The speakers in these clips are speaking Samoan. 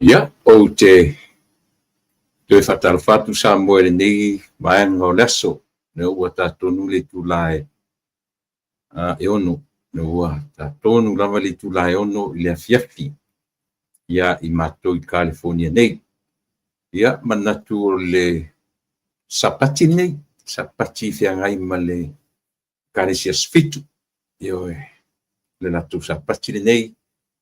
Ia, ou te toe faatalofa atu Samoa i lenei vaega o le aso, lea ua ta tonu le itula e 6, lea ua ta tonu lava le itula e 6 i le afiafi ia i matou i Kalifonia nei. Ia, manatu o le Sapati lenei, Sapati feagai ma le Ekalesia Aso Fitu, ioe, le latou Sapati lenei,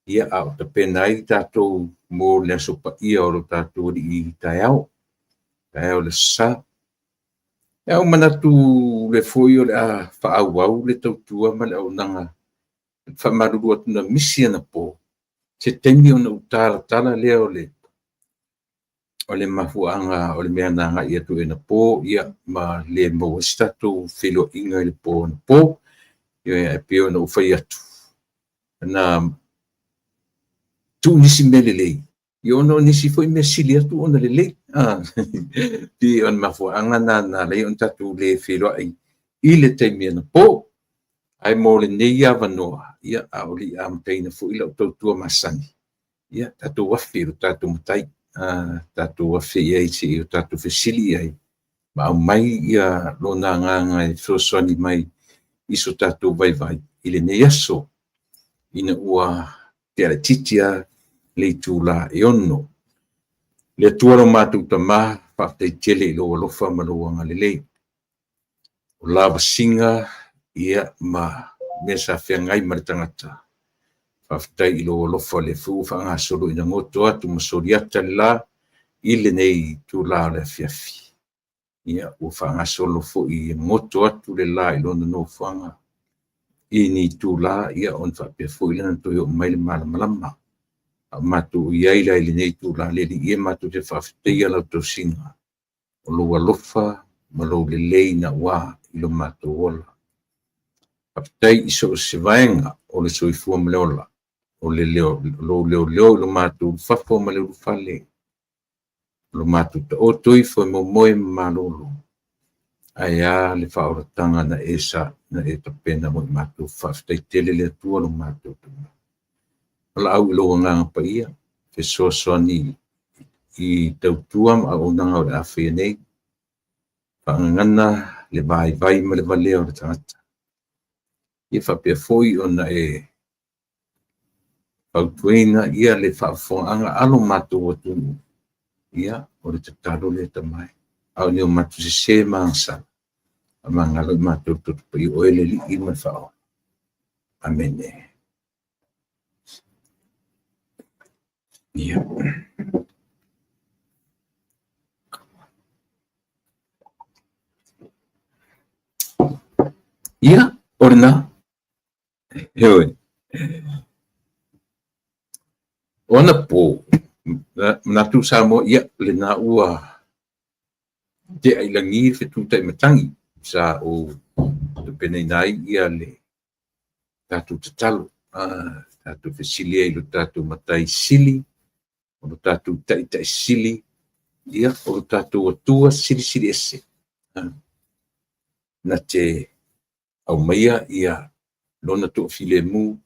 ia, a o tapena ai tatou mo le Aso Paia o lo tatou Alii taeao, taeao o le Aso Sa. Ia, ua manatu le foi o le a faaauau le tautua ma le auaunaga. E faamalulu atu na misi anapo, se taimi ona ou talatala lea o le mafuaaga o le mea na agai atu ai anapo, ia, ma le maua ai se tatou feiloaiga i le po anapo. Ia, e pei ona ou fai atu, na tuu nisi mea lelei, ia ona o nisi foi mea sili atu ona lelei. Pei o le mafuaaga lena na ala ai ona tatou le feiloai i le taimi anapo. Ae mo lenei avanoa, ia, a o le i amataina foi lau tautua masani, ia, tatou afe i lo tatou Matai, tatou afe i ai se i o tatou fesili i ai, ma aumai ia lona agaga e fesoasoani mai i so tatou vaivai i lenei aso, ina ua tea laitiiti lava le itula e 6. Le Atua lo matou Tama, faafetai tele i lou alofa ma lou agalelei. O lavasiga ia ma mea sa feagai ma le tagata. Faafetai i lou alofa le foi ua faagasolo ina goto atu ma soliata le la i lenei itula o le afiafi. Ia, ua faagasolo foi e goto atu le la i lona nofoaga i ni itula, ia, ona faapea foi lea ona toe oo mai le malamalama. A o matou i ai la i lenei itula le Alii e, matou te faafetaia lau tausiga, o lou alofa ma lou lelei naua i lo matou ola. Faafetai i so o se vaega o le soifua ma le ola, o le lou leoleo i lo matou ulufafo ma le ulufale, o lo matou taoto ifo e momoe ma malolo, ae a le faaolataga na e sa na e tapena mo i matou. Faafetai tele le Atua lo matou Tama. Valaau i lou agaga paia, fesoasoani i tautua ma auaunaga o le a faia nei, faagagana le vaivai ma le valea o le tagata. Ia faapea foi ona e fautuaina ia le faafofogaaga a lo matou atunuu, ia, o le tatalo lea Tama e. A o ni o matou sese ma agasala, faamagalo i matou le toto paia, oe le Alii ma le Faaola. Amene. Ia. Ia, o lena. Heoi. O anapo, manatu Samoa, ia, lena ua tea i lagi le fetutai matagi sa ou tapenaina ai ia le tatou tatalo, tatou fesili ai i lo tatou Matai Sili, o lo tatou Taitai Sili, ia, o lo tatou Atua Silisili Ese, na te aumaia ia lona toafilemu,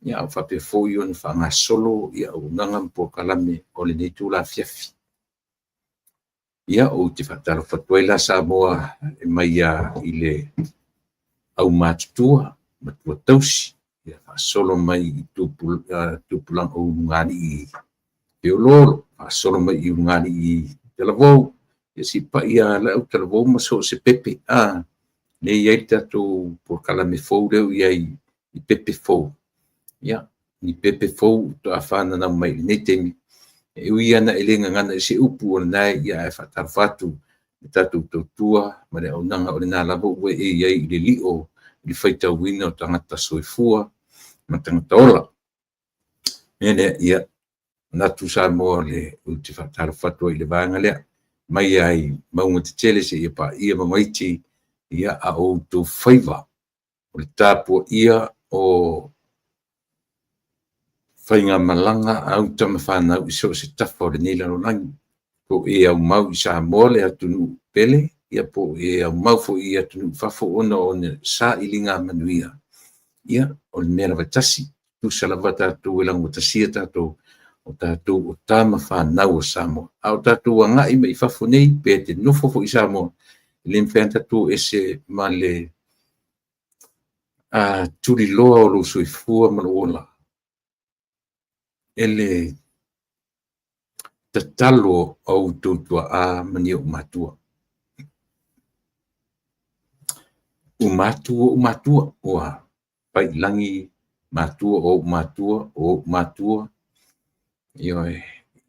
ia, a o faapea foi ona faagasolo ia auaunaga ma polokalame o lenei itula afiafi. Ia, ou te faatalofa atu ai la Samoa e mai i le aumatutua, matua tausi, ia faasolo mai i tupulaga o ulugalii feoloolo, faasolo mai i ulugalii talavou, ia sipai ia le au talavou ma so o se pepe. Lea e i ai le tatou polokalame fou lea ua i ai i pepe fou. Ia, ni pepe fou faatoa fananau mai i lenei taimi. E ui lava e le gagana i se upu o lena e ia, ae faatalofa atu le tatou tautua ma le auaunaga o lena lava ua e i ai i le lio i le faitauina o tagata soifua ma tagata ola. Mea lea, ia, manatu Samoa le ou te faatalofa atu ai i le vaega lea, mai ai mauga tetele seia paia mauga iti, ia, a o outou faiva o le tapuaia o faigamalaga a uta ma fanau i so o se tafa o lenei lalolagi. Po o e aumau i Samoa le atunuu pele, ia po o e aumau foi i atunuu fafo ona o le sailiga manuia, ia, o le mea lava e tasi, tusa lava tatou e laugatasia tatou. O tatou o tama fanau a Samoa. A o tatou agai mai i fafo nei, pe te nofo foi i Samoa, e le mafai ona tatou ese ma le tuliloa o lou soifua ma lou ola e le tatalo a outou tuaa ma ni ou matua. Uma atu ou matua, ua pai i lagi matua o ou matua o ou matua. Ioe.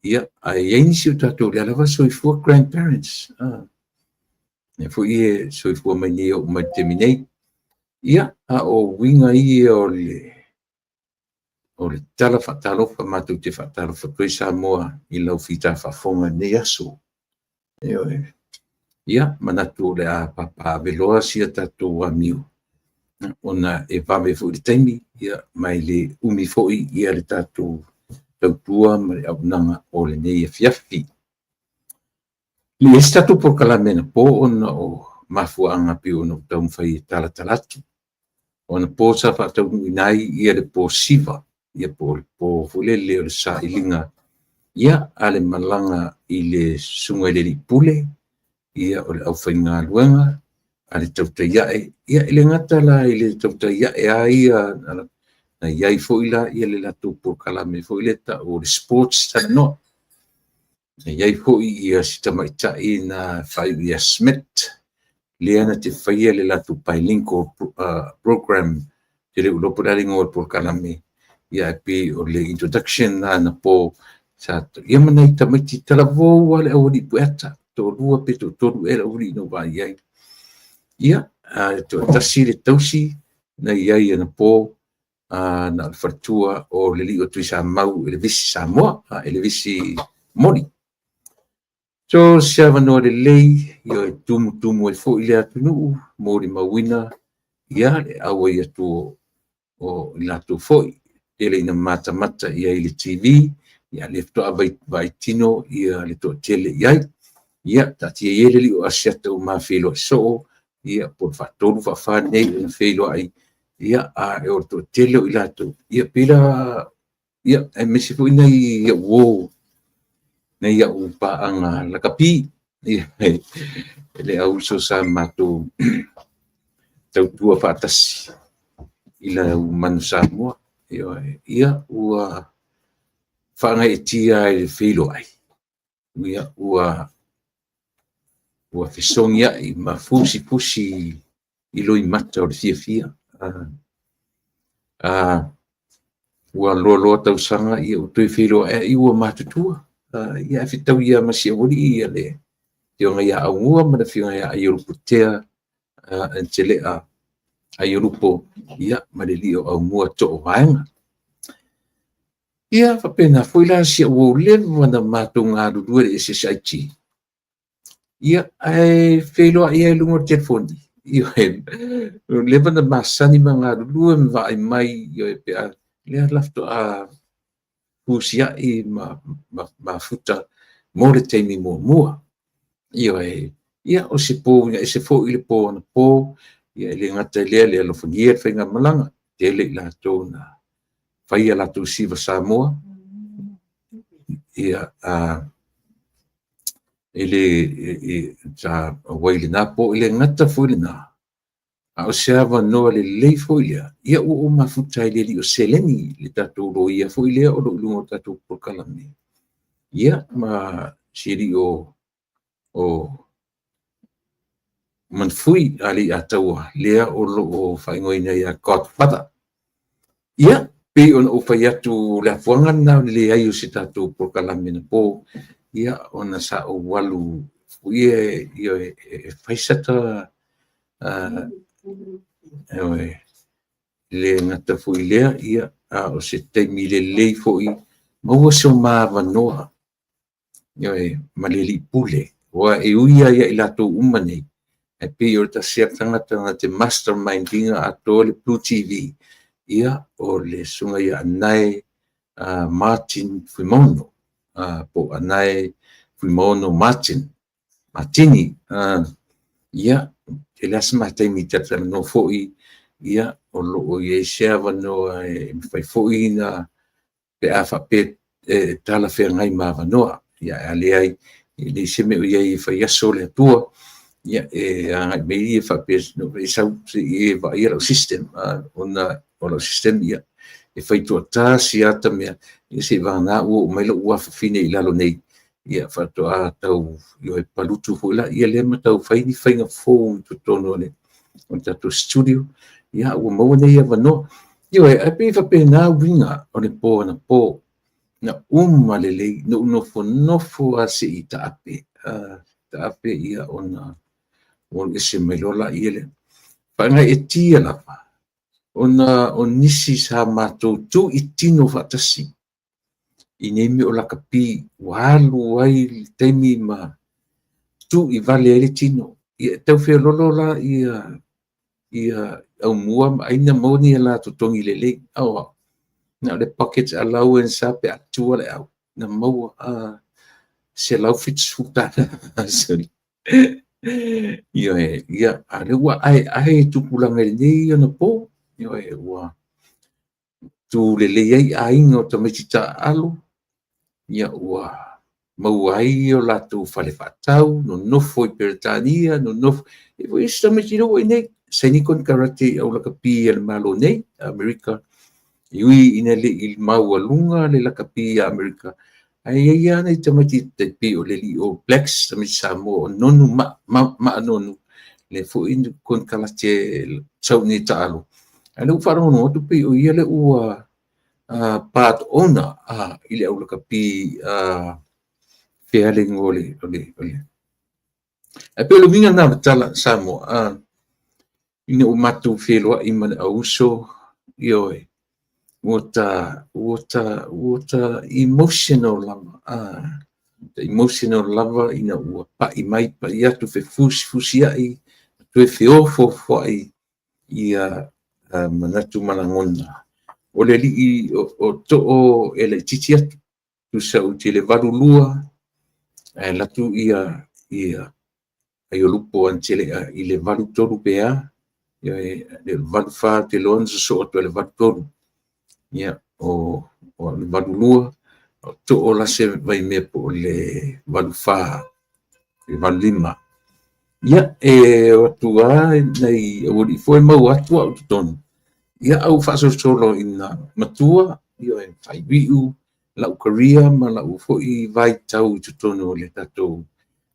Ia, ae i ai nisi o tatou lea lava soifua grandparents. Lea foi e soifua mai nei oo mai le taimi nei. Ia, a o uiga ia o le tala faatalofa, matou te faatalofa atu ai Samoa i lau fita faafofoga i lenei aso. Ioe. Ia, manatu o le a papaaveloa si a tatou amio, ona e vave foi le taimi, ia, ma e le umi foi ia le tatou tautua ma le auaunaga o lenei afiafi. E leai se tatou polokalame anapo ona o mafuaaga pei ona ou taumafai e talatala atu. O anapo sa faataunuuina ai ia le po siva, ia po o le po foi lele o le sailiga, ia a le malaga i le susuga i le Alii Pule, ia o le aufaigaluega a le tautai ae, ia e le gata la i le tautai ae a ia, na i ai foi la ia le latou polokalame foi lea ta'u o le sports talanoa. Na i ai foi ia si tamaitai na faaiu ia Smith, lea na te faia le latou bilingual program, te le iloa po o le a le igoa o le polokalame, ia ae pei o le introduction na anapo sa ia ma nai tamaiti talavou lava le aualii pueata, toalua pe toatolu ea le aualii na ou vaai ai. Ia, toatasi le tausi na i ai anapo, na o le faletua o le alii o Tuisamau Elevisi Samoa, Elevisi Moli. So, se avanoa lelei, ia e tumutumu ai foi le atunuu, molimauina ia le auai atu o i latou foi. Tele ina matamata i ai i le TV, ia lea faatoa vaai tino ia le toatele i ai. Ia, taatia ia le alii o Asiata ua ma feiloai soo, ia po o le faatolu faafa nei ona feiloai, ia a o le toatele o i latou, ia pei la, ia aemaise foi nai au uo, nai au paaga lakapi, ia le au uso sa matou tautua faatasi i lau Manu Samoa. Ia ua faagaeetia ai le feiloai, ia ua fesogiai ma fusifusi i loimata o le fiafia. Ua loaloa tausaga, ia ua toe feiloai ua matutua. Ia ae fetaui ia ma si aualii ia le afioga ia Augua ma le afioga ia Aiolupotea Antelea Aiolupo, ia ma le alii o Augua Too Vaega. Ia faapena foi la si au uo leva na matou galulue le SSIT. Ia ae feiloai ai i luga o le telefoni. Ia leva na masani ma galulue ma vaai mai, ia pe a lea la faatoa fusiai ma mafuta mo le taimi muamua. Ia ia o se po uiga ese foi le po anapo, ia e le gata i lea le alofagia le faigamalaga, tele i latou na faia latou siva Samoa, ia e le sa auai lena po, e le gata foi lena, a o se avanoa lelei foi lea, ia ua ou mafuta ai le alii o Seleni, le tatou loia foi lea o lo o i luga o tatou polokalame, ia ma si alii o Manfui Alii Ataua lea o lo o faaigoaina ia Godfather. Ia, pei ona ou fai atu le afuaga lena o le leai o se tatou polokalame na po, ia ona sa ou alu foi e fai sata le gata foi lea, ia a o se taimi lelei foi maua so ma avanoa ma le alii pule, aua e ui lava ia i latou uma nei, ae pei o le tasi lava tagata na te mastermind ina atoa le Blue TV, ia o le susuga ia Anae Martin Fuimaono, po o Anae Fuimaono Martin, Martini. Ia, e le asa ma taimi talatalanoa foi, ia o lo o i ai se avanoa e mafai foi na pe a faapea e talafeagai ma avanoa. Ia, a leai, e leai se mea o i ai e fai aso le Atua, ia, e agai mai ia faapea, e sau se i e vaaia lau system, ona o lau system, ia, e fai toatasi lava ta mea, ia seivagana ua oo mai lou afafine i lalo nei, ia faatoa tau ioe palutu foi laia lea ma tau fai ni faiga fou i totonu o le tatou studio, ia ua maua nei avanoa. Ioe, ae pei e faapena uiga o le po anapo, na uma lelei, na ou nofonofo lava se i taape, taape ia ona ua alu ese mai loa laia lea. Faagaeetia lava, ona o nisi sa matou tu i tino faatasi i nei mea o lakapi, ua alu ai le taimi ma tu i vale ai le tino. Ia e tau feololo la ia ia Aumua ma Aina maua ni a la totogi lelei. Aua, na o le pocket allowance lava pe a tua le au na maua a $170. Ioe, ia, a o lea ua aeae tupulaga i lenei anapo, ioe, ua tu lelei ai aiga o tamaiti taaalo, ia ua maua ai o latou fale faatau, nonofo i Peretania, nonofo, e foi isi tamaiti lea ua i inei, saini konekarate i au lakapi a le Malo nei, Amerika, e ui ina le i maualuga le lakapi a Amerika, ae i ai lava nai tamaiti tai pei o le alii All Blacks, tamaiti Samoa o Nonu Maa Nonu, lea foi konekarate sau nei taalo, ae lea ua faalogologo atu pei o ia lea ua part owner i le au lakapi fea le igoa o le o le o le ae pei o le uiga lena o le tala Samoa, ina ua matou feiloai ma le auuso, ioe, ua ta ua ta ua ta emotional lava, emotional lava ina ua pai mai pai atu, fefusifusiai, toe feofoofoai ia manatu ma lagona. O le alii o Too e laitiiti atu, tusa ou te i le 82, ae alu atu ia ia Aiolupo Anitelea i le 83 pe a, le 84 ou te iloa na sosoo atu ai i le 83. Ia, o le 82, o Too la se vaimea po o le 84, le 85. Ia, e o atu lava nai aualii foi maua atu au i totonu. Ia, a ua faasolosolo ina matua, ia, faaiuiu lau career ma lau foi vaitau i totonu o le tatou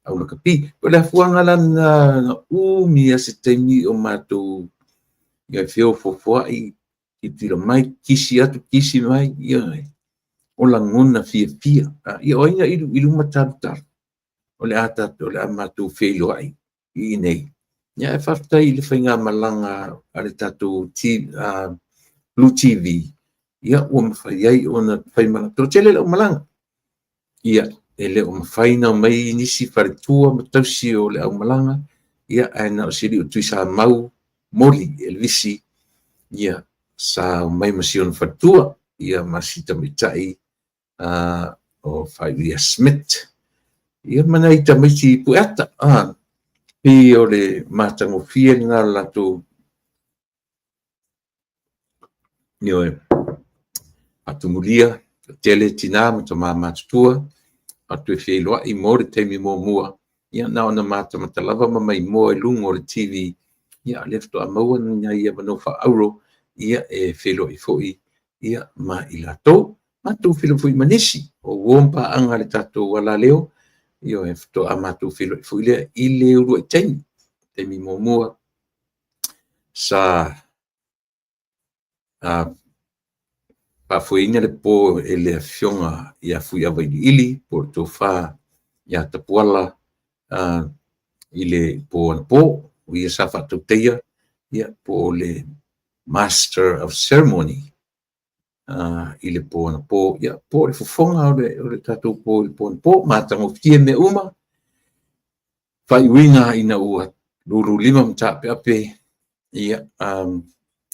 au lakapi. O le afuaga la lena, umi lava se taimi o matou ia feofoofoai, tilotilo mai, kisi atu, kisi mai, ia, o lagona fiafia. Ia, o ai na ilu i luma talutalu, o le a tatou, o le a matou feiloai i inei. Ia, ae faafetai i le faigamalaga a le tatou Blue TV, ia, ua mafai ai ona fai malaga. Toatele le aumalaga. Ia, e le o mafai ona omai nisi faletua ma tausi o le aumalaga, ia, ae na o si alii o Tuisamau, Moli Elevisi, ia, sa omai ma si ona faletua, ia, ma si tamaitai o Faaiuia Smith, ia, ma nai tamaiti pueata, pei o le matagofie lena o le latou ioe, faatumulia, tele tina ma tama matutua, faatoe feiloai mo le taimi muamua, ia na ona matamata lava ma maimoa i luga o le TV, ia lea faatoa maua nai avanoa faaauro, ia e feiloai foi ia ma i latou. Matou feiloai foi ma nisi o uo ma paaga a le tatou alaleo, ioe, faatoa matou feiloai foi lea i le uluai taimi, taimi muamua sa faafoeina le po e le afioga ia Fuiava Iliili po o le tofa ia Tapuala i le po anapo, o ia sa faatautaia ia po o le Master of Ceremony i le po anapo, ia po o le fofoga o le tatou po i le po anapo, matagofie mea uma. Faaiuina ina ua lululima ma taapeape, ia,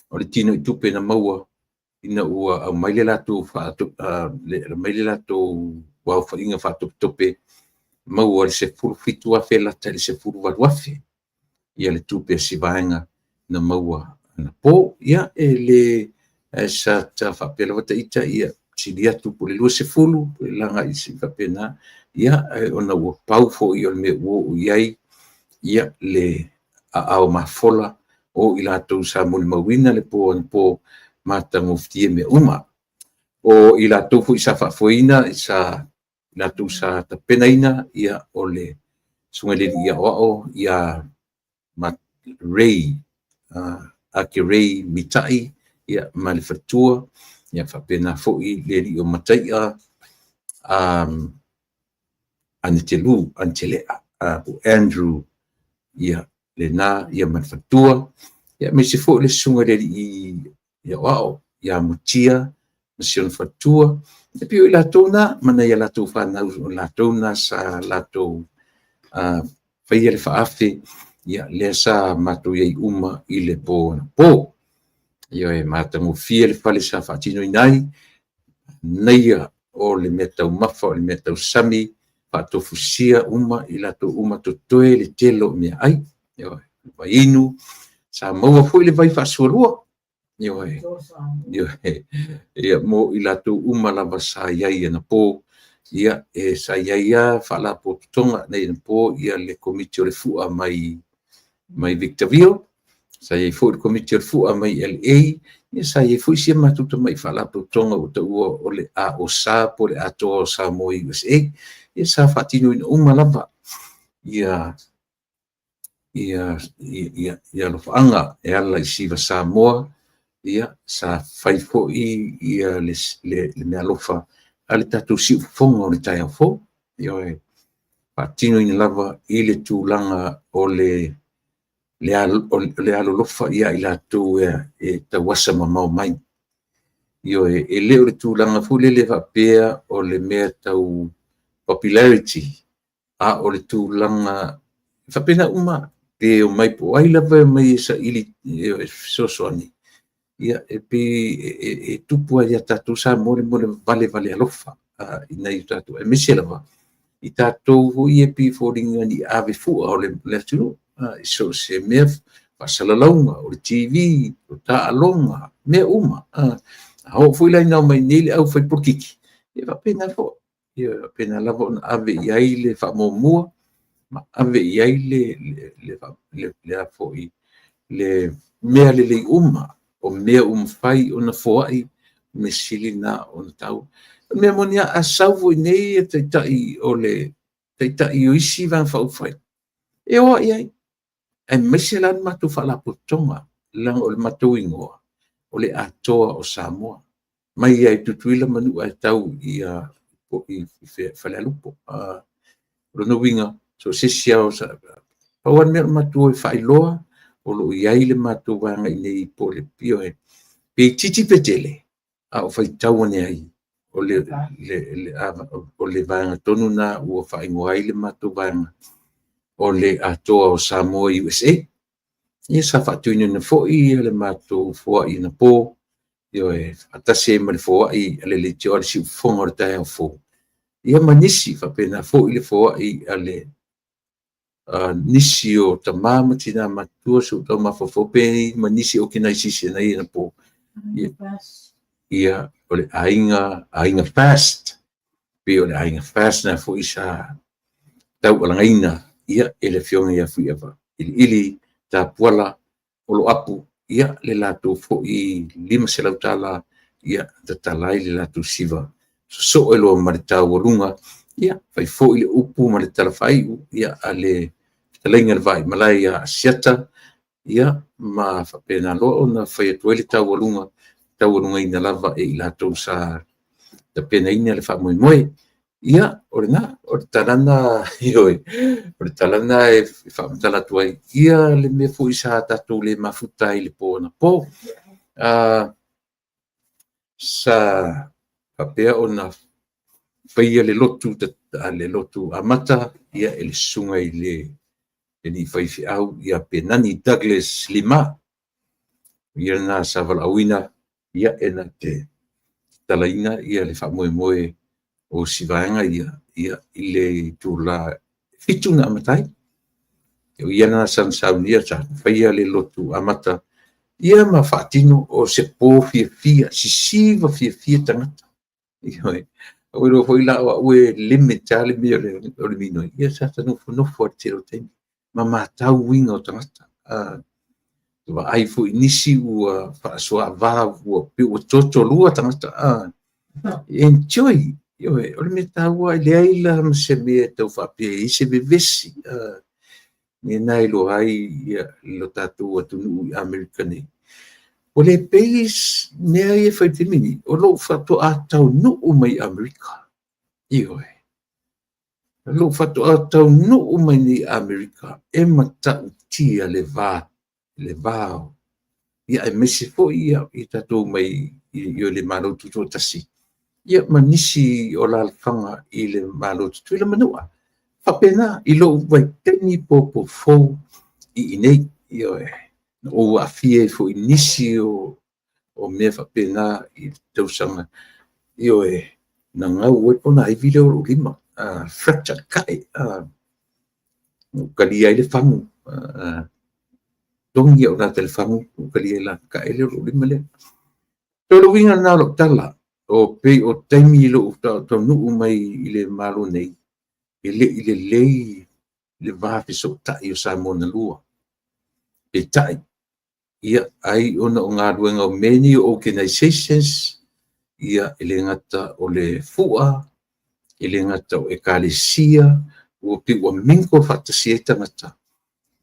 o le tino i tupe na maua ina ua aumai le latou aumai le latou aofaiga faatopetope, maua le $17,000 lata i le $18,000 ia le tupe a si vaega na maua anapo. Ia, e le, ae sa ta faapea lava ta ita, ia sili atu po o le 20 po o le laga i se faapena, ia, ona ua pau foi o le mea ua oo i ai ia le aao mafola o i latou sa molimauina le po anapo matagofie mea uma. O i latou foi sa faafoeina, sa latou sa tapenaina, ia, o le Susuga i le Alii Aoao ia Ray, Ake Ray Mitai, ia, ma le faletua, ia faapena foi le alii o Mataia, Anetelu, Anetelea, po o Andrew, ia, lena, ia, ma le faletua, ia, aemaise foi le Susuga i le Alii Aoao ia Mutia ma si ona faletua. E pei o i latou na ma nai a latou fanau, o latou na sa latou faia le faafe, ia, lea sa matou i ai uma i le po anapo. Ioe, matagofie le fale sa faatinoina ai, manaia o le mea taumafa, o le mea tausami, faatofusia uma i latou uma, totoe le tele o meaai. Ioe, vaiinu, sa maua foi le vai faasualua. Ioe, ioe, ia, mo i latou uma lava sa i ai anapo. Ia, e sa i ai lava faalapotopotoga nei anapo, ia le Komiti o le Fua mai Victorville, sa i ai foi le Komiti o le Fua mai LA, ia, sa i ai foi si a matou tamai faalapotopotoga ua taua o le AOSA po o le Atoa o Samoa USA. Ia, sa faatinoina uma lava ia alofaaga e ala i Siva Samoa. Ia, sa fai foi ia le meaalofa a le tatou siufofoga o le taeao fou. Ioe, faatinoina lava i le tulaga o le alolofa ia i latou e tauasa mamao mai. Ioe, e le o le tulaga foi lele faapea o le mea tau popularity, a o le tulaga e faapena uma, pe omai po o ai lava e omai e saili e fesoasoani. Ia, e pei e tupu lava ia tatou Samoa le mea o le valevale alofa i nai o tatou, aemaise lava i tatou foi ia e pei e foliga ni ave fua o le atunuu i so o se mea, faasalalauga, o le TV, o taaloga, mea uma. A oo foi la ina omai nei le au faipolokiki, e faapena foi. Ia, faapena lava ona ave i ai le faamuamua ma ave i ai le mea lelei uma, o mea ua mafai ona foai, mea sili lena ona taua. O le mea moni lava, a sau foi nei taitai o le taitai o isi Vaega Faaupufai, e o lava i ai, aemaise la le matou faalapotopotoga, leaga o le matou igoa o le Atoa o Samoa, mai lava i Tutuila ma Manua e tau i Falealupo. O lona uiga, so o se isi lava, pau lava le mea o le matou o e faailoa, o lo o i ai le matou vaega i inei po o le Ioe, pe itiiti pe tele, a o faitau ane ai, o le vaega tonu lena ua faaigoa ai le matou vaega o le Atoa o Samoa USA. Ia, sa faatinoina foi le matou foai anapo, ioe, faatasi ai ma le foai a le leitioa a le Siufofoga o le taeao fou, ia ma nisi faapena foi le foai a le nisi o tama ma tina matutua, se ua tau mafaufau pe ma nisi organization ai anapo. Ia, o le aiga Fast, pei o le aiga Fast na foi sa taualagaina, ia, e le Afioga ia Fuiava Iliili Tapuala Oloapu, ia, le latou foi $500, ia, tatala ai le latou siva sosoo loa ma le taualuga. Ia, fai foi le upu ma le tala faaiu, ia, a le fetalaiga i le Vaimalae ia Asiata, ia, ma faapena loa ona fai atu ai le taualuga, taualugaina lava e i latou sa tapenaina le faamoemoe. Ia, o lena, o le tala lena, ioe, o le tala lena e faamatala atu ai, ia, le mea foi sa tatou le mafuta ai i le po anapo. Sa faapea ona faia le lotu, le lotu amata, ia, e le susuga i le alii faifeau ia Penani Douglas Lima. Ia lena sa valaauina, ia, e na te tatalaina ia le faamoemoe o si vaega ia, ia, i le itula 7 na amata ai. O ia lena sa saunia, sa faia le lotu amata, ia, ma faatino o se po fiafia, sisiva fiafia tagata. Ioe. Ua iloa foi la o au e limit lava le mea o le minoi, ia sa ta nofonofo lava i le tele o taimi ma matau uiga o tagata. Vaai foi i nisi ua faasoava ua pei ua totolua tagata. Enjoy. Ioe, o le mea taua e leai la ma se mea e tau faapea e i ai se vevesi. Mea lena e iloa ai lo tatou atunuu i Amerika nei. Ua le pei mea ia e fai i le taimi lenei, o lou faatoa taunuu mai i Amerika. Ioe. O lou faatoa taunuu mai nei i Amerika e matautia le va, le va o ia aemaise foi ia tatou mai i le Malo Tutoatasi, ia ma nisi o alaalafaga i le Malo o Tutuila ma Manua. Faapena i lou vaitaimi popo fou i inei. Ioe. Na ou aafia ai foi i nisi o mea faapena i le tausaga. Ioe, na gau ai le ponaivi lea o lou lima, fracture, kae, na ou talia ai le fagu, togi au i le fagu, ou talia ai la kae lea o lou lima lea. So o le uiga lena o lau tala, o pei o taimi i lou taunuu mai i le Malo nei, e le i lelei le va fesootai o Samoa na lua. Peitai, ia, ai ona o galuega o many organizations, ia, e le gata o le Fua, e le gata o Ekalesia, ua pei ua mingle faatasi ai tagata.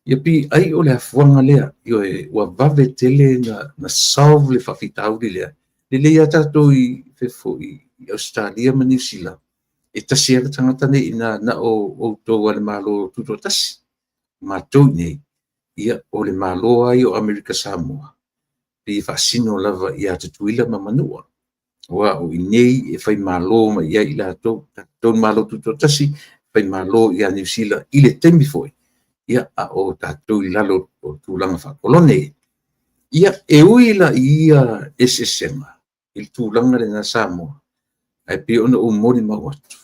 Ia pei ai o le afuaga lea, ioe, ua vave tele na solve le faafitauli lea. Lelei lava tatou i fafo i Ausetalia ma Niu Sila, e tasi lava le tagata nei i ina na o outou a le Malo Tutoatasi. Matou i inei, ia, o le Malo lava ia o Amerika Samoa, pei e faasino lava ia Tutuila ma Manua. Aua o i inei e faimalo mai ai i latou, tatou Malo Tutoatasi, faimalo ia Niu Sila i le taimi foi, ia, a o tatou i lalo o tulaga faakolone. Ia, e ui la i ia eseesega i le tulaga lena Samoa, ae pei ona ou molimau atu,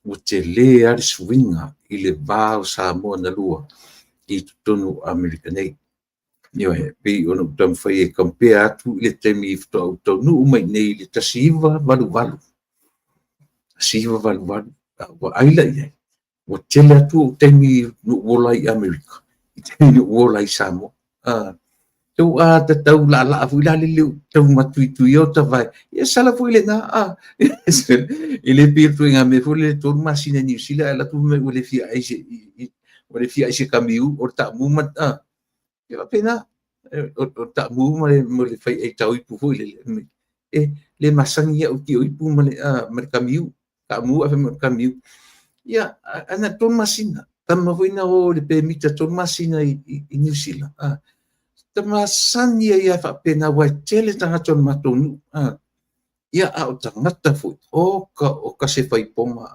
ua tele lava le suiga i le va o Samoa na lua i totonu o Amerika nei. Ioe, pei ona ou taumafai e compare atu i le taimi faatoa ou taunuu mai i inei i le 1988. 1988, a ou vaai la i ai, ua tele atu ou taimi na ou ola ai i Amerika i taimi na ou ola ai i Samoa. Tau a tatau laalaa foi la lele tau matuituia o tavae, ia sala foi lena a. E le pei o le ituaiga mea foi lele 3 masina i Niu Sila ae alu atu fai mai ua le fia ai se ua le fia ai se kamiu o le taamu ma a. E faapena, o le taamu ma le fai ai tao ipu foi lele. E le masani au i ipu ma le kamiu, taamu ae fai mai o le kamiu. Ia, ae na o le 3 masina. Tama foi na o i le pemita 3 masina i Niu Sila. Ta masani ai lava faapena, aua e tele tagata o le matou nuu. Ia, a o tagata foi, oka oka se faipoma.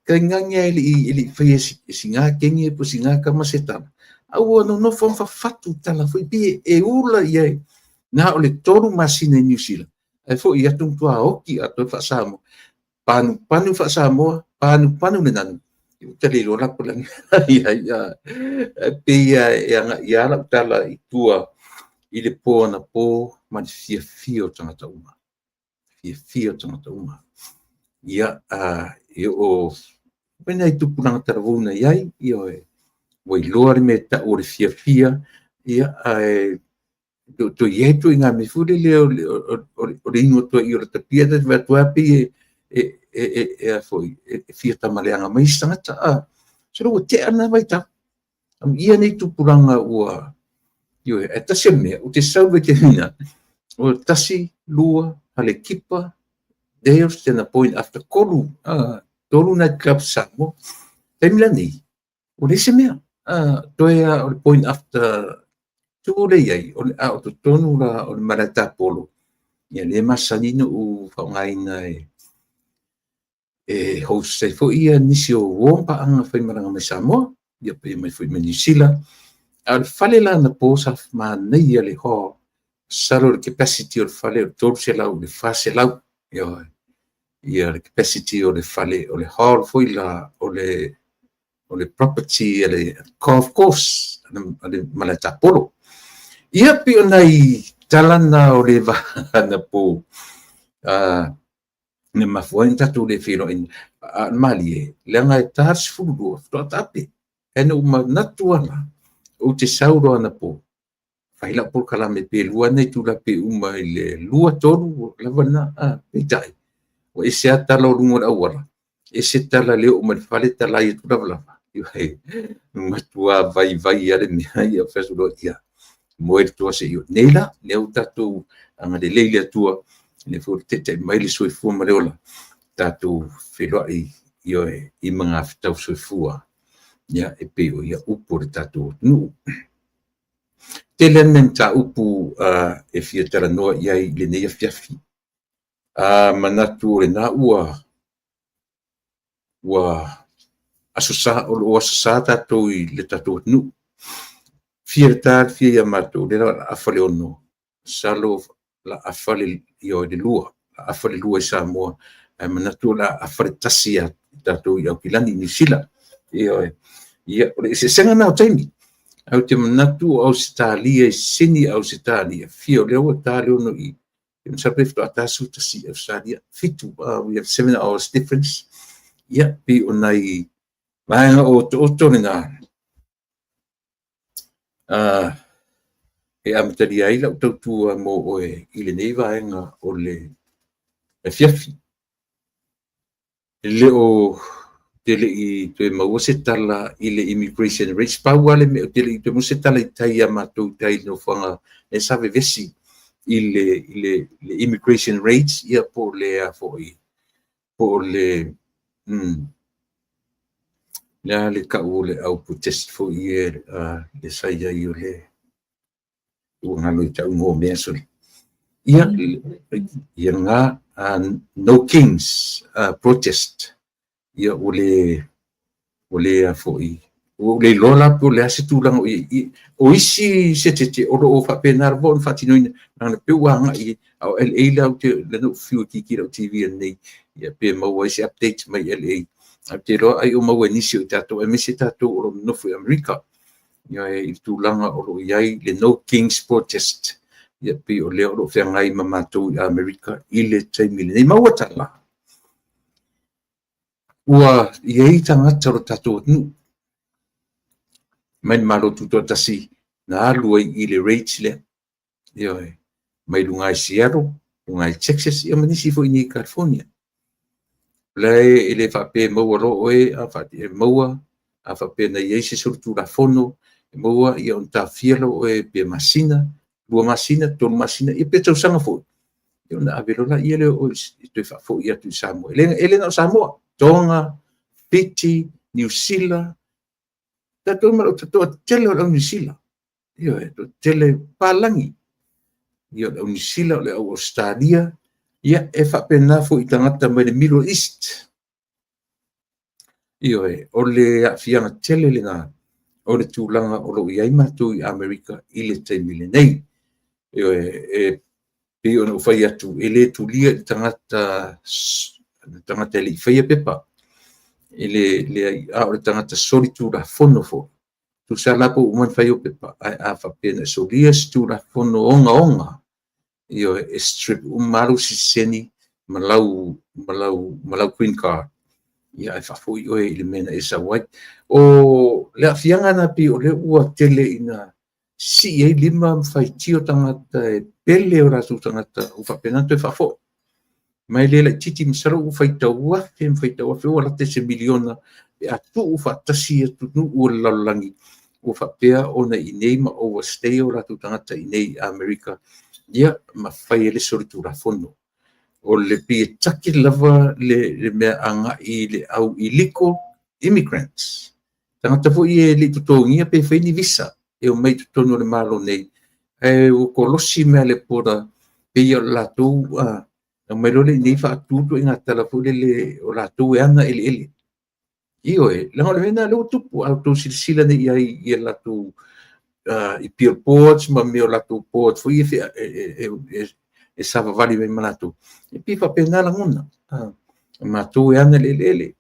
Tainane lava e le i faia e sina teine po o sina tama se tala, a ua nonofo ma fafatu tala foi, pei e ula i ai. Na o le 3 masina i Niu Sila, ae foi atu matua oti atoa le faa-Samoa. Panupanu faa-Samoa, panupanu le nanu. Ou te le iloa la po o le a i ai. Ae pei e agai lava lau tala i tua i le po anapo ma le fiafia o tagata uma. Fiafia o tagata uma. Ia, e oo foi nai tupulaga talavou na i ai, ioe, ua iloa le mea e tau o le fiafia, ia, ae toe i ai ituaiga mea foi lele o le inu atu ai o le tapia, ta te vaai atu lava pei e fia tamaleaga mai isi tagata. Solo ua tea lena vaitau. Amuia nei tupulaga ua, ioe, ae tasi o le mea, ou te sau i le vaitaimi lena, o 1, 2, falekipa, Dales, tena Point After, 3, 3 night clubs Samoa. Taimi lenei, ua leai se mea. Toe lava o le Point After 2 lea i ai, o le a o totonu la o le malae tapolo, ia lea e masani ona ou faaaogaina e host ai foi ia nisi o uo ma paaga faimalaga mai Samoa, ia pe mai foi mai Niu Sila. A o le fale la anapo sa manaia le hall, masalo le capacity o le fale o le 300 i le 400, ioe. Ia le capacity o le fale, o le hall foi la o le property a le golf course a le malae tapolo. Ia pei o nai tala na o le va anapo. Na mafua ai ona tatou le feiloai, a o le malie, leaga e ta le 12 faatoa taape. Ae na ou manatu lava la, ou te sau loa anapo, fai lau polokalame pe 2 lava itula pe uma i le 2, 3, lava lena. Peitai, ua ese lava tala o luga o le auala, ese tala i le oo mai i le fale talai atu lavalava. Matua vaivai lava le mea, ia fai atu loa, ia, moe le toa seia oo. Nei la, lea ua tatou agalelei i le Atua, lea foi ua taitai mai le soifua ma le ola, tatou feiloai, ioe, i magafetau soifua, ia, e pei o ia upu a le tatou atunuu. Tele lava nai mataupu e fia talanoa i ai i lenei afiafi. Manatu o lena ua aso sa, o lo o aso sa tatou i le tatou atunuu. Fia le ta le fia ia matou, lea o le a afa le 6, masalo o le a afa le, ioe, le 2, le a afa le 2 i Samoa, ae manatu o le a afa le 1 ia tatou i Aukilani, Niu Sila. Ioe. Ia, o le eseesega lena o taimi. Ae ou te manatu o Ausetalia i Sini, Ausetalia, fia o lea ua ta le 6 i, masalo pe faatoa ta le 11 i Ausetalia, 7, we have 7 hours difference. Ia, pei o nai vaega otooto lena e amatalia ai lau tautua mo oe i lenei vaega o le afiafi. E le o te le i toe maua se tala i le immigration rates. Pau lava le mea, ou te le i toe maua se tala i tai ia matou i tai i le nofoaga lea sa vevesi i le immigration rates, ia po o le a foi, po o le, le a le tau o le au protest foi ia le sa i ai o le, ua galo i tau igoa o mea sole. Ia, ia lena, No Kings protest. Ia ua le, ua le a foi, ua ou le iloa la po o le a se tulaga o i ai. O isi setete o lo o faapena lava ona faatinoina, leaga pei ua agai, a o LA la ou te, lea na ou fiu e kiki i lau TV ananei, ia pe maua ai se update mai LA. Ae ou te iloa ai o maua e nisi o i tatou, aemaise tatou o lo o nonofo i Amerika, i le tulaga o lo o i ai le No Kings Protest, ia pei o lea o lo o feagai ma matou i Amerika i le taimi lenei. Maua tala, ua i ai tagata o le tatou atunuu mai le Malo Tutoatasi na alu ai i le raids lea, ioe, mai luga i Seattle, luga i Texas, ia ma nisi foi i California. O la e le faapea e maua loa oe, e maua, a faapea na i ai se solitulafono, e maua ia ona taofia loa oe pe masina, 2 masina, 3 masina, ia pe tausaga foi, ia ona ave loa laia lea o oe e toe faafoi atu i Samoa. E le na o Samoa, Tonga, Fiti, Niu Sila, tatou ma le toatele o le au Niu Sila. Ioe, toatele palagi. Ia o le au Niu Sila, o le au Ausetalia, ia e faapena foi i tagata mai le Middle East. Ioe, o le aafiaga tele lena o le tulaga o lo o i ai matou i Amerika i le taimi lenei. Ioe, e pei ona ou fai atu, e le tulia i le tagata, le tagata e le i faia pepa, e le, leai, a o le tagata solitulafono foi. Tusa la po ua uma ona fai ou pepa, ae a faapea na e solia se tulafono ogaoga, ioe, e strip uma lava lou sitiseni ma lau, ma lau, ma lau green card, ia ae faafoi oe i le mea na e sau ai. O le aafiaga lena pei o lea ua tele ina sii ai lima ma faitio tagata e pele o latou tagata ua faapena ona toe faafoi. Ma e le laitiiti, masalo ua faitau afe ma faitau afe, ua lata i se miliona pe a tuu faatasi atunuu o le lalolagi ua faapea ona i inei ma overstay o latou tagata i inei i Amerika, ia ma fai ai le solitulafono. O le pei e taki lava le mea agai i le au illegal immigrants, tagata foi e le i totogia pe fai ni visa e omai i totonu o le Malo nei, ae ua kolosi mai le border, pei o latou aumai loa lea i inei faatu ituaiga tala foi lele o latou e ana eleele. Ioe, leaga o le mea lena lea ua tupu, a outou silasila nei i ai i latou i billboards ma mea o latou boards foi e savavali mai ma latou, e pei e faapena lagona. Matou e ana le eleele,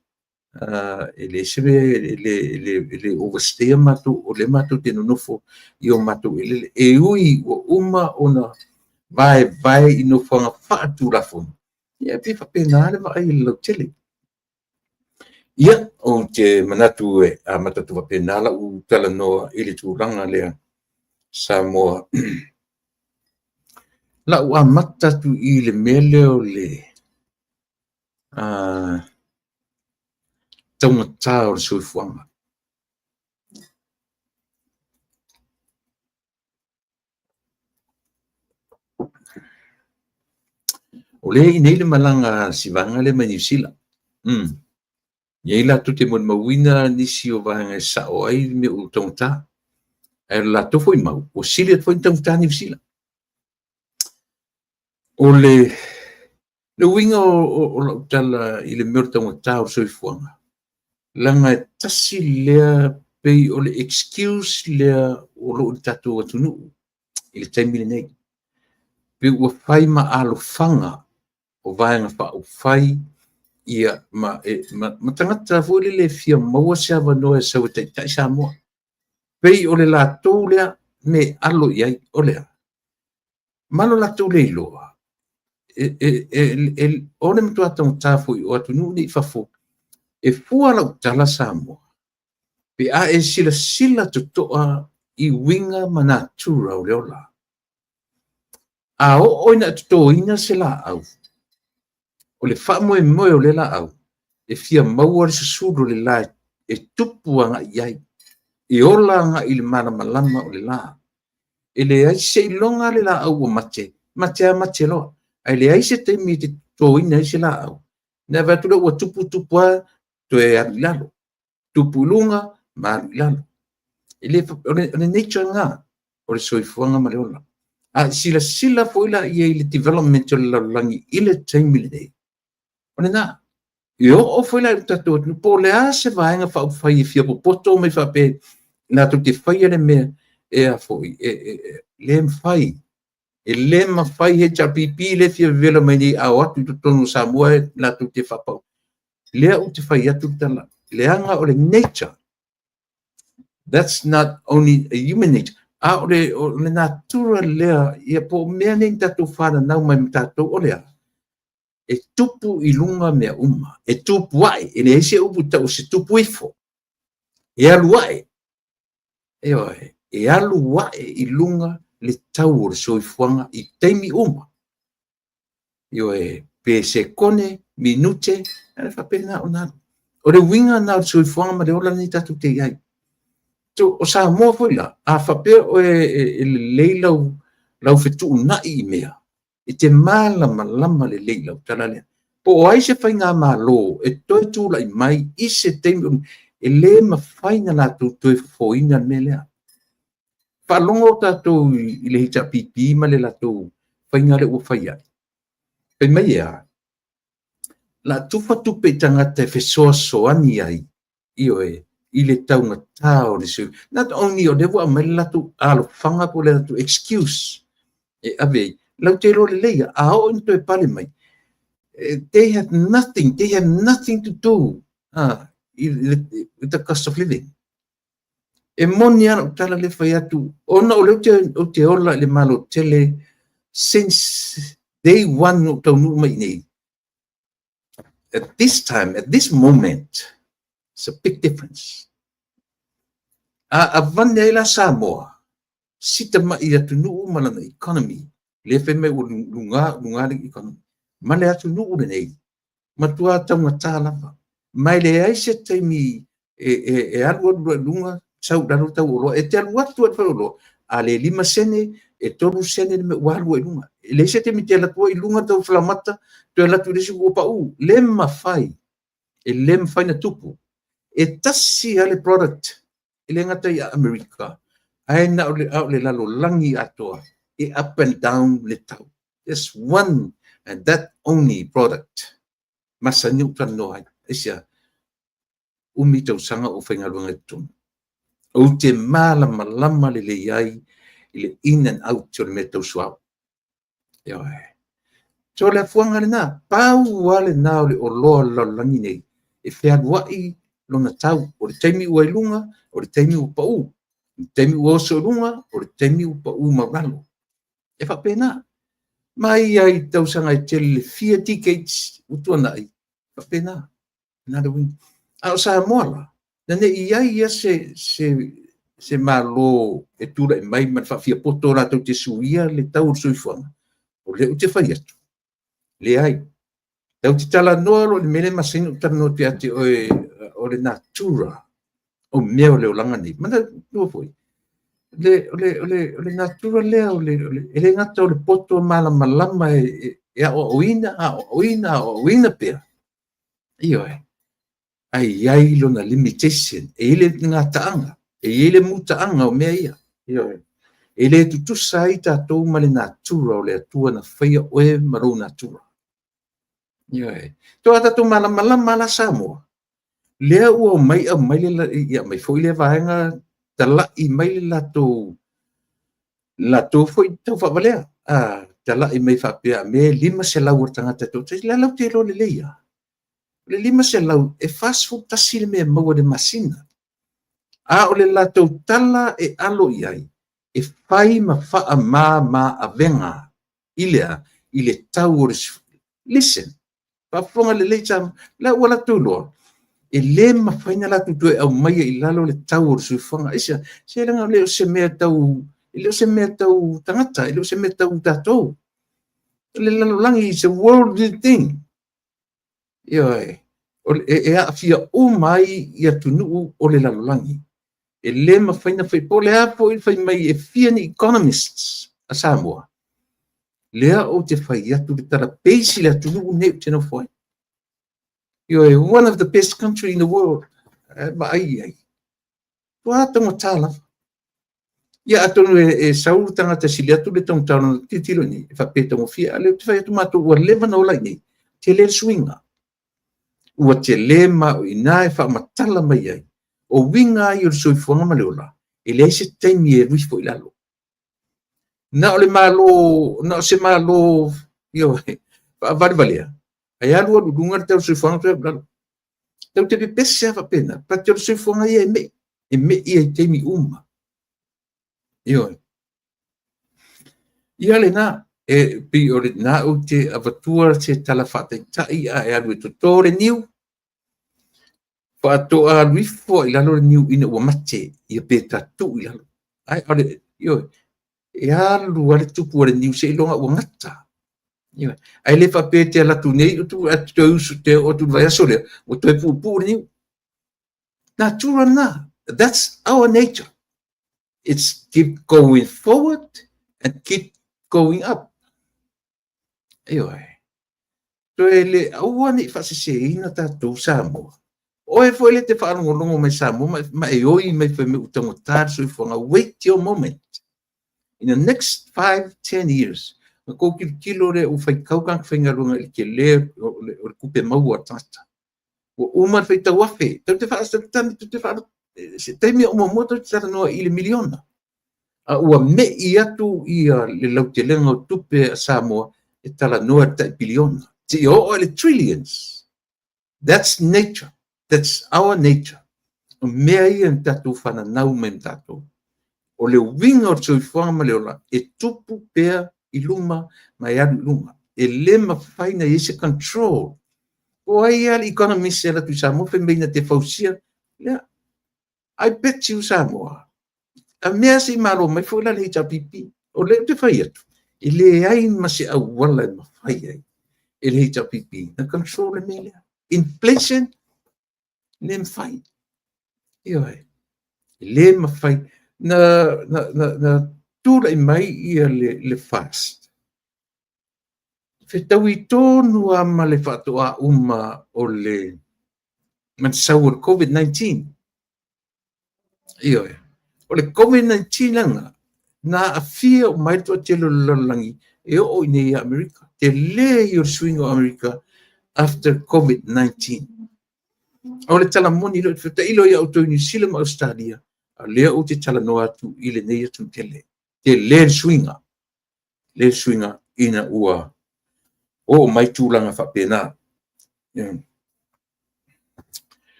e leai se mea e le overstay matou, o lea matou te nonofo i o matou eleele. E ui ua uma ona vaevae i nofoaga faatulafono, Ia, e pei e faapena le vaai i le lautele. Ia, ou te manatu e amata atu faapena lau talanoa i le tulaga lea Samoa. O la ou amata atu i le mea lea o le taugata o le soifuaga. O lea e i ai nei le malaga a si vaega lea mai Niu Sila. E i ai latou te molimauina nisi o vaega e sao ai le mea ua taugata. Ae o le latou foi mau, ua sili atu foi ona taugata Niu Sila. O le uiga o lau tala i le mea o le taugata o le soifuaga, leaga e tasi lea pei o le excuse lea o lo o i le tatou atunuu i le taimi lenei. Pei ua fai ma alofaga o Vaega Faaupufai ma tagata foi lele e fia maua se avanoa e sau e taitai Samoa. Pei o le latou lea mea e alo i ai, o le a? Ma lo latou le iloa, o le matua taugata foi o atunuu nei i fafo. E fua lau tala Samoa, pe a e silasila totoa i uiga ma natura o le ola. A oo ina e totoina se laau, o le faamoemoe o lea laau, e fia maua le susulu o le la e tupu agai i ai, e ola agai i le malamalama o le la. E leai seiloga le laau ua mate, mate lava mate loa. Ae leai se taimi e te totoina ai se laau, ona e vaai atu lea ua tupu tupu lava, toe alu i lalo, tupu i luga ma alu i lalo. O le nature lena o le soifuaga ma le ola. A silasila foi la i ai i le development o le lalolagi i le taimi lenei, o lena. E oo foi la i le tatou atunuu, po o le a se Vaega Faaupufai e fia popoto mai faapea latou te faia le mea e a foi, e le mafai. E le mafai HRPP lea e fia vevela mai nei a o atu i totonu o Samoa latou te faapau. Lea ou te fai atu le tala, leaga o le nature. That's not only a human nature. A o le natura lea, ia po o mea nei na tatou fananau mai ma tatou, o le a? E tupu i luga mea uma. E tupu ae, e leai se upu e tau o se tupu ifo. E alu ae. Ioe, e alu ae i luga le tau o le soifuaga i taimi uma. Ioe, pe sekone, minute, e faapena ona alu. O le uiga lena o le soifuaga ma le ola lenei tatou te i ai. So, o Samoa foi la, a faapea oe e lelei lau fetuunai i mea, e te malamalama lelei i lau tala lea. Po o ai se faigamalo e toe tulai mai i se taimi, e le mafai ona latou toe fofoina le mea lea. Faalogo tatou i le HRPP ma le latou faiga lea ua fai ai. Fai mai e a? O le a tufa tupe i tagata e fesoasoani ai, ioe, i le taugata o le soifuaga. Not only o lea ua aumai le latou alofaga po o le latou excuse e ave ai, latou te iloa lelei lava, a oo ina toe pale mai, they have nothing, they have nothing to do with the cost of living. E moni lava lau tala lea e fai atu, ona o lea ou te ola i le Malo tele since day one na ou taunuu mai i inei. At this time, at this moment, it's a big difference. A avane ai la Samoa, si tamai atunuu ma lana economy, lea fai mai ua luga luga le economy, ma le atunuu lenei, matua taugata lava. Ma e leai se taimi e alu alu loa i luga, sau i lalo le tau o oloa. E te alu atu lava i le faleoloa, a le 5 sene, e 3 sene le mea ua alu ai i luga. E leai se taimi e te alu atu ai i luga le tau o falaoamata, toe alu atu i le isi ua pau. Le mafai, e le mafai ona tupu. E tasi lava le product, e le gata i Amerika, ae na o le lalolagi atoa, e up and down le tau. There's one and that only product. Masani ou talanoa ai. Aisea? Umi tausaga o faigaluega i totonu. Ou te malamalama lelei ai i le in and out o le mea tau suauu. Ioe. So o le afuaga lena, pau lava lena o le oloa o le lalolagi nei, e fealuai lona tau. O le taimi ua i luga, o le taimi ua pau. O le taimi ua oso i luga, o le taimi ua pau maualalo. E faapena. Mai lava i tausaga e tele le fia decades ua tuanai, faapena. Na le uiga. A o Samoa la, na ne i i ai ia se Malo e tulai mai ma le faafiapoto latou te suia le tau o le soifuaga, o lea ou te fai atu, leai. Tatou te talanoa loa i le mea lea e masani ona ou talanoa atu ia te oe o le natura o mea o le olaga nei. Manatua foi, o le natura lea, e le gata o le poto malamalama e aoaoina, aoaoina, aoaoina pea, ioe, ae i ai lona limitation, e i ai le gataaga, e i ai le mutaaga o mea ia. Ioe. E le tutusa ai tatou ma le natura o le Atua na faia oe ma lou natura. Ioe. Toe tatou malamalama la Samoa, lea ua omai aumai le, ia aumai foi lea vaega talai mai le latou foi tau faavalea. Talai mai faapea a mea e 500 o le tagata e toatasi. La latou te iloa lelei lava. O le 500 e 41 le mea e maua i le masina. A o le latou tala e alo i ai, e fai ma faamama avega i le a? I le tau o le. Listen, faafofoga lelei Samoa, la ua latou iloa, e le mafai ona latou toe aumaia i lalo le tau o le soifuaga. Aisea? Se leaga e le o se mea tau, e le o se mea tau tagata, e le o se mea tau tatou. O le lalolagi, it's a worldly thing. Ioe, e aafia uma ai i atunuu o le lalolagi. E le mafai ona fai, po o le a foi fai mai e fia ni economists a Samoa, lea ou te fai atu le tala page i le atunuu nei ou te nofo ai. Ioe, one of the best country in the world. E vaai i ai. Ua taugata lava. Ia atonu e sau le tagata sili atu le taugata o lona tilotilo nei, e faapea e taugofie, a o lea ou te fai atu matou ua leva ona ola i inei, tele le suiga. Ua tele ma o i ina e faamatala mai ai, o uiga ia o le soifuaga ma le ola, e leai se taimi e alu ifo i lalo. Na o le Malo, na o se Malo, ioe, faavalevalea, ae alu alu i luga le tau o le soifuaga toe alu i lalo. Tatou te pepese lava faapena, but o le soifuaga ia e me'i, e me'i ai i taimi uma. Ioe. Ia lena, e pei o lena ou te avatua se tala faataitai a e alu e toto le niu, faatoa alu ifo i lalo le niu ina ua mate, ia pe ta tuu i lalo. Ai, o le, ioe, e alu lava le tupu o le niu seiloga ua gata. Ioe. Ae le faapea e te alu atu nei, toe usu te oo atu i le vaiaso lea, ua toe puupuu le niu. Natura lena. That's our nature. It's keep going forward and keep going up. Ioe. Toe le aua ne i faaseseina tatou Samoa. Oe foi le te faalogologo mai Samoa ma e oi mai fai mai ua taugata le soifuaga. Wait your moment. In the next 5, 10 years, na kou tilotilo lea ua faitau tagata faigaluega i le tele o le tupe maua a le tagata. Ua uma le faitau afe. Tou te se taimi o muamua tou te talanoa i le miliona. A ua me'i atu ia le lautelega o tupe a Samoa e talanoa i le tai piliona. Seia oo i le trillions. That's nature. That's our nature. O mea ia na tatou fananau mai ma tatou. O le uiga o le soifuaga ma le ola, e tupu pea i luma ma e alu i luma. E le mafai ona i ai se control. Po o ai lava le economist e alu atu i Samoa fai mai na te fausia. Yeah. I bet you Samoa. A mea se i malo mai foi la le HRPP. O lea ou te fai atu, e leai ma se auala e mafai ai e le HRPP na control le mea lea. Inflation, le mafai. Ioe. Le mafai. Na tulai mai ia le FAST. Fetaui tonu lava ma le faatoa uma o le ma le sau o le COVID-19. Ioe. O le COVID-19 lena, na aafia uma ai le toatele o le lalolagi e oo i nei i Amerika. Tele ia o le suiga o Amerika after COVID-19. O le tala moni, tailo ia outou i Niu Sila ma Ausetalia, a lea ou te talanoa atu i lenei atunuu tele. Tele le suiga. Le suiga ina ua oo mai tulaga faapena.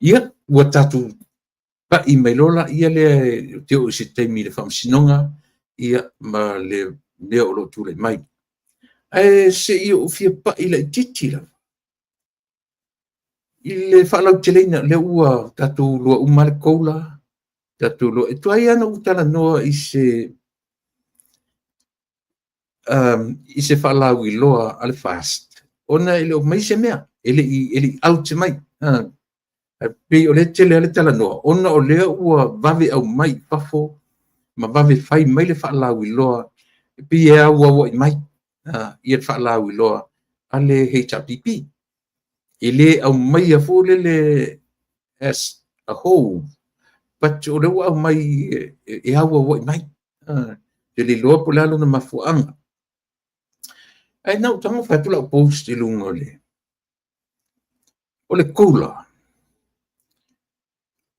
Ia, ua tatou pai mai loa la ia lea te oo i se taimi i le faamasinoga, ia, ma le mea o lo o tulai mai. Ae se i ou fia pai laitiiti lava i le faalauteleina, lea ua tatou iloa uma le COLA, tatou iloa. E tuai lava ona ou talanoa i se faalauiloa a le FAST, ona e le o mai se mea, e le i out mai. Ae pei o lea e tele lava le talanoa, ona o lea ua vave aumai i fafo ma vave fai mai le faalauiloa, e pei e auauai mai ia le faalauiloa a le HRPP. E le aumaia foi lele as a whole, but o lea ua aumai e auauai mai. E le iloa po o le a lona mafuaaga. Ae na ou tago fai atu lau post i luga o le COLA,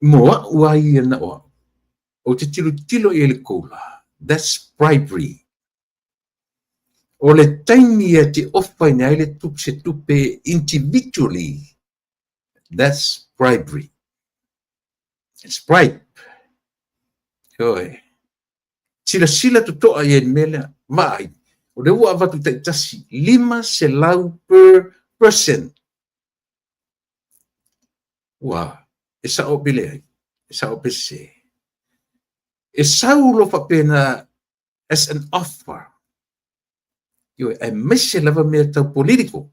mo au a ia na o au. Ou te tilotilo i le COLA, that's bribery. O le taimi e te ofaina ai le tupe, se tupe individually, that's bribery. It's bribe. Ioe. Silasila totoa i ai le mea lea. Vaai, o lea ua avatu taitasi, 500 per person. Ua, e sao pe leai, e sao pe se. E sau lo faapena as an offer. Ioe, aemaise lava mea tau political.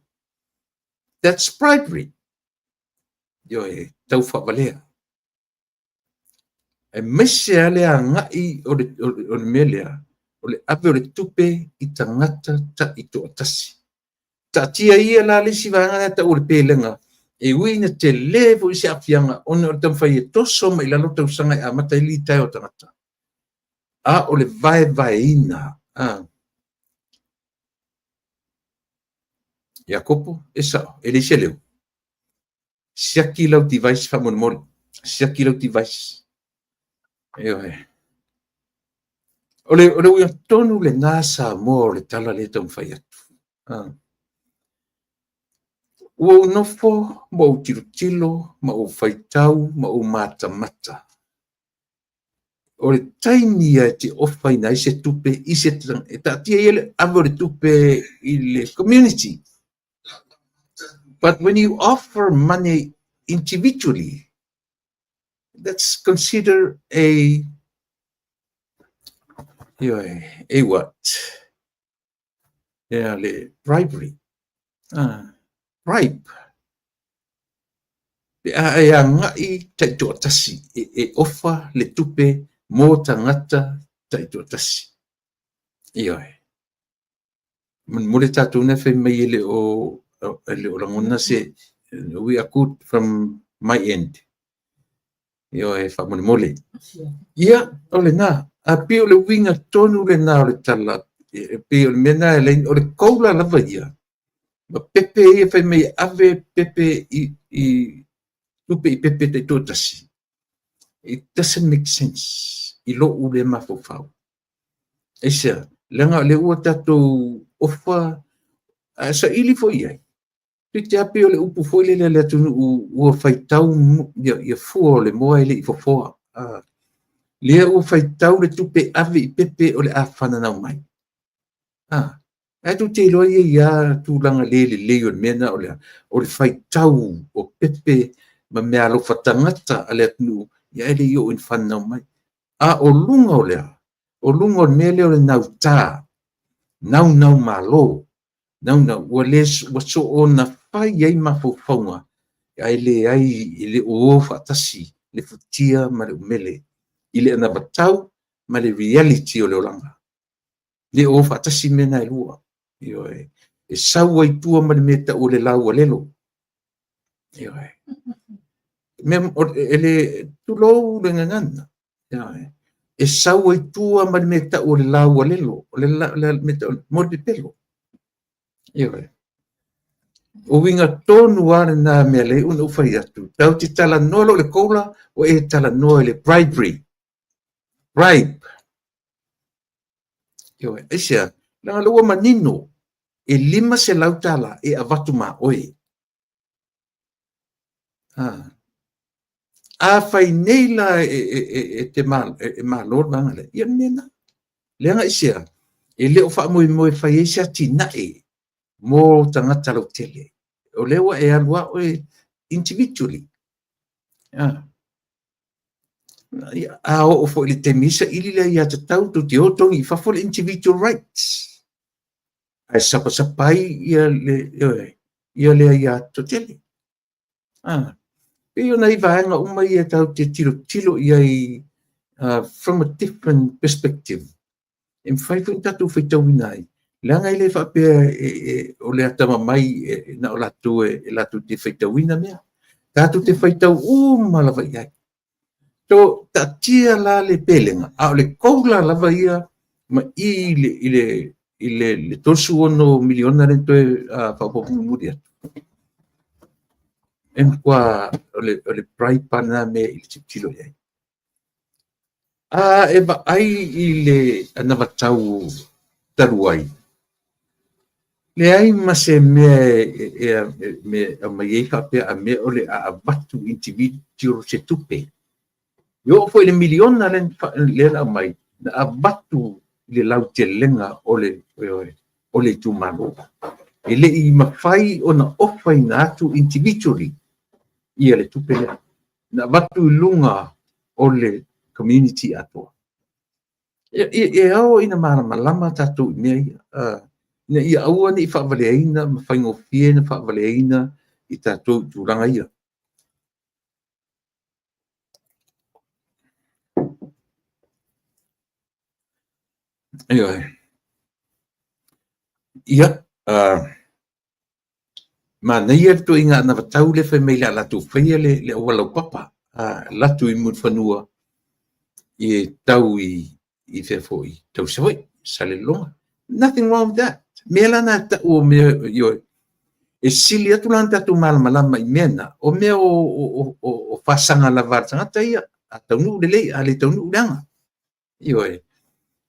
That's bribery. Ioe, tau faavalea. Aemaise lava le agai o le mea lea, o le ave o le tupe i tagata taitoatasi. Taatia ia la le isi vaega lea tau o le pelega, e ui ina tele foi se aafiaga ona o le taumafai e toso mai i lalo tausaga e amata ai le litaea o tagata. A o le vaevaeina. Iakopo, e sao, e leai se leo. Siaki lau device faamolemole. Siaki lau device. Ioe. O le uiga tonu lena, Samoa, o le tala lea e taumafai atu. Ua ou nofo ma ou tilotilo ma ou faitau ma ou matamata. O le taimi ia e te ofaina ai se tupe i se e taatia ia le ave o le tupe i le community. But when you offer money individually, that's considered a what? Yeah, le bribery. Bribe. Pe a e agai taitoatasi e ofa le tupe mo tagata taitoatasi. Ioe. Molemole tatou na fai mai e le o lagona se. We are good from my end. Ioe, faamolemole. Ia, o lena. A pei o le uiga tonu lena o le tala. E pei o le mea na e leai, o le COLA lava ia. Ma pepe ia fai mai ave pepe i tupe i pepe taitoatasi. It doesn't make sense i lou le mafaufau. Aisea? Leaga o lea ua tatou ofa a saili foi i ai. Toeitiiti lava pei o le upu foi lele a le atunuu, ua faitau ia fua o le moa e le i fofoa. Lea ua faitau le tupe ave i pepe o le a fananau mai. Ae tou te iloa ia ia tulaga le lelei o le mea na o le faitau o pepe ma mea alofa tagata a le atunuu, ia e le i oo ina fananau mai. A o luga o lea, o luga o le mea lea o le nauta, naunau malo, naunau, ua le ua soona fai ai mafaufauga, ae leai, e le o o faatasi le futia ma le umele i le anavatau ma le reality o le olaga. Le o faatasi mea na e lua. Ioe. E sau ai tua ma le mea tau o le laualelo. Ioe. Mea, e le tulou le gagana. Ioe. E sau ai tua ma le mea tau o le laualelo, o le mea tau mo le pepelo. Ioe. O uiga tonu lava lena mea lea ona ou fai atu. Tatou te talanoa loa i le COLA, ua e talanoa i le bribery. Bribe. Ioe. Aisea? Leaga lea ua manino, e $500 e avatu ma oe. A fai nei la e te e malo le vaega lea, ia le mea lena. Leaga aisea? E le o faamoemoe fai ai se atinae. mo tagata lautele. O lea ua e alu lava oe individually. A oo foi i le taimi e saili le aiatatau, tou te o togi i fafo le individual rights. Ae sapasapa ai ia le, ia le aiatatele. Pei o nai vaega uma ia tatou te tilotilo i ai from a different perspective. E mafai foi ona tatou faitauina ai, leaga e le faapea o le atamamai na o latou e latou te faitauina mea. Tatou te faitau uma lava i ai. So, taatia la le pelega, a o le goal lava ia ma i i le 36 miliona lea toe faaopoopo mulimuli atu. E matua o le bribe lena mea i le tilotilo i ai. A e vaai i le anavatau talu ai, leai ma se mea e aumai ai faapea a mea o le a avatu individual se tupe. E oo foi i le miliona lea na aumai, na avatu i le lautelega o le itumalo. E le i mafai ona ofaina atu individually ia le tupe lea. Na avatu i luga o le community atoa. E ao ina malamalama tatou i mea ia, ina ia aua ne i faavaleaina ma faigofie na faavaleaina i tatou i tulaga ia. Ioe. Ia, manaia le ituaiga anavatau lea fai mai o le a latou faia le auala laupapa, alu atu i Mulifanua e tau i fea foi, tau i Savaii, Salelologa. Nothing wrong with that. Mea la na tau o mea, ioe, e sili atu la ona tatou malamalama i mea na, o mea o fasaga lava a le tagata ia, a taunuu lelei, a le taunuu leaga. Ioe.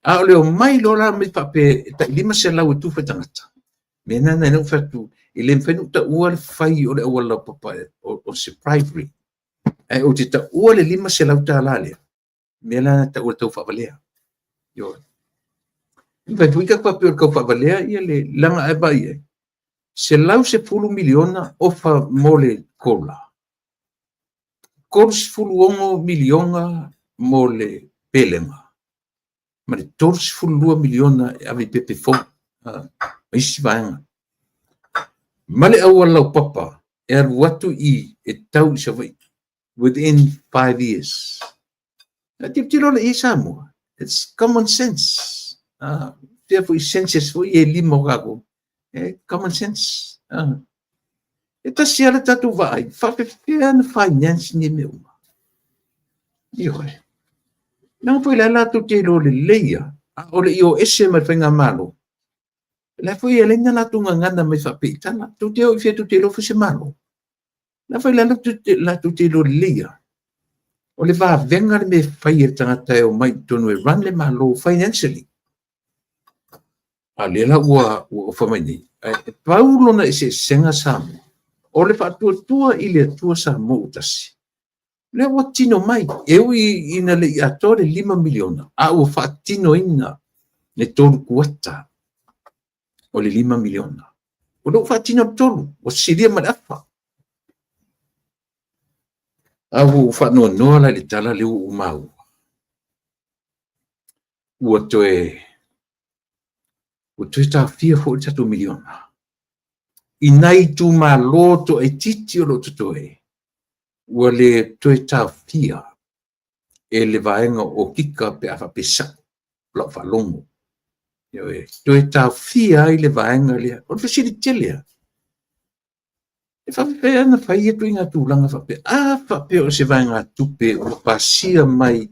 A o le omai loa la mai faapea e tai 500 e tufa i tagata, mea na na ou fai atu, e le mafai ona ou taua le fai o le auala laupapa o se bribery. Ae ou te taua le $500 lea, mea la na taua tau faavalea. Ioe. Fai foi ka faapea o le tau faavalea ia le leaga e vaai ai. 110 miliona ofa mo le COLA. 36 miliona mo le pelega ma le 32 miliona e ave i pepe fou ma isi vaega. Ma le auala laupapa e alu atu i e tau i Savaii within 5 years. A tilotilo la i Samoa, it's common sense. Fea foi senses foi e lima o tatou. E common sense. E tasi ala tatou vaai, faapefea na finance ni mea uma. Ioe. Leaga foi la latou te iloa lelei ia, a o le i o ese mai le faigamalo. La foi e leina latou gagana mai faapea i tala. Tou te o i fea tou te iloa foi se malo. La foi la latou te iloa lelei ia. O le vavega le mea e fai e le tagata e o mai i totonu e run le malo financially. A lea la ua ofa mai nei. E pau lona eseesega Samoa, o le faatuatua i le Atua Samoa ua tasi. Lea ua tino mai, e ui ina le i atoa le 5 miliona, a ua faatinoina le tolu kuata o le 5 miliona. O lea ua faatino le tolu, ua silia ma le afa. A ua ou faanoanoa la i le tala lea ua ou maua. Ua toe taofia foi le tatou miliona. I nai itumalo toaitiiti o lo o totoe, ua le toe taofia e le vaega o Kika pe a faapea sao lau faalogo. Ioe, toe taofia ai le vaega lea. O le fesili tele lava, e faapefea ona fai ituaiga tulaga faapea? A faapea o se vaegatupe ua pasia mai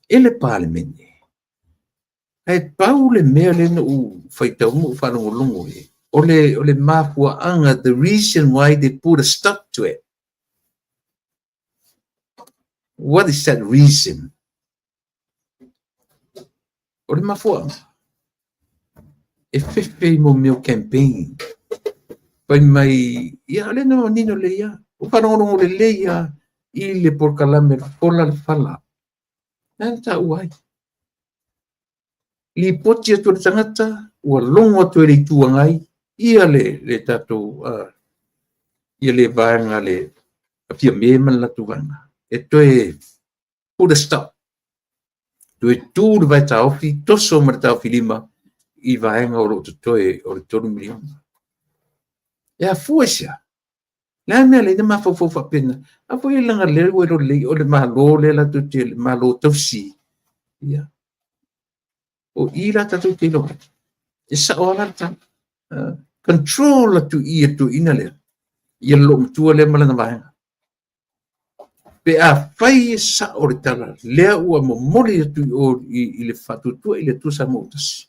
e le Palemene. Ae pau le mea lea na ou faitau ma ou faalogologo i ai, o le mafuaaga, the reason why they put a stop to it. What is that reason? O le mafuaaga, e fefe i mo mea o campaign. Fai mai, ia o lea na manino lelei lava. Ua faalogologo lelei lava i le polokalame Fola le Fala. Na taua ai. Lipoti atu le tagata, ua logo atu e le Itu Agai. ia le, le tatou, ia le vaega le Fiame ma le latou vaega, e toe put a stop, toe tu le vae taofi, toso ma le taofi lima i vaega o lo o totoe o le $3 miliona. E afua i se a? Le a le mea e ala ai ona mafaufau faapena? A foi leaga o lea ua iloa lelei o le Malo lea latou te, le Malo tausi. Ia. O i la tatou te iloa ai. E sao lava la le tala. Control atu i i e le toeaina lea, ia le loomatua lea ma lana vaega. Pe afai e sao le tala lea ua momoli atu i o i le Faatuatua i le Atua Samoa ua Tasi.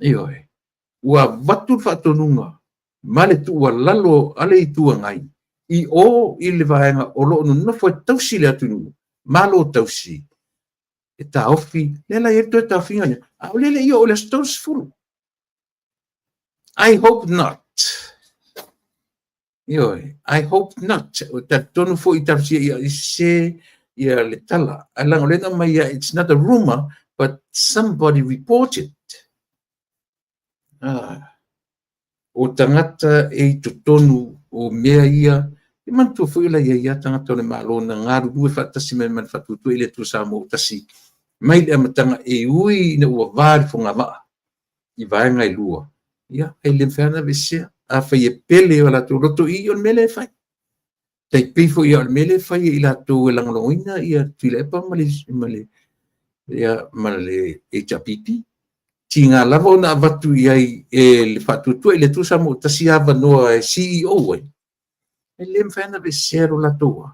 Ioe. Ua avatu le faatonuga ma le tuualalo a le Itu Agai i o i le vaega o lo o nonofo e tausi le atunuu, Malo tausi, e taofi, lea la e i ai le toe taofiga lea, a o lea e le i oo i le aso 30. I hope not. Ioe, I hope not. O talitonu foi talosia ia i sese ia le tala. Ae leaga o lea na aumai ia, it's not a rumor, but somebody reported. Ah, o tagata e i totonu o mea ia, e manatua foi o la e i ai lava tagata o le Malo na galulue faatasi mai ma le Faatuatua i le Atua Samoa ua Tasi mai le amataga e ui ina ua va le fogavaa i vaega e lua, ia, e le mafai lava ona aveesea. Afai e pele i o latou loto i i, o le mea lea e fai. Tai pei foi o le mea lea e fai e i latou e lagolagoina ia Tuilaepa ma le, ma le, ia, ma le HRPP. Tiga lava ona avatu i ai e le Faatuatua i le Atua Samoa Tasi avanoa e CEO ai, e le mafai ona aveesea lo latou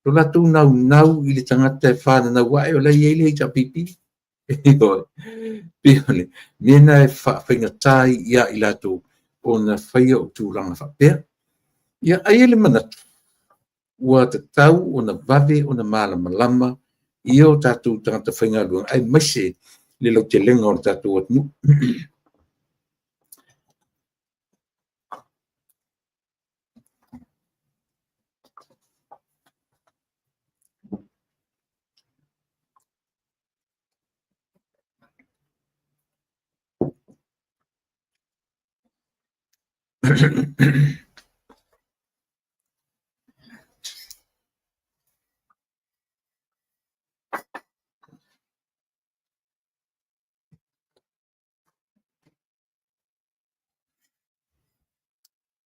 lo latou naunau i le tagata e fananau ae o la e i ai le HRPP. Ioe. Pei o le mea lena e faafaigata ai ia i latou ona faia o tulaga faapea. Ia, ae i ai le manatu, ua tatau ona vave ona malamalama ia o tatou tagata faigaluega, aemaise le lautelega o le tatou atunuu.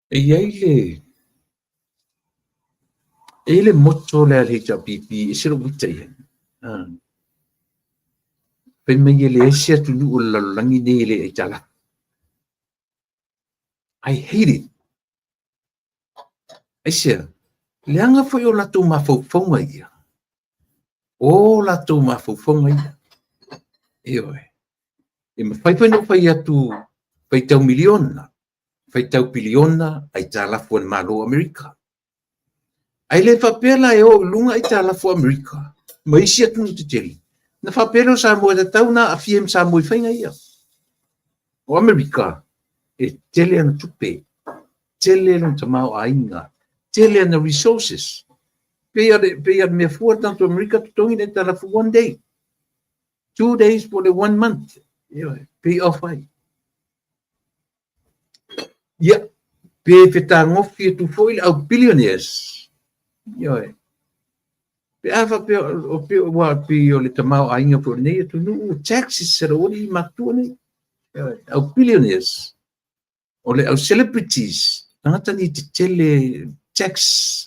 E i ai le e i ai le motto lea a le HRPP e ese lou ita i ai. Fai mai e leai se atunuu o le lalolagi nei e le aitalafu. I hate it. Aisea? Leaga foi o latou mafaufauga ia. O latou mafaufauga ia. Ioe. E mafai foi ona ou fai atu faitau miliona, faitau piliona aitalafu a le Malo o Amerika. Ae le faapea la e o i luga aitalafu a Amerika ma isi atunuu tetele, ona faapea lea o Samoa e tatau ona aafia ma Samoa i faiga ia. O Amerika, e tele ana tupe, tele lona tamaoaiga, tele ana resources. Pei o le, pei o le mea fua le tagata o Amerika totogi le aitalafu one day, 2 days po o le one month, ioe, pay off ai. Ia, pe fetagofi atu foi le au billionaires, ioe, pe a faapea o pe ua pei o le tamaoaiga foi o lenei atunuu, taxes a le aualii matutua nei, ioe, au billionaires, o le au celebrities, tagata nei tetele tax,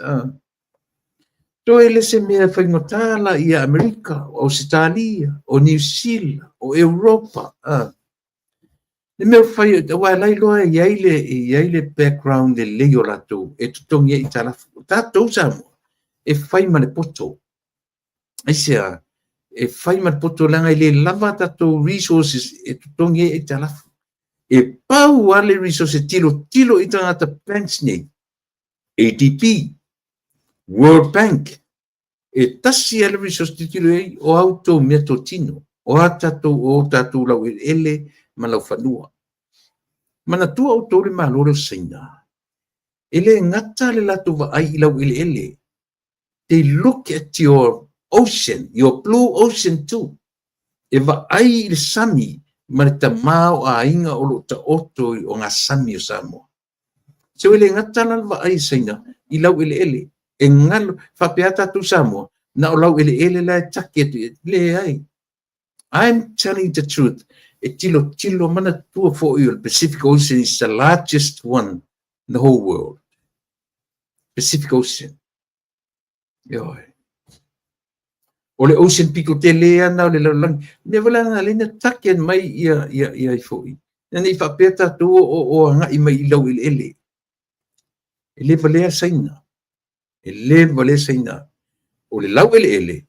Toe le se mea faigata la ia Amerika, o Ausetalia, o Niu Sila, o Europa, Le mea ua fai, aua la e iloa e i ai le, e i ai le background lelei o latou e totogi ai aitalafu. O tatou Samoa, e fai ma le poto. Aisea? E fai ma le poto leaga e le lava a tatou resources e totogi ai aitalafu. E pau lava le resource e tilotilo i tagata banks nei, ADB, World Bank, E tasi lava le resource tilotilo i ai, o a outou meatotino, o a tatou, o tatou laueleele ma laufanua. Manatua outou le Malo lea o Saina, e le gata le latou vaai i laueleele, they look at your ocean, your blue ocean too. E vaai i le sami ma le tamaoaiga o lo o taoto i ogasami o Samoa. Se ua le gata la le vaai a Saina i laueleele, e galo, faapea tatou Samoa, na o laueleele la e taki atu i ai. Leai. I'm telling the truth. E tilotilo manatua foi o le Pacific Ocean is the largest one in the whole world. Pacific Ocean. Ioe. O le ocean pito tele ana o le lalolagi. Mea foi la na lena taki mai ia ia ia i foi. Ina ne i faapea tatou o agai mai i laueleele. E le valea Saina. E le valea Saina. O le laueleele,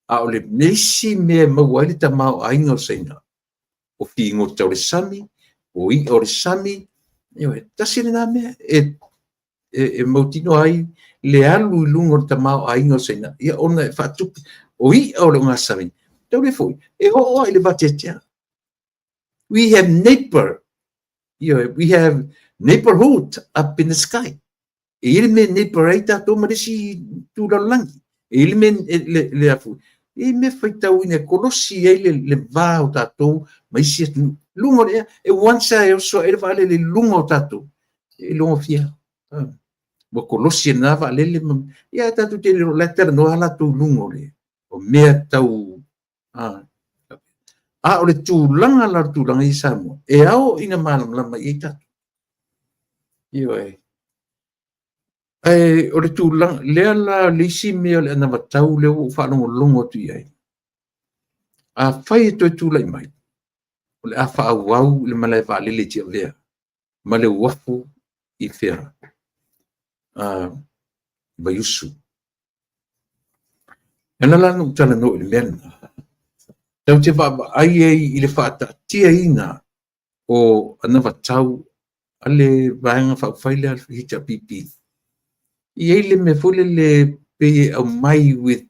a o le isi mea e maua ai le tamaoaiga o Saina, o figota o le sami, o i'a o le sami, ioe, tasi lena mea e mautinoa ai le alu i luga o le tamaoaiga o Saina, ia ona e faatupe, o i'a o le ogasami, taule foi, e oo lava i le vateatea. We have neighbor, ioe, we have neighborhood up in the sky. E i ai le mea e neighbor ai tatou ma le isi itu lalolagi. E i ai le mea le afu. E i ai mea faitauina e kolosi ai le va o tatou ma isi atunuu. Luga o le ea, e once lava e oso ae le vaalele i luga o tatou, e logofia. Ua kolosi e lena vaalele ma, ia tatou te le o la e talanoa lava latou i luga o le o mea tau a o le tulaga la o le tulaga i Samoa, e ao ina malamalama i ai tatou. Ioe. Ae o le tulaga lea la le isi mea o le anavatau lea ua ou faalogologo atu i ai. Afai e toe tulai mai, o le a faaauau le malae vaalele i Tiavea ma le uafu i fea? Vaiusu. E ala la ona ou talanoa i le mea lena, tatou te vaavaai ai i le faataatiaina o anavatau a le Vaega Faaupufai lea a le HRPP. E i ai le mea foi lele pei e aumai with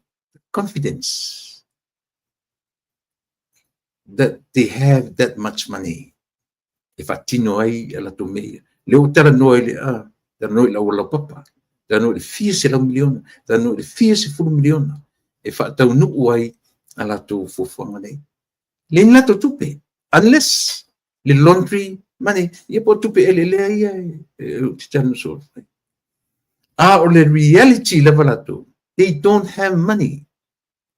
confidence that they have that much money e faatino ai a latou mea ia. Lea ua talanoa i le talanoa i le auala laupapa, talanoa i le fia $100 miliona, talanoa i le fia $10 miliona e faataunuu ai a latou fuafuaga nei. Leai ni latou tupe, unless le laundry money, ia po o tupe eleelea ia e ou te talanoa soo. A o le reality lava latou, they don't have money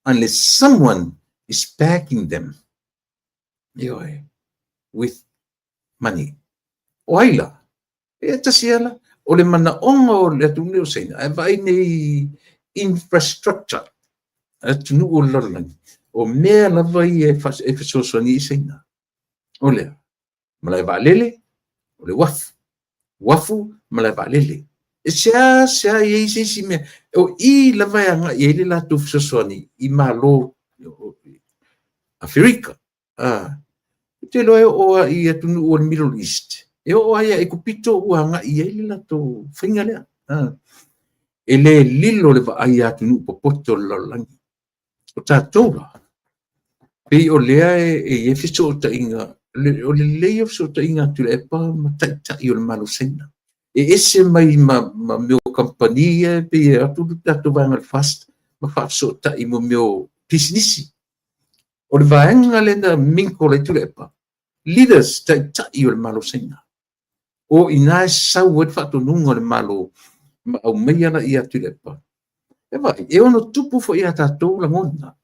unless someone is backing them. Ioe, with money. O ai la? E tasi ala, o le manaoga o le atunuu o Saina, ae vaai nei infrastructure, atunuu o le lalolagi, o mea lava ia e fesoasoani i Saina. O lea, malae vaalele, o le uafu. Uafu, malae vaalele. E sea sea i ai se isi mea. O i lava e agai ai le latou fesoasoani i Malo Aferika. Ou te iloa e oo lava i atunuu o le Middle East. E oo lava ia Ekupito ua agai i ai le latou faiga lea. E le lilo le vaai a atunuu popoto o le lalolagi. O tatou la, pei o lea e i ai fesootaiga, o le lelei o fesootaiga a Tuilaepa ma taitai o le Malo Saina. E ese mai ma mea o kamupani ia e pei e atu le tatou vaega o le FAST ma faafesootai mo mea o pisinisi. O le vaega lea na mingle ai Tuilaepa, leaders, taitai o le Malo Saina. O i ina e sau ai le faatonuga o le Malo ma aumaia la ia Tuilaepa. E vaai, e ono tupu foi ia tatou lagona.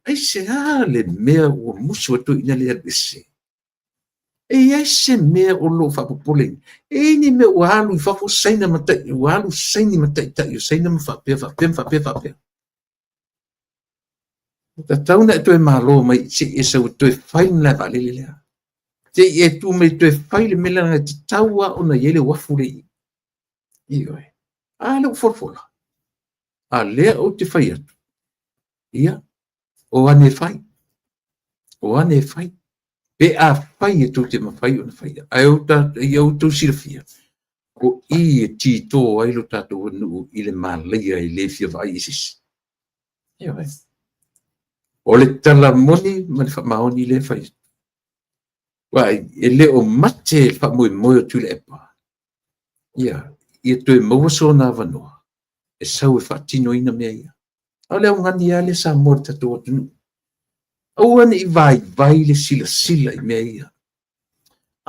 Aisea le mea ua musu atu ai ina le alu ese? E i ai se mea o lo o faapopoleina? E i ai ni mea ua alu i fafo Saina ma tai, ua alu Saini ma taitai o Saina ma faapea, faapea, ma faapea, faapea. Ua tatau ona e toe malo mai se i e sau e toe fai le malae vaalele lea. Se i e tu mai toe fai le mea lea e tatau lava ona i ai le uafu lea i i. Ioe. A lea ua folafola. A lea ou te fai atu, ia, o ane e fai. O ane e fai. Pe a fai e tou te mafai ona faia. Ae ia outou silafia, o i e tito ai lo tatou atunuu i le malaia e le fia vaai i se isi. Ioe. O le tala moni ma le faamaoni lea e fai atu. Vaai, e le o mate le faamoemoe o Tuilaepa. Ia, ia toe maua sona avanoa e sau e faatinoina mea ia. A o le augani lava lea Samoa i le tatou atunuu. Aua ne i vaivai le silasila i mea ia.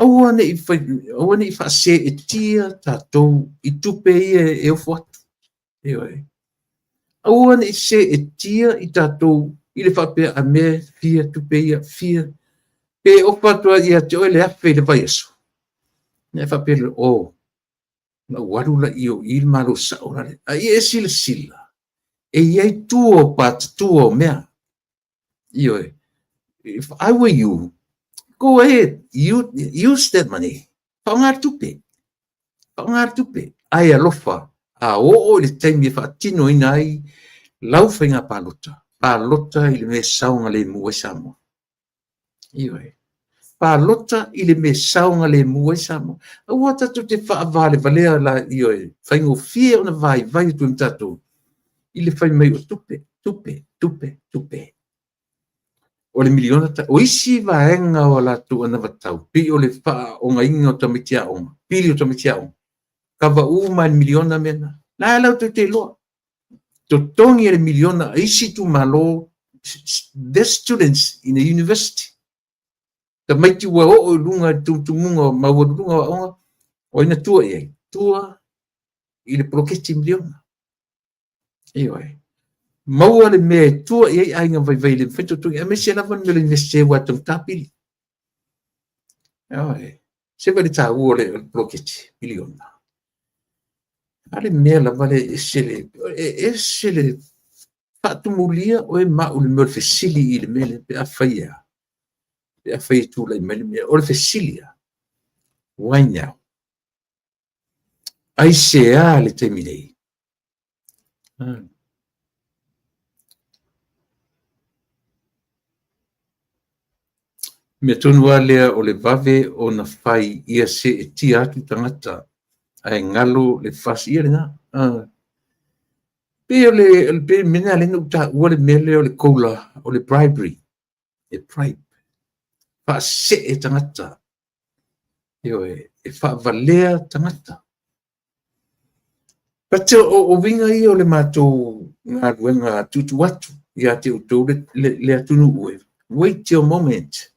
Aua ne i fai, aua ne i faaseetia tatou i tupe ia e ofo atu. Ioe. Aua ne i seetia i tatou i le faapea a mea fia tupe ia, fia. Pe ofa atu ai ia te oe le 1000 i le vaiaso, ona e faapea lea, oh, na ou alu la i o i le Malo sao la lea. A ia e silasila, e i ai tua o patatua o mea. Ioe. If I were you, go ahead, you, use that money. Faaaoga le tupe. Faaaoga le tupe. Ae alofa, a oo i le taimi e faatinoina ai lau faiga palota, palota i le mea e saogalemu ai Samoa. Ioe. Palota i le mea e saogalemu ai Samoa. Aua tatou te faavalevalea la, ioe, faigofie ona vaivai atu e tatou i le fai mai o tupe, tupe, tupe, tupe. O le miliona, o isi vaega o latou anavatau, pei o le faaaogaina o tamaiti aoga, pili o tamaiti aoga, kava uma i le miliona mea na. La e latou te iloa. Totogi e le miliona a isi itumalo, the students in the university. Tamaiti ua oo i luga i le tumutumuga maualuluga o aoga, o ai na tua i ai? Tua i le poloketi miliona. Ioe. Maua le mea e tua i ai aiga vaivai le mafai totogi, aemaise lava le mea o le Iunivesite ua taugata pili. Ioe. Se vaai le taua o le poloketi miliona. A le mea lava le ese le, e ese le faatumulia oe ma au i le mea o le fesili i le mea lea pe afai e a? Pe afai e tulai mai le mea. O le fesili lava, why now? Aisea le taimi nei? Mea tonu lava lea o le vave ona fai ia seetia atu tagata ae galo le fasi. Ia lena. Pei o le pei o le mea lena lea na ou taua le mea lea o le COLA, o le bribery, e bribe, faasee tagata. Ioe, e faavalea tagata. But o uiga ia o le matou galuega tuutuu atu ia te outou le atunuu e, wait your moment,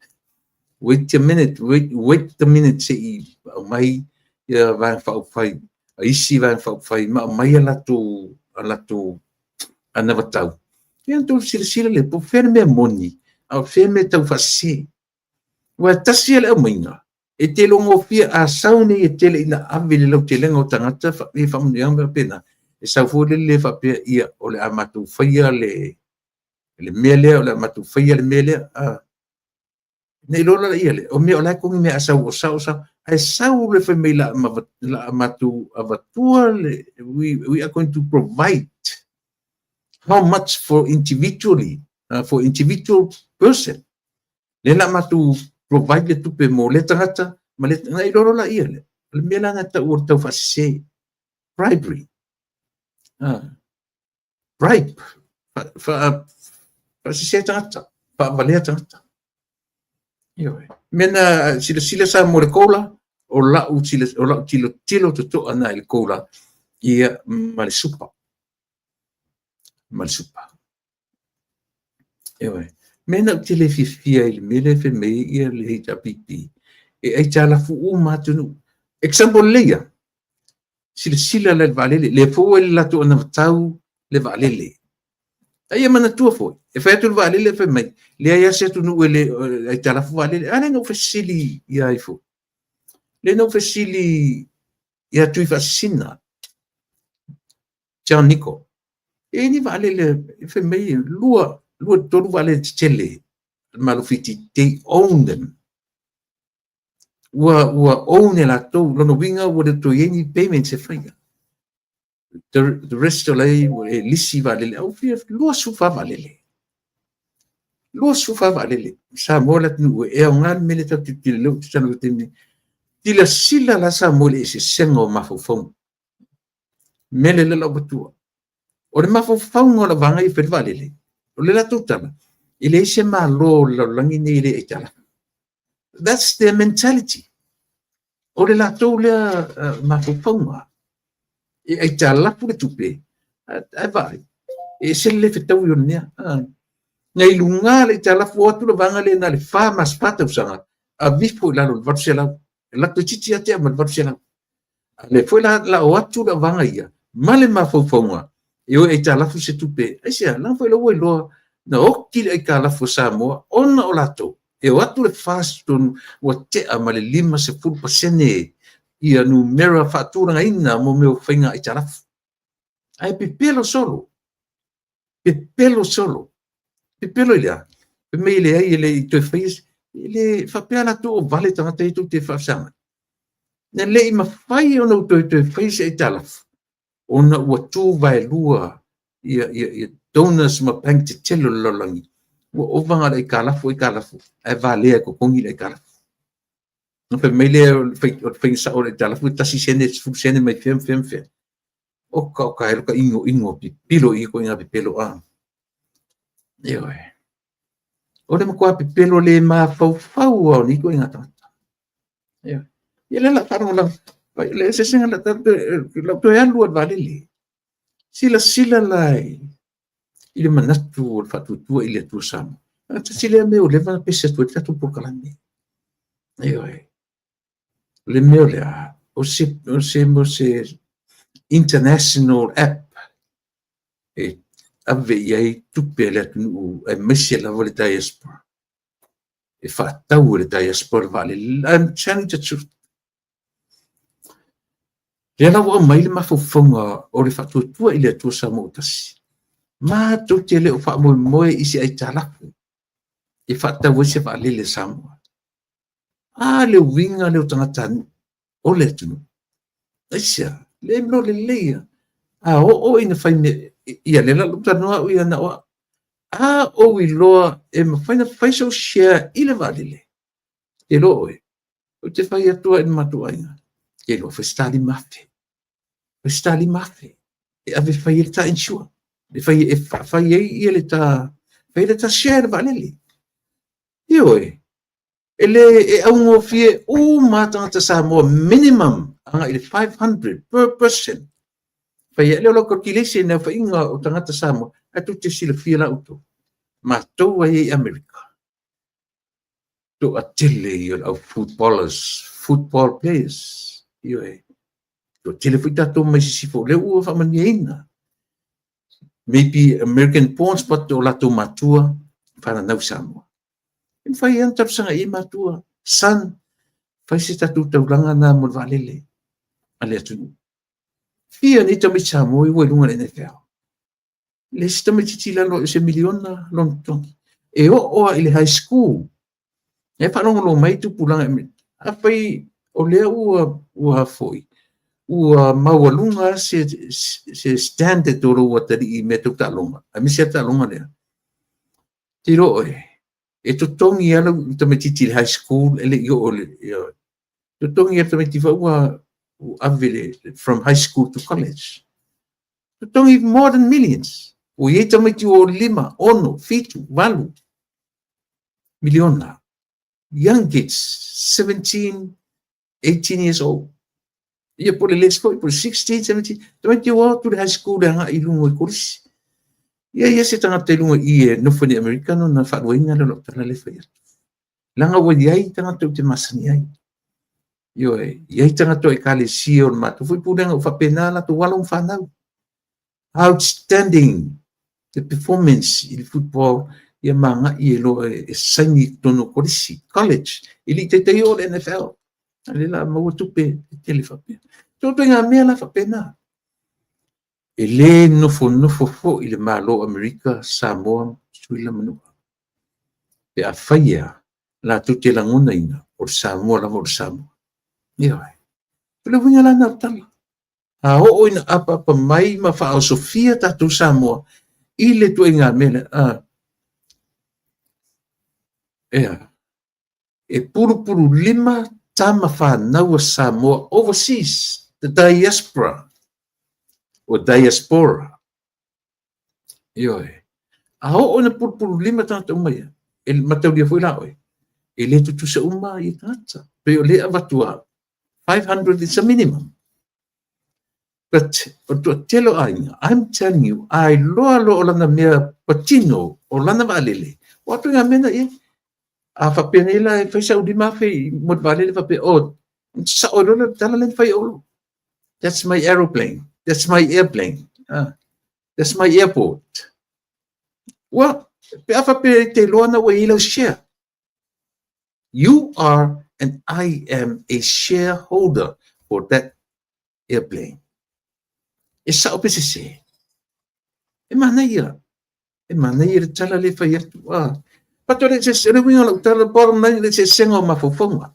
wait a minute, wait, wait a minute se i aumai ia Vaega Faaupufai, isi Vaega Faaupufai ma aumai a latou anavatau. Ia ona outou silasila lea, po o fea le mea moni, a o fea le mea tau faasese. Aua e tasi lava le aumaiga, e te iloa a sau nei e tele ina ave i le lautelega o tagata ia faamanuiaga ma faapena, e sau foi lele faapea, ia, o le a matou faia le mea lea, o le a matou faia le mea lea. Ne i loa la ia le, o mea o la e togi mea a sau o sao, sao, ae sau le fai mai la a matou avatua le, we are going to provide how much for individually, for individual person. Lea la matou provide le tupe mo lea tagata, ma le, na i loa la ia le, o le mea la na tau o le tau faasese, bribery. Bribe, faasese tagata, faavalea tagata. Ioe. Mea na silasila sa mo le COLA, o lau tilotilo totoa na i le COLA, ia ma le super. Ma le super. Ioe. Mea na ou te le fiafia i le mea lea e fai mai ai le HRPP, e aitalafu uma atunuu. Example lelei ia, silasila la i le vaalele, lea foi ua i le latou anavatau le vaalele. A ia manatua foi, e fai atu le vaalele fai mai, leai lava se atunuu e le aitalafu vaalele. A lea na ou fesili ia ai foi. Lea na ou fesili ia Tuifaasisina, John Nico. E i ai ni vaalele, fai mai, lua, tolu vaalele tetele a le Malo Fiti, they own them. Ua own e latou, lona uiga ua le toe i ai ni payments e faia. The rest o la e lisi vaalele, au fia 24 vaalele. 24 vaalele. Samoa le atunuu e aoga le mea lea tatou te tilotilo lea ou te talanoa i le taimi nei. Silasila la Samoa i le eseesega o mafaufauga. Mea lea la avatua. O le mafaufauga o le vaega ia e fai le vaalele, o le latou tala, e leai se Malo o le lalolagi nei e le aitalafu. That's their mentality. O le latou lea mafaufauga. E aitalafu le tupe, ae vaai, e ese le le fetaui o le mea. Na i luga le aitalafu, o atu le vaega lea na o le 4 masina, 4 tausaga, aveifo i lalo i le 800. E alu atu toeitiiti lava tea ma le 800. A o lea foi la o le a o atu le vaega ia ma le mafaufauga e o e aitalafu se tupe. Aisea? Leaga foi o lea ua iloa na oti le aitalafu a Samoa ona o latou e o atu le FAST i totonu ua tea ma le 50% ia numera faatulagaina mo mea o faiga aitalafu. Ae pepelo solo, pepelo solo. Pepelo i le a? Fai mai e leai e le i toe faia, e le faapea latou o vale tagata ia tou te faafesagai. Na le i mafai ona ou toe faia se aitalafu ona ua tu vaelua ia donors ma bank tetele o le lalolagi, ua ova na o le aitalafu, aitalafu, ae valea e totogi le aitalafu. Ona fai mai lea o le faiga sao o le aitalafu e 1 sene, 10 sene mai fea ma fea ma fea. Oka oka e lota inoino pipilo i ituaiga pepelo. Ioe. O le matua pepelo le mafaufau lava o nei ituaiga tagata. Ioe. Ia lea o le a faalagolago, le eseesega o le a toe alu lava i le vaalele. Silasila la i le manatu o le Faatuatua i le Atua Samoa. Tasi lea mea ua leva ona pese atu ai le tatou polokalame. Ioe. O le mea o le a? O se international app e ave i ai tupe a le atunuu, aemaise lava le diaspora. E faatau e le diaspora le vaalele. I'm telling the truth. Lea la ua aumai le mafaufauga o le Faatuatua i le Atua Samoa ua Tasi. Matou te le o faamoemoe i se aitalafu e faatau ai se vaalele a Samoa. A le uiga lea o tagatanuu o le atunuu. Aisea? Le iloa lelei lava. A oo ina fai mea, ia lea la ou talanoa au ia na o au. A ou iloa e mafai ona fai sou share i le vaalele, e iloa oe, ou te fai atu lava i le matou aiga, e iloa fai se ta 5,000. Fai se ta 5,000 e ave e fai ai le ta insure, e fai e faafai ai ia le ta, fai le ta share i le vaalele. Ioe, e le e augofie uma tagata Samoa minimum agai i le 500 per person. Fai ai lea o lau calculation i le aofaiga o tagata Samoa, ae tou te silafia la outou. Matou ai i Amerika, toatele ia o le au footballers, football players. Ioe, toatele foi tatou mai sisifo, o lea ua faamanuiaina. Maybe American born, but o latou matua fananau i Samoa. E mafai ai ona talosaga i ai matua, son, fai se tatou taulaga na mo le vaalele a le atunuu. Fia nei tamaiti Samoa ua i luga o le NFL. Le isi tamaitiiti i lalo o se miliona lona totogi. E oo lava i le high school, e faalogologo mai tupulaga, afai o lea ua foi, ua maualuga se standard o lou atalii i mea tau taaloga, aemaise lava taaloga lea. Te iloa oe, e totogi lava lau tamaitiiti i le high school e le i oo i le totogi lava tamaiti foi ua ave le from high school to college. Totogi more than millions. Ua i ai tamaiti ua 5, 6, 7, 8 miliona. Young kids, 17, 18 years old. Ia po le less foi, po le 16, 17. Tamaiti ua atu le high school le agai i luga i kolisi. Ia se tagata i luga i e nofo ni Amerika no na faaluaina le lau tala le fai atu. Leaga ua i ai tagata ou te masani ai. Ioe, i ai tagata o ekalesia o le matou foi pulega ua faapena latou alo ma fanau. Outstanding the performance i le football, ia magai e loa e saini i totonu o kolisi, college, e le i taitai oo le NFL. A lea la maua tupe e tele faapea. Ituaiga mea la faapena. E le nofonofo foi le Malo o Amerika, Samoa, Tutuila ma Manua. Pe a fai ea, latou te lagonaina o le Samoa lava o le Samoa. Ioe. O le uiga la na o le tala. A oo ina apaapa mai ma faaosofia tatou Samoa i le ituaiga mea lea, ea, e pulupulu lima tama fanau a Samoa overseas, the diaspora, o diaspora. Ioe. A oo ina pulupulu lima tagata uma ia, e mataulia foi la oe, e le tutusa uma ia tagata. Pei o lea avatu a 500 is a minimum. But o le toatele o aiga, I'm telling you, a iloa loa o lana mea patino, o lana vaalele, o atu i mea na i ai. A faapea nei la e fai sau 5,000 mo le vaalele faapea, oh, sao loa le tala lea na fai e Olo. That's my aeroplane. That's my airplane. That's my airport. Well, pe a faapea te iloa na ua i lau share. You are and I am a shareholder for that airplane. E sao pe sese. E manaia. E manaia le tala le fai atu. Ah. But o le se le uiga o lau tala, bottom line, le eseesega o mafaufauga.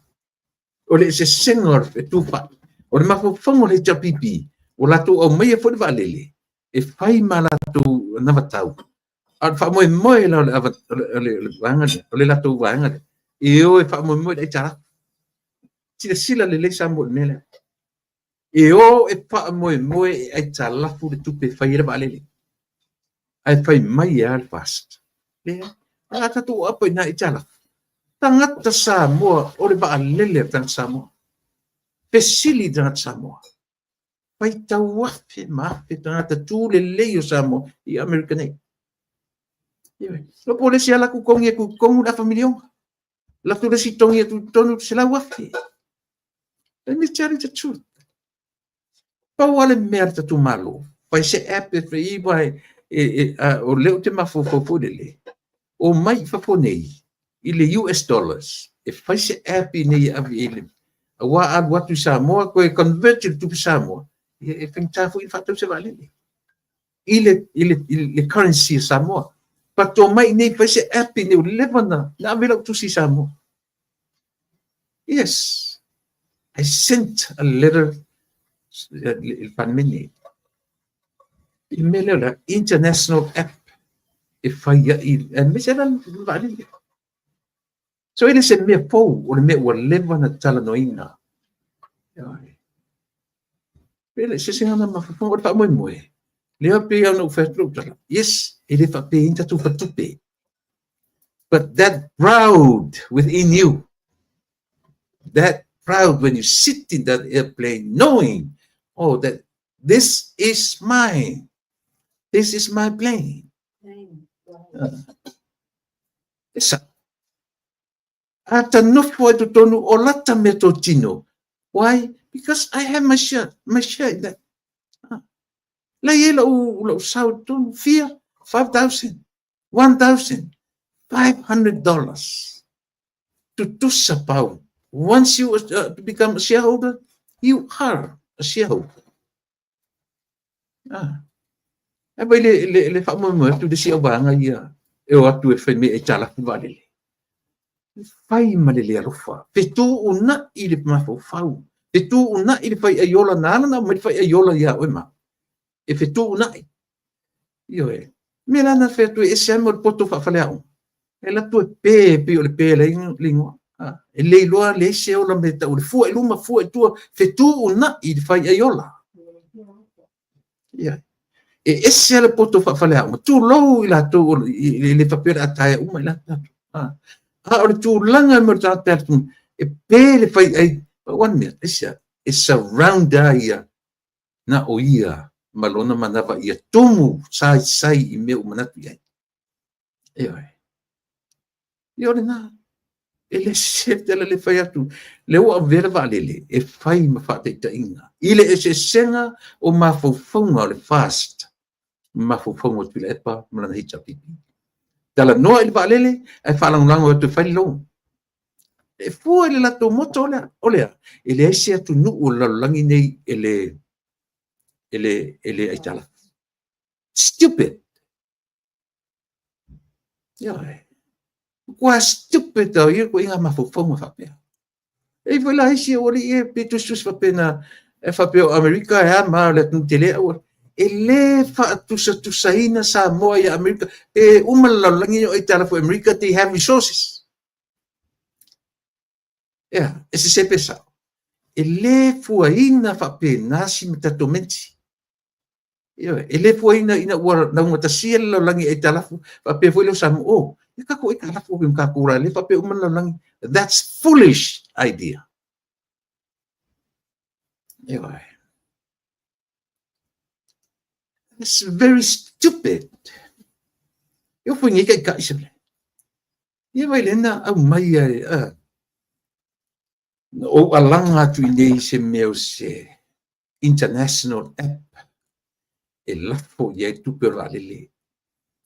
O le eseesega o le fetufaai. O le mafaufauga o le HRPP, ua latou aumaia foi le vaalele, e fai ma latou anavatau. A o le faamoemoe la o le vaega lea, o le latou vaega lea, e o e faamoemoe i le aitalafu. Silasila lelei Samoa i le mea lea. E o e faamoemoe e aitalafu le tupe e fai ai le vaalele. Ae fai mai e a le FAST. Lea, o le a tatou apa i nai aitalafu. Tagata Samoa o le vaalele a le tagata Samoa. Fesili i tagata Samoa. Faitau afe ma afe tagata tu lelei o Samoa i Amerika nei. No po le isi ala atu togi atu tonu le afa miliona. Latu le isi togi atu tonu 100,000. Let me tell you the truth. Pau lava le mea a le tatou Malo, fai se app e fai iwa e, o lea ou te mafaufau foi lele, o mai i fafo nei, i le US dollars, e fai se app i nei e ave i le, aua alu atu i Samoa, koe convert i le tupe Samoa, e faigata foi faatau se vaalele i le currency o Samoa. But o mai nei fai se app i nei, ua leva na ave lau tusi i Samoa. Yes, I sent a letter i le Palemene. I le mea lea o le international app e fai ai, aemaise la le vaalele. So e le se mea fou, o le mea ua leva na talanoaina. Pe le se na mafaufauga o le faamoemoe. Lea pei ona ou fai atu lau tala. Yes, e le faapea tatou fatupe. But that proud within you, that proud when you sit in that airplane knowing, oh, that this is mine. This is my plane. Esa. A ta nofo ai totonu o lata mea tō tino. Why? Because I have my share in that. La i e lau sau tonu, fia, 5,000, 1,000, $500. Tutusa pau. Once you become a shareholder, you are a shareholder. Ah. E vai le faamoemoe atu le si auvaega ia e o atu e fai mea e talafu vaalele. Fai ma le le alofa. Fetuunai le mafaufau. Fetuunai le fai aiola na ala na mai le fai aiola ia oe ma. E fetuunai. Ioe. Me la na fai atu e ese mo le poto faafaleao. E la tu e pe pe o le pe le ingoa. E le iloa le ese ola me tau le fua i luma fua i tua fetuunai le fai aiola. Ia. E ese le poto faafaleao. Tulou i latou i le faapea le ataia uma i latou. A o le tulaga mo le tagata e pe le fai ai. One mea, ese e surround ia na o ia ma lona manava ia tumu sai sai i mea o manatu i ai. E oe. Ia o lena. E le se tele le fai atu. Le ua avea le vaalele e fai ma faataitaiga. I le eseesega o mafaufauga o le FAST. Mafaufauga o Tuilaepa ma lana HRPP. Talanoa i le vaalele ae faalagolago atu e fai le loan. E fua i le latou moto lea, o lea, e leai se atunuu o le lalolagi nei e le aitalafu. Stupid. Ia, kua stupid au ia ko inga mafaufauga faapea. E foi la isi o li e pe tusitusi faapena e faapea o Amerika e a ma le atunuu tele aua. E le faatusatusaina Samoa ia Amerika. Pe uma le lalolagi o aitalafu Amerika, they have resources. Ia, e se pe sao. E le fuaina faapena si ma tatou menti. Ioe, e le fuaina ina ua laugatasia le lalolagi aitalafu, faapea foi lea o Samoa, oh, e tatou aitalafu o tatou la, le faapea uma le lalolagi. That's foolish idea. Ioe. It's very stupid. E ofo i nei taitai sole. Ia vai lena au mai ai. Na ou alaga atu i nei se mea o se international app e lafo i ai tupe o le vaalele.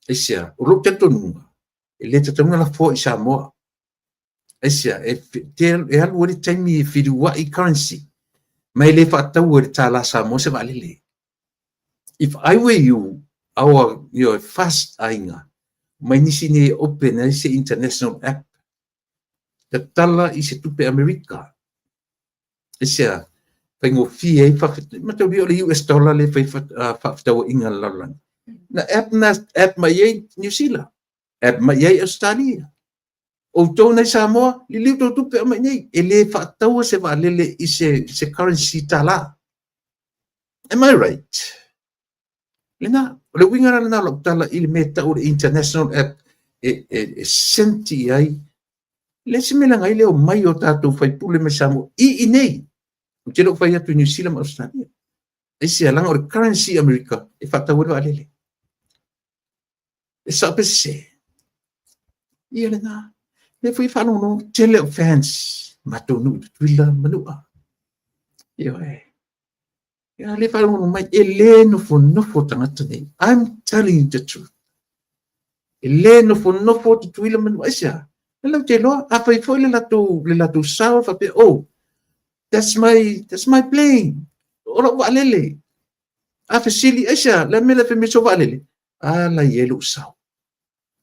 Aisea? O lou talitonuga, e le tatau ona lafoa i Samoa. Aisea? E alu ai le taimi e feliuai currency, ma e le faataua i le tālā Samoa se vaalele. If I were you, our fast aiga, mai nisi nei e open ai se international app, tatala i se tupe Amerika. Aisea? Faigofie ai mataulia o le US dollar le fai faafetauaiga a le lalolagi. Na app na app mai ai New Zealand, app mai ai Australia. Outou nei Samoa, liliu tou tupe aumai nei. E le faataua se vaalele i se currency tālā. Am I right? Lena, o le uiga la lena o lau tala i le mea e tau o le international app e senti ai le isi mea leaga ai le omai o tatou faipule mai Samoa i inei. Ou te le o fai atu i New Zealand ma Australia. Aisea? Leaga o le currency Amerika e faatau ai le vaalele. E sao pe sese? Ia lena. Lea foi e faalogologo tele o fans matou nuu i Tutuila ma Manua. Ioe. Ia lea faalogologo mai e le nofonofo tagata nei. I'm telling you the truth. E le nofonofo Tutuila ma Manua. Aisea? E lau te iloa, a fai foi le latou sao faapea, "Oh, that's my plane. O lou vaalele." A fesili, aisea, le mea le fai mai so vaalele? A la i ai lou sao.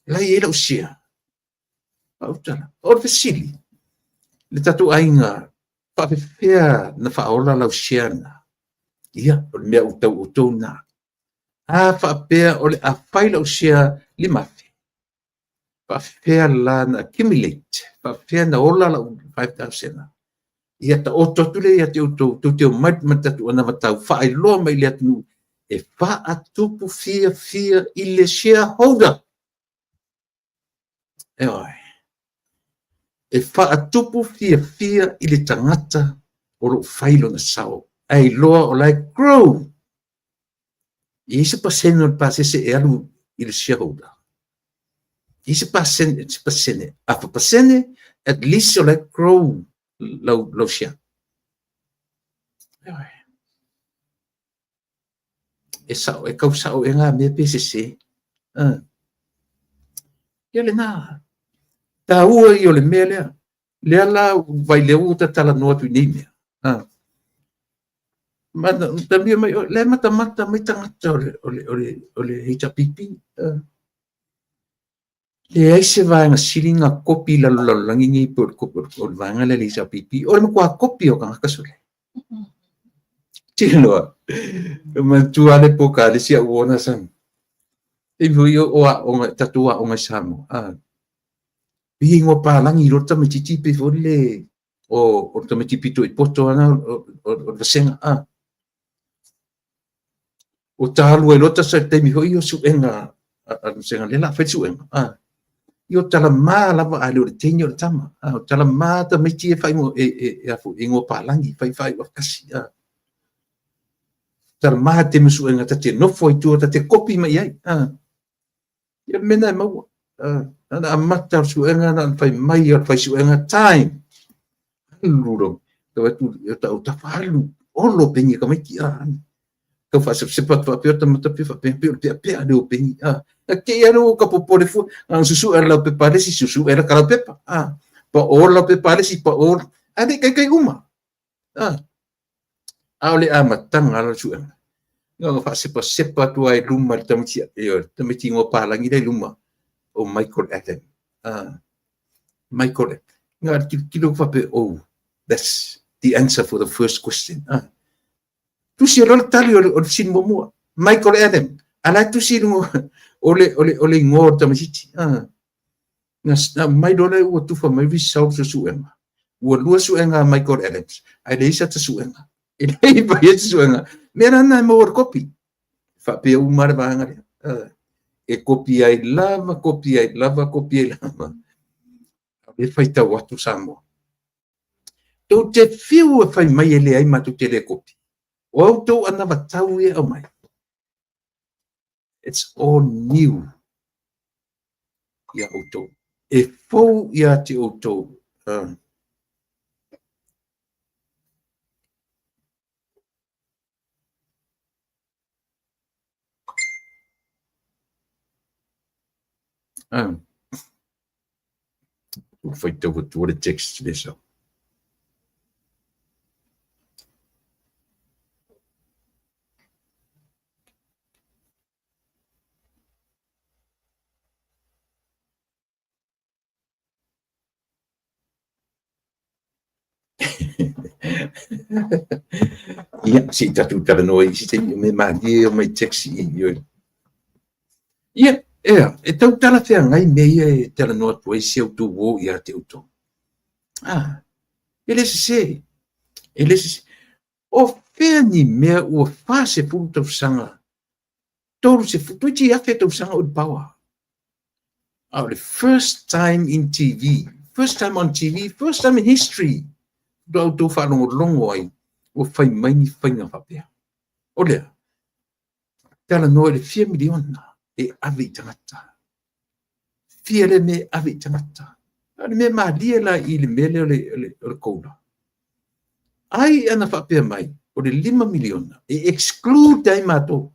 La i ai lau share. Autala. O le fesili, le tatou aiga, faafefea na faaola lau share na? Ia, o le mea ua tau outou na. A faapea o le a fai lau share 5,000, faafefea la na accumulate, faafefea na ola lau 5,000? Ia taoto atu lea ia te outou, tou te omai ma le tatou anavatau faailoa mai i le atunuu e faatupu fiafia i le shareholder. Ioe. E faatupu fiafia i le tagata o loo fai lona sao. Ae iloa o la e grow. E i ai se pasene o le pasese e alu i le shareholder. E i ai se pasene, se pasene, afa pasene, at least o la e grow lau share. Ioe. E sao, e kau sao e ngā mea pe sese. Ia lena. Tāua i o le mea lea. Lea la vai lea ua tatala noa atu i nei mea. Ma tamia mai, le matamata mai tagata o le HRPP. Leai se vaega sili na kopi i lalo lalolagi nei po o le vaega lea le HRPP. O le matua kopi o tagata sole. Tino, manatua le po ka le sia uona sa. E hui o aoga, tatou aoga i Samoa. Pei e ingoa palagi i lo tamaitiiti pe foi le o tamaiti pito i poto ana o le vasega. O tālua i lo tasa i taimi foi o suega a vasega lea la fai suega. I o tala mā lava a le o le teine o le tama. O tala mā tamaiti e fai e afu ingoa palagi, fai fai o kasi. Tala mā te musuega ta te nofo i tua ta te kopi mai ai. Ia mena e maua. Ana amata o suega na fai mai o fai suega time. Alu ro. Tau atu o tafa alu. Olo pengi ka maiti a. Tau whaasepsepa atu whaapea ta mata pe whaapea pe o pea pea le o pengi a. Na ke ia ro ka popore fu. Na susu e lau pepa le si susu e la ka lau pepa. Pa o lau pepa le si pa o. A le kai kai uma. A o le amataga la suega. Na whaasepasepa atu ai luma le tamaiti e o tamaiti ingoa palangi le luma o Michael Adam. Michael Ngā tilotilo whape, oh, that's the answer for the first question. Tusi o le tali o le fesili muamua. Michael Adam. Ala tusi lunga o le ingoa o le tamaitiiti. Na mai loa lea ua tufa mai results o suega. Ua lua suega a Michael Adams. Ae leai sa ta suega. E leai pai e suega. Mea la na e maua le kopi. Faapea uma le vaega lea. E kopi ai lava, kopi ai lava, kopi ai lava. E faitau atu Samoa. Tou te fiu e fai mai e leai matou te le kopi. O au tou anavatau ia au mai. It's all new ia outou. E fou ia te outou. Ua faitau atua le text lea sau. Ia, se i tatou talanoa i isi taimi, o mea malie o mai text i i. Ia, ea, e tau talafeagai mea ia e talanoa atu ai si a outou uo ia te outou. Ah, e le sese, e le sese. O fea ni mea ua 40 tausaga, 30, toeitiiti afe tausaga o i le power. A o le first time in TV, first time on TV, first time in history, faatoa outou faalogologo ai ua fai mai ni faiga faapea. O lea, talanoa i le fia miliona e ave i tagata. Fia lea mea e ave i tagata. O le mea malie la i le mea lea o le COLA. Ai ana faapea mai, o le $5 miliona e exclude ai matou.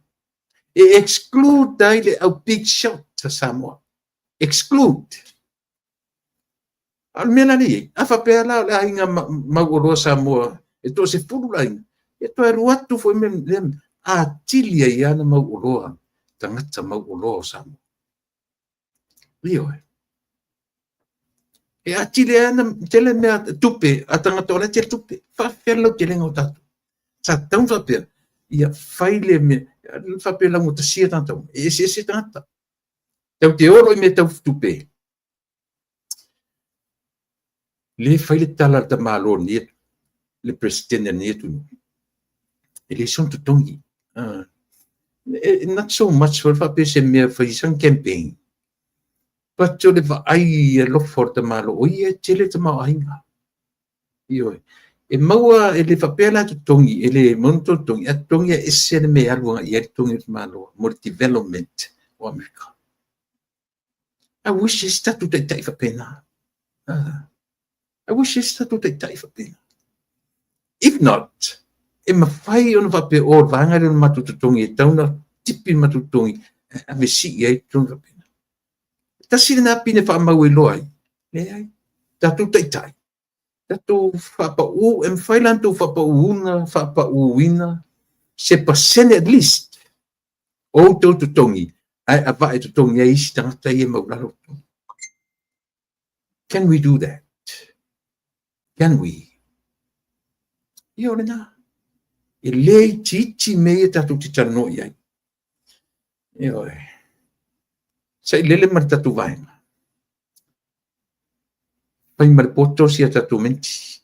E exclude ai le au big shot a Samoa. Exclude. A o le mea la lea e i ai, a faapea la o le aiga mauoloa Samoa e toasefulu le aiga, e toe alu atu foi me lea atili ai lava na mauoloa tagata mauoloa o Samoa. Ioe. E atili ai na tele mea tupe a tagata o la e tele tupe. Faafefea le lautelega o tatou. Sa tatau ona faapea, ia fai le mea, faapea laugatasia tagata uma, e eseese tagata. Tatou te o loa i mea tau tupe, lea e fai le tala a le tamaloa o lenei, le Peresetene o lenei atunuu, e leai sona totogi. Not so much foi faapea se mea e fai ai sana campaign, but o le vaai alofa o le tamaloa, o ia e tele le tamaoaiga. Ioe. E maua, e le faapea la totogi, e le maua ni totogi, ae totogi e ese le mea e alu agai i ai le totogi o le tamaloa mo le development o Amerika. I wish e se tatou taitai faapena. I wish e se tatou taitai faapena. If not, e mafai ona faapea, o le vaega lea o le matou totogi e tatau ona tipi le matou totogi, ae ave sii ai totogi faapena. Tasi lena pine faamau e iloa ai, leai, tatou taitai, tatou faapau, e mafai la ona outou faapauina, faapauina se pasene at least o outou totogi, ae avae totogi ai isi tagata ia e maualalo totogi. Can we do that? Can we? Ia o lena. E le itiiti mea ia tatou te talanoa i ai. Ioe. Sailele ma le tatou vaega. Fai ma le poto si a tatou menti.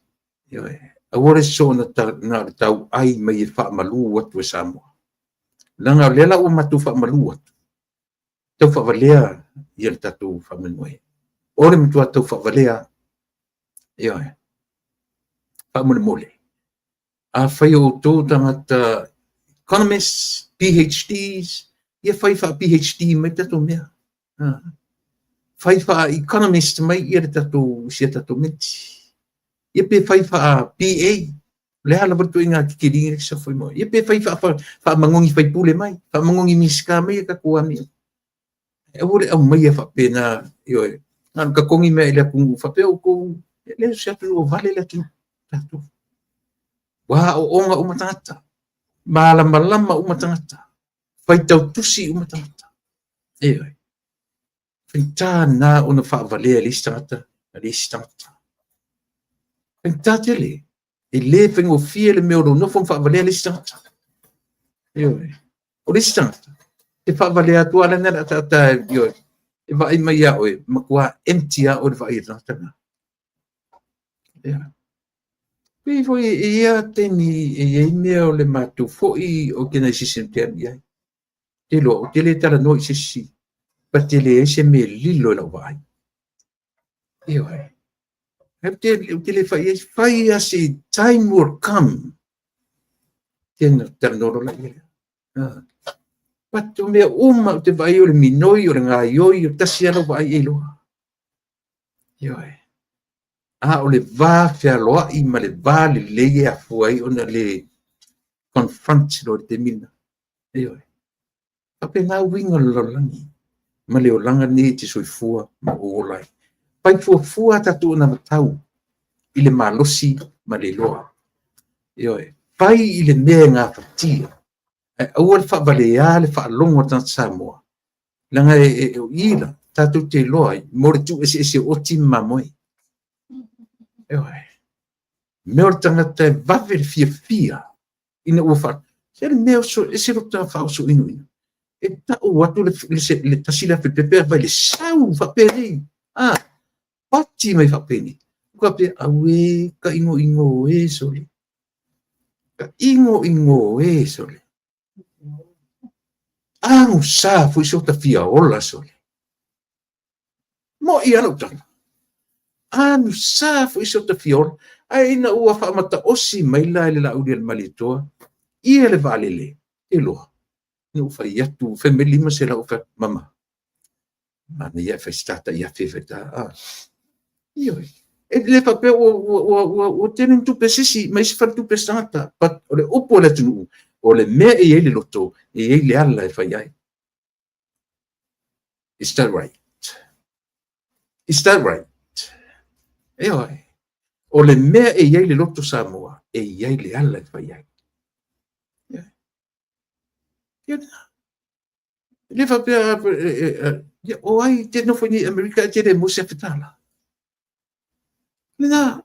Ioe. Aua le soona ta, na o le tauai mai e faamalu atu e Samoa. Leaga o lea la ua matou faamalu atu, tau faavalea ia le tatou faamoemoe. O le matua tau faavalea. Ioe. Faamolemole. Afai o outou tagata economists, PhDs, ia fai faa-PhD mai le tatou mea. Fai faa-economist mai ia le tatou, si a tatou menti. Ia pe fai faa-PA, le a lava le ituaiga tikeri lea sa fai mai. Ia pe fai faa-manogi faipule mai, faa-manogi Minisita mai ia tatou amio. Aua le aumaia faapena, ioe, na ona tatogi mea i le atunuu faapea outou, e le o se atunuu o vale le atunuu, tatou. Ua aooga uma tagata, malamalama uma tagata, faitau tusi uma tagata. Ioe. Faigata lena ona faavalea e le isi tagata ma le isi tagata. Faigata tele. E le faigofie le mea o lou nofo ma faavalea le isi tagata. Ioe. O le isi tagata, e faavalea atu lava lana le ataata, ioe, e vaai mai ia oe, matua empty lava oe le vaai a le tagata lena. Ia. Pei foi e i ai taimi e i ai mea o le matou foi organization te alu i ai. Te iloa, ou te le talanoa i se isi, but e leai se mea e lilo i lau vaai. Ioe. Ou te le fai ai, fai lava se time will come. Tena talanoa loa la ia. But o mea uma ou te vaai o le minoi, o le gaioi, o tasi lava lau vaai e iloa. Ioe. A o le va fealoai ma le va lelei e afua ai ona le confront loa i le taimi lena. Ioe. Faapena uiga o le lalolagi ma le olaga lenei e te soifua ma ou ola ai. Fai fuafua a tatou anavatau i le malosi ma le iloa. Ioe. Fai i le mea e gafatia, ae aua le faavalea le faalogo a le tagata Samoa, leaga o i la tatou te iloa ai mo le tuueseese o oti ma mamoe. Ioe. Mea o le tagata e vave le fiafia ina ua faa... Se le mea oso, ese lo ta faaosoinoina. E tau atu le 1,000 pepe vai le sau faapenei. Ah, pati mai faapenei. Ua faapea, auē, ka igoigo e sole. Ka igoigo e sole. Agusa foi so ta fia ola sole. Mo'i lava lau tala. Agusa foi so ta fia ola. Ae ina ua faamataosi mai la e le Laaulialemalietoa ia le vaalele, e loa. Na ou fai atu, fai mai 500, ou fai atu, mama, manaia e fai se tatai afe fai ta, ah. Ioe. E le faapea ua tele ni tupe a se isi, ma isi faletupe a se tagata. But o le upu a le atunuu, o le mea e i ai le loto, e i ai le ala e fai ai. Is that right? Is that right? Ioe. O le mea e i ai le loto Samoa, e i ai le ala e fai ai. Ia lena. E le faapea, ia, o ai te nofo i nei Amerika e te le maua se afe tala. Lena.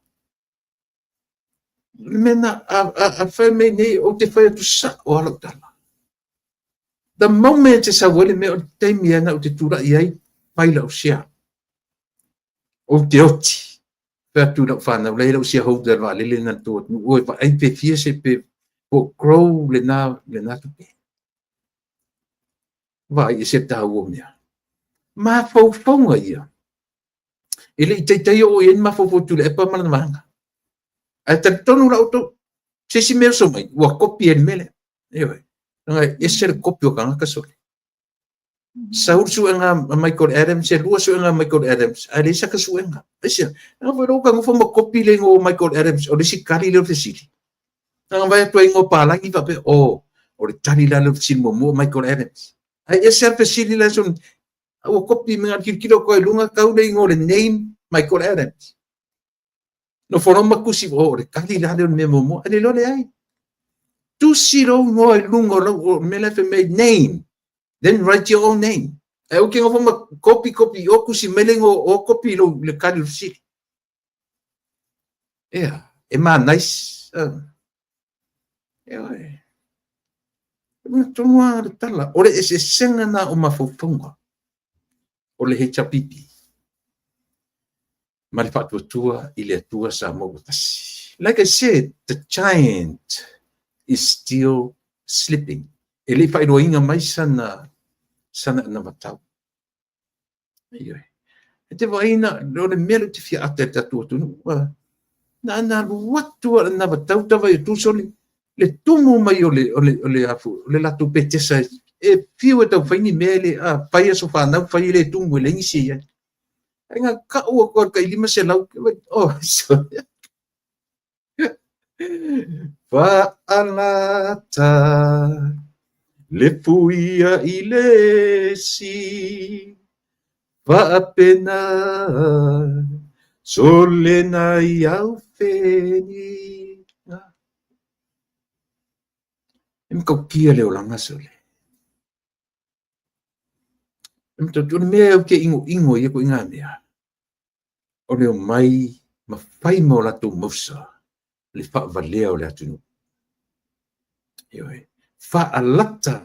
O le mea lena, a fai mai nei, ou te fai atu sao lava lau tala. The moment e sau ai le mea o le taimi lena ou te tulai ai, fai lau share. Ou te oti. Fai atu i lau fanau, la e i ai lau shareholder i le vaalele lena i le tou atunuu, oi vaai pe fia se pe po o grow lena, lena tupe. Vaai e se taua o mea. Mafaufauga ia. E le i taitai oo i ai ni mafaufau o Tuilaepa ma lana vaega. Ae talitonu la outou, se isi mea oso mai, ua kopi e le mea lea. Ioe. Leaga e ese le kopi o tagata sole. Sau le suega a Michael Adams, e lua suega a Michael Adams, ae leai saka suega. Aisea? Leaga foi lea ua ta nofo ma kopi le igoa o Michael Adams, o le isi tali lea o le fesili. Leaga vaai atu ai igoa palagi faapea, oh, o le tali la lea o le fesili muamua o Michael Adams. Ae ese lava le fesili la ua kopi me tilotilo atu ai i luga tau le igoa o le name Michael Adams. Nofo loa ma tusi, oh, o le tali la lea o le mea muamua, ae le iloa leai. Tusi lou igoa i luga o lau, o le mea la e fai mai name, then write your own name. Ae ou te nofo ma kopi kopi o tusi mai le igoa o kopi i lou le tali o le fesili. Ea, e manais. Ioe. E uiga tonu lava le tala, o le eseesega lena o mafaufauga o le HRPP ma le faatuatua i le Atua Samoa ua tasi. Like I said, the giant is still sleeping. E le i faailoaina mai sana sana anavatau. Ioe. E te vaai na, o le mea lea ou te fia ata i le tatou atunuu, na ana alu atu lava le anavatau tava i o soli, le tumu mai o le, o le, o le, afu, o le latou petesa e fiu e taufai ni mea e le, a, fai aso fanau, fai e le tumu e leai nisi e i ai. Ai na tau atu le tai 500, oh, sorry. Faalata le puia i le esi, faapena solena i au feni. E matautia le olaga sole. E matautia, o le mea ou te inoino ai ia ituaiga mea, o le omai ma fai ma o latou mausa le faavalea o le atunuu. Ioe. Faalata,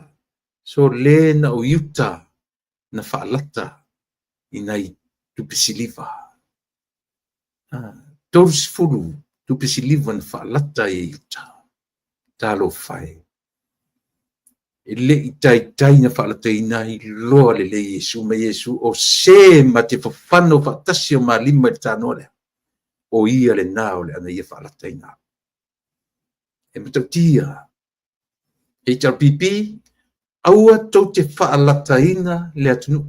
so le na o Iuta na faalata i nai tupe siliva. 30 tupe siliva na faalata ai e Iuta. Talofa e. E le i taitai na faalataina ai loa lelei Iesu ma Iesu o se ma te fafano faatasi o malima i le tanoa lea. O ia lena o le ana ia faalataina. E matautia. HRPP, Aua tou te faalataina le atunuu.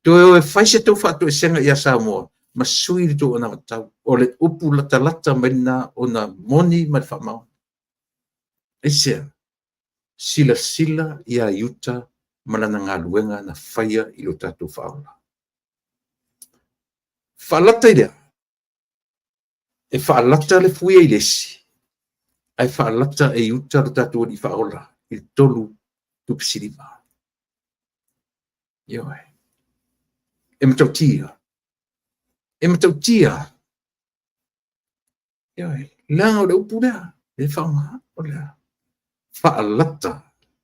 Toe o e fai se tou faatoesega ia Samoa ma sui le tou anavatau. O le upu latalata mai lena ona moni ma le faamaoni. Aisea? Silasila ia Iuta ma lana galuega na faia i lo tatou faaola. Faalata i le a? E faalata le fuia i le esi, ae faalata e Iuta lo tatou Alii Faaola i le 3 tupe siliva. Ioe. E matautia. E matautia. Ioe. Leaga o le upu lea, e faaaoga, o le a? Faalata.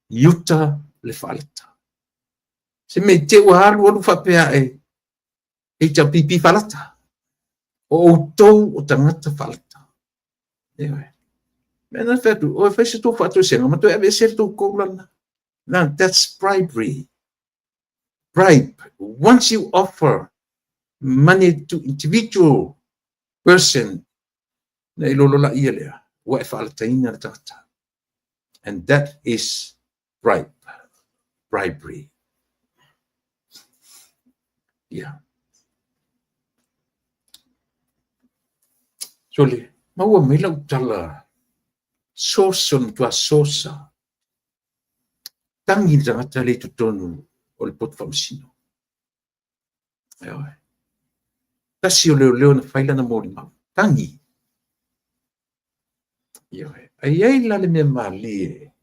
Iuta le faalata. Se mea i te i ua alu alu faapea ae, HRPP faalata. O outou o tagata faalata. Ioe. Mea na fai atu, o e fai se tou faatoesega ma toe aveese le tou koula lena. Now, that's bribery. Bribe. Once you offer money to individual person, na i lolo la ia lea, ua e faalataina le tagata. And that is bribe. Bribery. Yeah. Sole, maua mai lau tala source o le matua sosa. Tangi le tagata le i totonu o le poto faamasino. Ioe. Tasi o leoleo na fai lana molimau. Tangi. Ioe. Ai ai la le mea malie.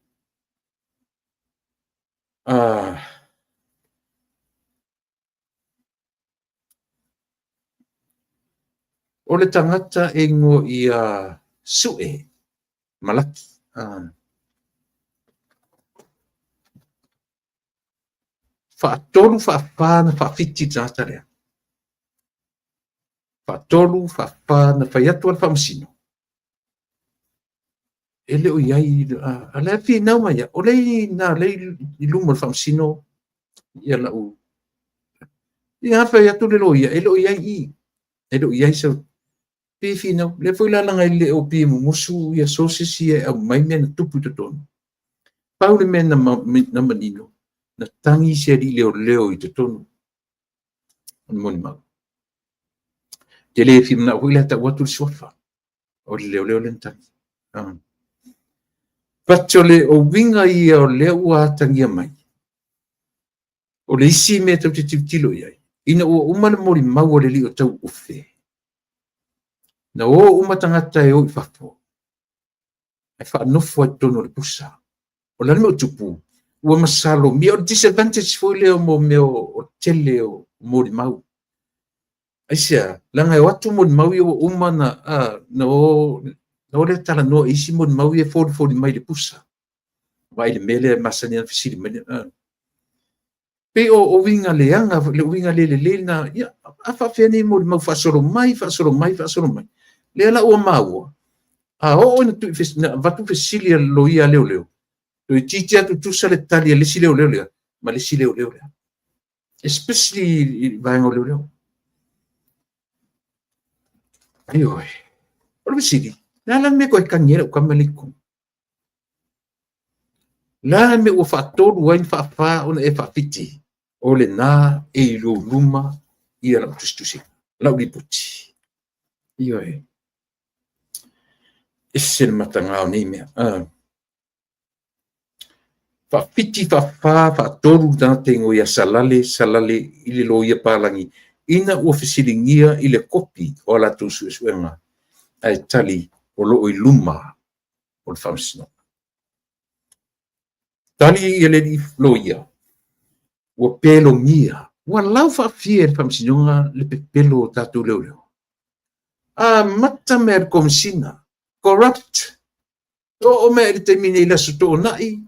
O le tagata e ingoa ia Sue Malaki. Faatolu faafa na faafiti le tagata lea. Faatolu faafa na fai atu a le faamasino. E le o i ai, a lea finau mai ia, o le i na le i luma o le faamasino ia lau, ia fai atu le loia, e le o i ai i, e le o i ai sau, pe finau, lea foi la laga e le o pie mumusu ia sources ia e aumai mea na tupu i totonu. Pau le mea na manino, na tangi se alii leoleo i totonu o le molimau. Te le fia manao foi la tau atu le suafa o le leoleo lea na tangi. But o le uiga ia o lea ua atagia mai, o le isi mea tou te tilotilo i ai, ina ua uma le molimau a le alii o tauofe, na o uma tagata e o i fafo, ae faanofo ai totonu o le pusa. O le a le mea o tupu, ua masalomia, o le disadvantage foi lea mo mea o tele o molimau. Aisea, leaga e o atu molimau ia ua uma na o lea talanoa i isi molimau ia e folifoli mai i le pusa. Vaai le mea lea e masani ana fesili mai. Pei o uiga leaga, le uiga le lelei lena, ia, a faapefea nei molimau faasolo mai, faasolo mai, faasolo mai. Lea la ua maua, a oo ina avatu fesili a le loia a leoleo, toeitiiti lava tutusa le tali a le isi leoleo lea ma le isi leoleo lea. Especially i vaega o leoleo. Ioe. O le fesili, le a la le mea toe tagi ai lau tama lea i totonu? Le a le mea ua faatolu ai na faafa ona e faafiti? O lena e i lou luma ia lau tusitusiga, lau lipoti. Ioe. Ese le mataga o nei mea. Faafiti, faafa, faatolu le tagata ingoa ia Salale, Salale i le loia palagi, ina ua fesiligia i le kopi o a latou suesuega, ae tali o lo o i luma o le faamasinoga. Tali ia le alii loia, ua pelogia, ua lau faafia e le faamasinoga le pepelo o tatou leoleo. Amata mea le Komesina, corrupt. Oo mea i le taimi nei i le Aso Toonai,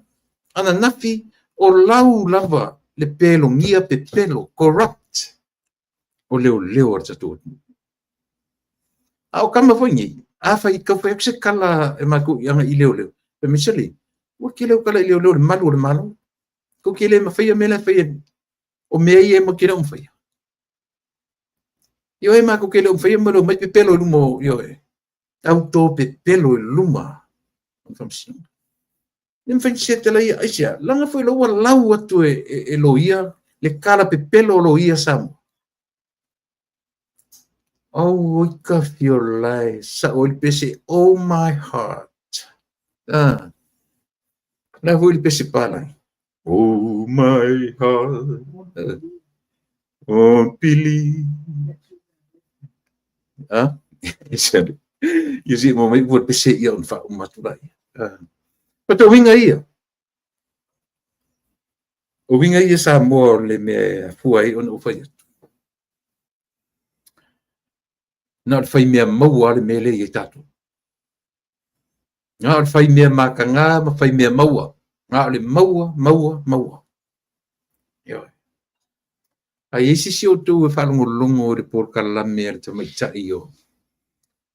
ananafi, o lau lava le pelogia pepelo, corrupt, o leoleo a le tatou atunuu. A o tama foi nei, a fai tau fai atu se tala e matou i agai i leoleo, fai mai sole, ua tele au tala i leoleo le malu o le Malo. Tou te le mafaia mea la e faia, o mea ia matou te le o mafaia. Ioe, matou te le o mafaia ma le omai pepelo i luma o, ioe, auto pepelo i luma o le faamasinoga. Le mafai ona settle ai ia, aisea? Leaga foi o la ua lau atu e loia le tala pepelo o loia Samoa. Auoi ka fiolae, sao ai le pese, oh my heart. Ah. La foi le pese palagi. Oh my heart. Oh pili. Ah. Ia si mo mai ua pese ia on fa uma atu lai. Ah. Pa te uiga ia. O uiga ia Samoa o le mea e afua ai ona ou fai atu. Na o le fai mea maua le mea lea i ai tatou. Na o le fai mea mataga ma fai mea maua. Na o le maua, maua, maua. Ioe. A i ai se isi o outou e faalogologo i le polokalame a le tamaitai o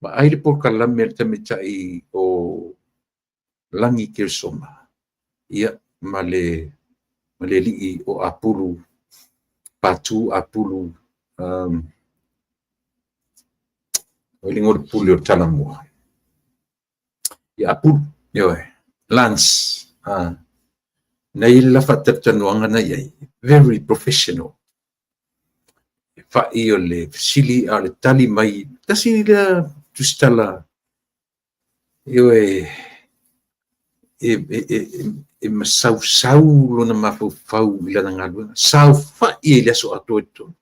vaai le polokalame a le tamaitai o Lagi Keresoma, ia, ma le alii o Apulu, Patu Apulu, o le igoa o le pule o Talamua. Ia Apulu, ioe, Lance, na i ai le la faatalatalanoaga na i ai, very professional. E fai o le fesili a o le tali mai, tasi lea tusitala Ioe, e masausau lona mafaufau i lana galuega, saofai ai i le aso atoa i totonu.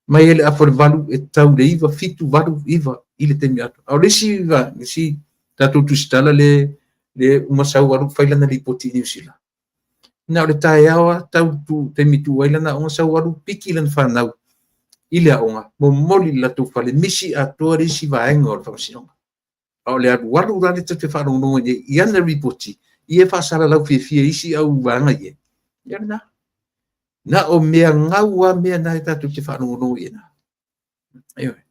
Mai ai le afa o le 8 e tau i le 9, 7, 8, 9 i le taimi atoa. A o le isi, isi tatou tusitala le uma sau alu fai lana lipoti i Niu Sila. Na o le taeao lava tau tu, taimi tuu ai lana aoga sau alu piki lana fanau i le aoga, momoli i le latou fale, misi atoa le isi vaega o le faamasinoga. A o le alualu la le tatou te faalogologo ai i ana lipoti, ia e faasalalau fiafia i isi au vaega ia. Ia lena. Na o mea gau lava mea na e tatou te faalogologo i ai na. Ioe.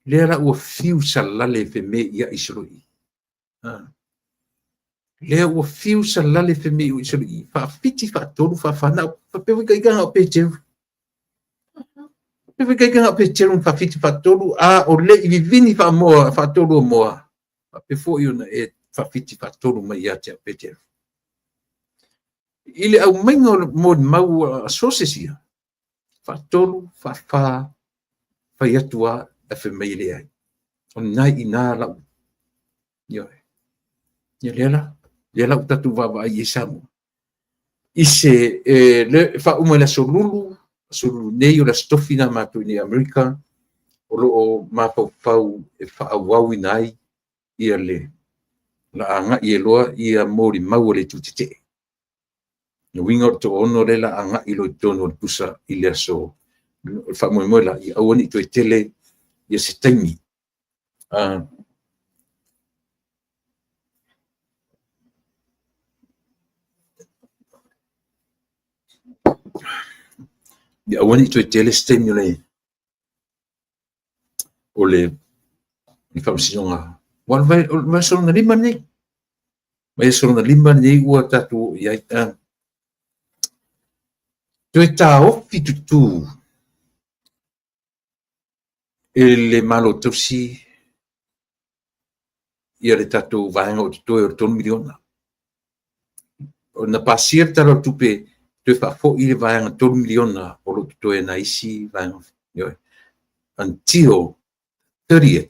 Lea la ua fiu salale femeiai solo i. Lea ua fiu salale femeiai solo i. Faafiti, faatolu, faafa, na o faapea foi ita na o Peteru. Faapea foi ita na o Peteru na faafiti faatolu, a o le i vivini faamoa faatolu o moa. Faapea foi ona e faafiti faatolu mai ia te au Peteru. I le aumaiga o molimau a sources ia, faatolu, faafa, fai atu lava ae fai mai e leai. O lena i ina lau. Ioe. Ia lea la, lea la ua tatou vaavaai i ai Samoa. I se, le, faauma i le aso Lulu, aso Lulu nei o le aso Tofi na matou i nei Amerika, o lo o mafaufau e faaauauina ai ia le la agai e loa ia molimau a le itu tetee. Le uiga o le toaono lea la agai loa i totonu o le pusa i le aso, o le faamoemoe la, ia aua ne i toe tele ia se taimi. Ia aua ne i toe tele se taimi o le faamasinoga. Aua o le vaiaso lona 5 lenei. Vaiaso lona 5 lenei ua tatou oo i ai. Toe taofi tutū e le Malo tausi ia le tatou vaega o totoe o le $3 miliona. Na pasia le Tala o le Tupe toe faafoi le vaega $3 miliona o lo o totoe na isi vaega. Until 30th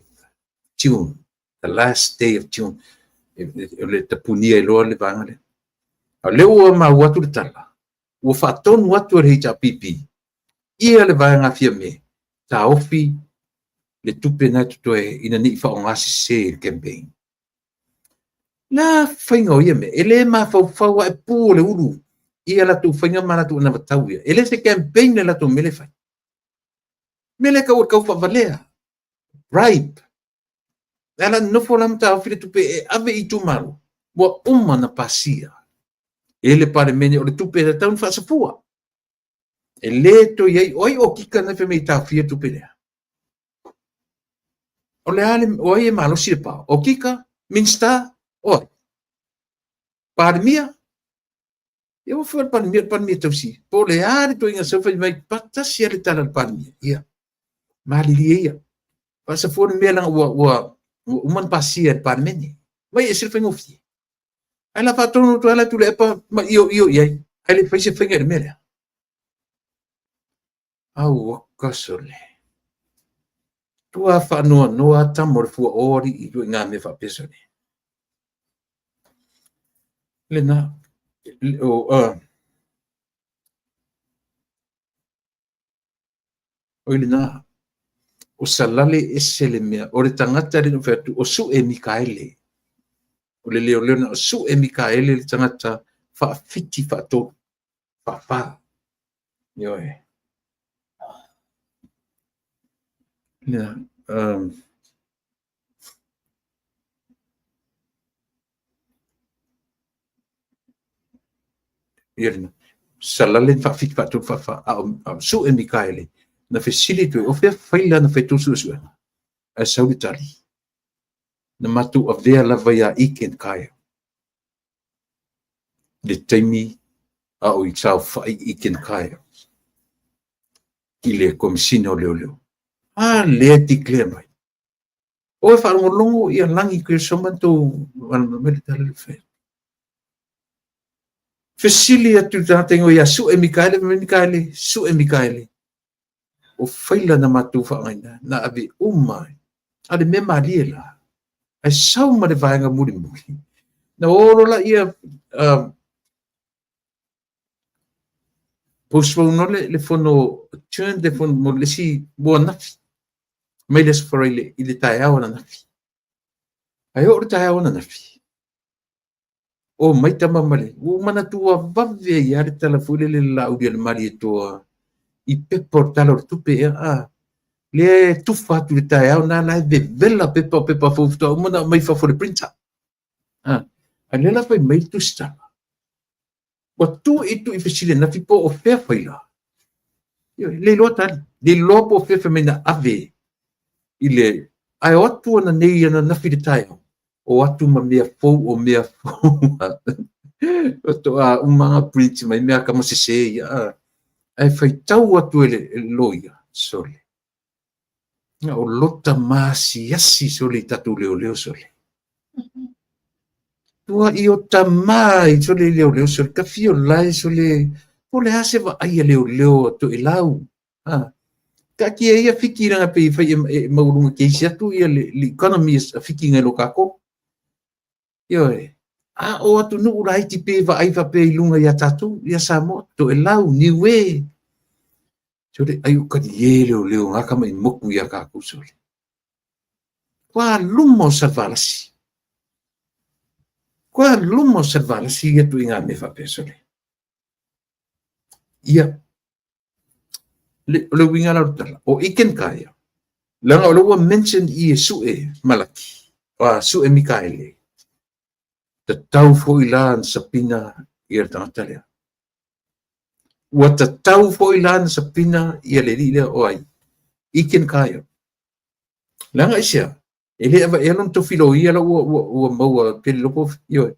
June, the last day of June, o le tapunia ai loa le vaega lea. A o lea ua maua atu le tala, ua faatonu atu e le HRPP ia le vaega a Fiame taofi le tupe na e totoe ina ne i faaaoga sese i le campaign. La faiga o ia mea, e le mafaufau lava e pu o le ulu ia latou faiga ma latou anavatau ia. E le se campaign le latou mea lea e fai. Mea lea tau o le tau faavalea. Bribe. Le ala nofo la ma taofi le tupe e ave i itumalo, ua uma na pasia e le Palemene o le tupe e tatau ona faasafua. E le toe i ai, o ai o kika na fai mai e taofia le tupe lea? O le a le, o ai e malosi le pao? O kika, Minista, o ai? Palemia? Ia ua fai le Palemia, le Palemia tausi. Po o le a le toeaiga sau fai mai, tasi lava le tala a le Palemia. Ia, malilie ia. Faasafua le mea leaga ua uma ona pasia e le Palemene. Mai e ese le faigofie. Ae la faatonu atu ai la Tuilaepa ma ioio i ai, ae le fai se faiga i le mea lea. Auaka sole. Tua faanoanoa tama o le fua o alii i ituaiga mea faapea sole. Lena, o, Oi lena, o Salale ese le mea, o le tagata lea na ou fai atu, o Sue Mikaele. O le leoleo lena, o Sue Mikaele le tagata faafiti faatolu, faafa. Ioe. Lena, ia lena. Salale na faafiti faatolu faafa, a o Sue Mikaele, na fesili atu ai, o fea faila na fai tou suesuega? Ae sau le tali, na matou avea lava ia Eken Kyle i le taimi a o i saofai Eken Kyle i le Komesina o Leoleo. A lea e declare mai. O e faalogologo ia lagi koe soma tou mai le tala le fai. Fesili atu le tagata ingoa ia Sue Mikaele, mai Mikaele, Sue Mikaele. O faila na matou faaaogaina, na ave uma ai. A le mea malie la, ae sau ma le vaega mulimuli. Na o loa laia postpone loa le fono, adjourn le fono mo le isi mo ananafi. Mai le Aso Faraile i le taeao ananafi. Ae oo le taeao ananafi, o mai tama ma le, ua ou manatu ua vave ai lava le tala foi lele le Laauli a le Malietoa i pepa o le Tala o le Tupe ea, a lea e tufa atu i le taeao na la e vevela pepa o pepa fou faatoa uma ona aumai fafo i le printer. A, a lea la fai mai le tusitala, Ua tuitui fesili ananafi po o fea faila. Ioe, le iloa tali. Le iloa po o fea fai mai na ave i le ae o atu ananei ananafi i le taeao, o atu ma mea fou o mea fou. Faatoa uma ona print mai mea kama sese ia. Ae faitau atu e le loia, sole. Na o lota maasiasi sole i tatou leoleo sole. Tua i o tama i sole i leoleo sole, ka fio lae sole, po le a se vaai a leoleo a toelau. Ha. Taatia ia Fiti leaga pei e fai e maualuga teisi atu ia le economy a Fiti nai lo tatou. Ioe. A o atunuu laiti pe vaai faapea i luga ia tatou, ia Samoa, Toelau, Niue. Sole, ai o kalie leoleo ngā kama i moku ia kākou sole. Kua luma o Salevalasi. Kua luma o Salevalasi ia tu i ngā mea faapea sole. Ia, le, o le uiga la o le tala, o Iken Kaya, leaga o lea ua mention i e Sue Malaki, a Sue Mikaele, tatau foi la na sapina ia le tagata lea. Ua tatau foi la na sapina ia le alii lea o ai, Iken Kaya. Leaga aisea? E le avaea lona tofi loia la ua, ua, ua maua pe le iloa po o, ioe,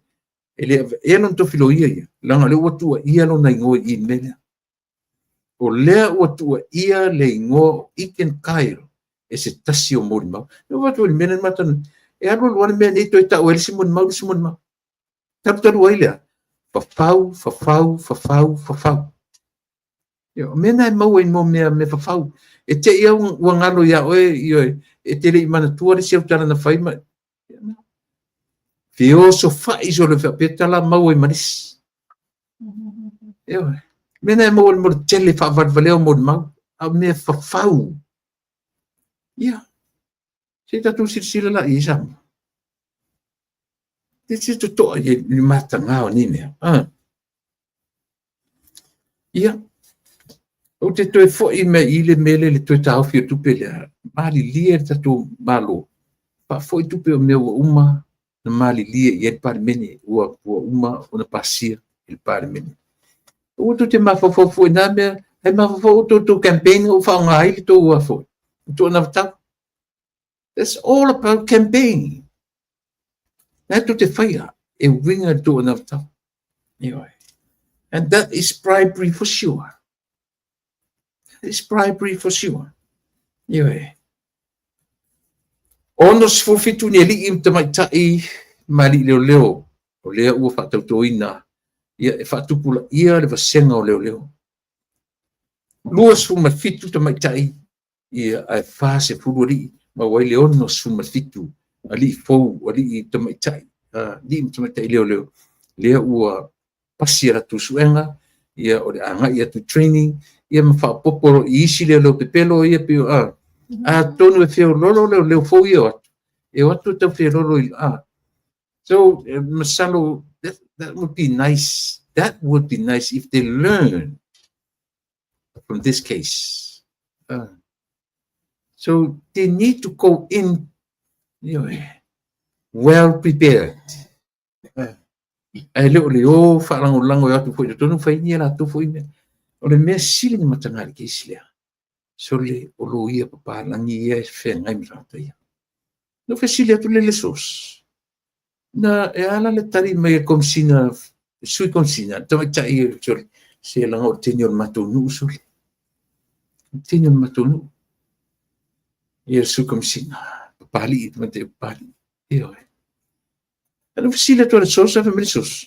e le avaea lona tofi loia ia, leaga o lea ua tuuaia lona igoa i i le mea lea. O lea ua tuuaia le igoa o Iken Kyle e se tasi o molimau. E oo atu i le mea lea na matou e alu alu lava le mea nei toe tau ai le isi molimau, le isi molimau. Talutalu ai lea, fafau, fafau, fafau, fafau. Ia, o mea na e maua i mo mea, mea fafau. E te i au ua galo iā oe, ioe, e te le i manatua le isi au tala na fai ma... Feosofai solo faapea tala maua i ma le isi. Ioe. Mea na e maua mo le tele faavalevalea o molimau, a o mea fafau. Ia, se i tatou silasila la i ai Samoa. E se totoa i le matagā o nei mea. Ah. Ia, ou te toe foi mai i le mea lea i le toe taofi o tupe lea. Malilie le tatou Malo, faafoi tupe o mea ua uma na malilie i ai le Palemene, ua uma ona pasia i le Palemene. Aua tou te mafaufau fua i na mea, ae mafaufau outou i tou campaign ua faaaoga ai le tou foi, le tou anavatau. That's all about campaign. Na tou te faia e uiga i le tou anavatau. Ioe. And that is bribery for sure. That is bribery for sure. Ioe. 67 ni alii ma tamaitai ma alii leoleo. O lea ua faatautoina ia e faatupulaia le vasega o leoleo. 27 tamaitai ia ae 40 alii, maua ai le 67 alii fou, alii tamaitai, alii ma tamaitai leoleo, lea ua pasi a latou suega, ia o le agai atu i training, ia ma faaopoopo loa i isi leoleo pepelo ia pei o, atonu e feololo leoleo fou ia e o atu, e o atu e tau feololo i, So, masalo, that would be nice. That would be nice if they learn from this case. So they need to go in well prepared. Ae le o le o faalagolago e o atu foi i totonu fai ni a latou foi mea. O le mea sili ona mataga i le case lea, sole o loia papalagi ia e feagai ma tagata ia. Na ou fesili atu lea i le source, na e ala le tali mai a le Komesina, Sui Komesina, le tamaitai, sole, se leaga o le teine o le matou nuu, sole. O le teine o le matou nuu. Ia le Sui Komesina, Papalii, tamaitai o Papalii. Ioe. Na ou fesili atu i le source, ae fai mai le source,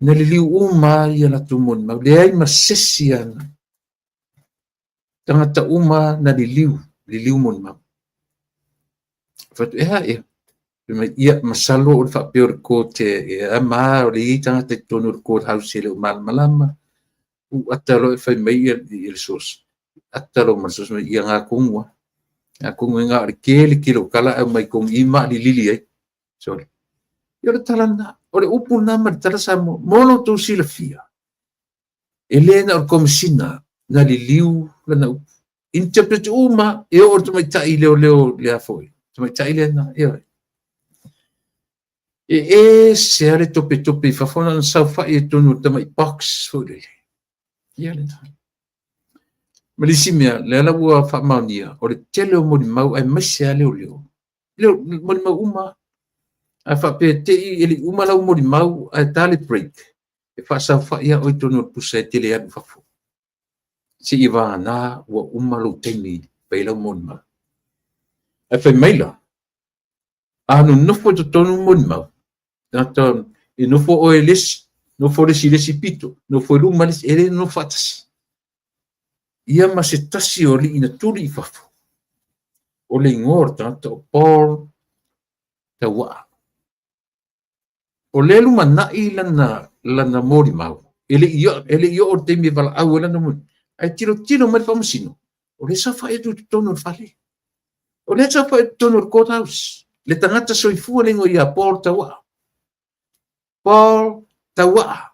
na liliu uma lava ia latou molimau, leai ma sesi ana. Tagata uma na liliu, liliu molimau. Fai atu, e a ea? Fai mai, ia, masalo o le faapea o le court e ama, o le i ai tagata i totonu o le court house e le o malamalama. U ata loa e fai mai ia le source. Ata loa ma le source mai, ia ngā kongu a. Ngā kongu e ngā o le kele kele o kala au mai kongu i ma lilili ai. Sorry. Ia o le tala lena, o le upu lena ma le tala Samoa, mo lo outou silafia. E le na o le Komesina na liliu lana upu. Interpret uma e oo i le tamaitai leoleo lea foi. Tamaitai lea na, ioe. E ese lava le topetope i fafo na ona saofai i totonu o le tamai box foi lele. Ia lena. Ma le isi mea, lea la ua faamaonia, o le tele o molimau aemaise lava leoleo. Leo, molimau uma. A faapea te i e le i uma lau molimau ae ta le break, e faasaofai lava oe i totonu o le pusa e te le alu i fafo. Seia vagana ua uma lou taimi fai ai lau molimau. Ae fai mai la, a nonofo i totonu molimau, tagata e nofo oe i le isi, nofo le isi i le isi pito, nofo i luma le isi, e le nonofo faatasi. Ia ma se tasi o alii na tuli i fafo, o le igoa o le tagata o Paul Tauaa. O lea e lumanai lana, lana molimau, e le i, e le i oo i le taimi e valaau ai lana molimau, ae tilotilo mai le faamasino, o lea e saofai atu i totonu o le fale. O lea e saofai i totonu o le court house, le tagata soifua le igoa ia Paul Tauaa. Paul Tauaa.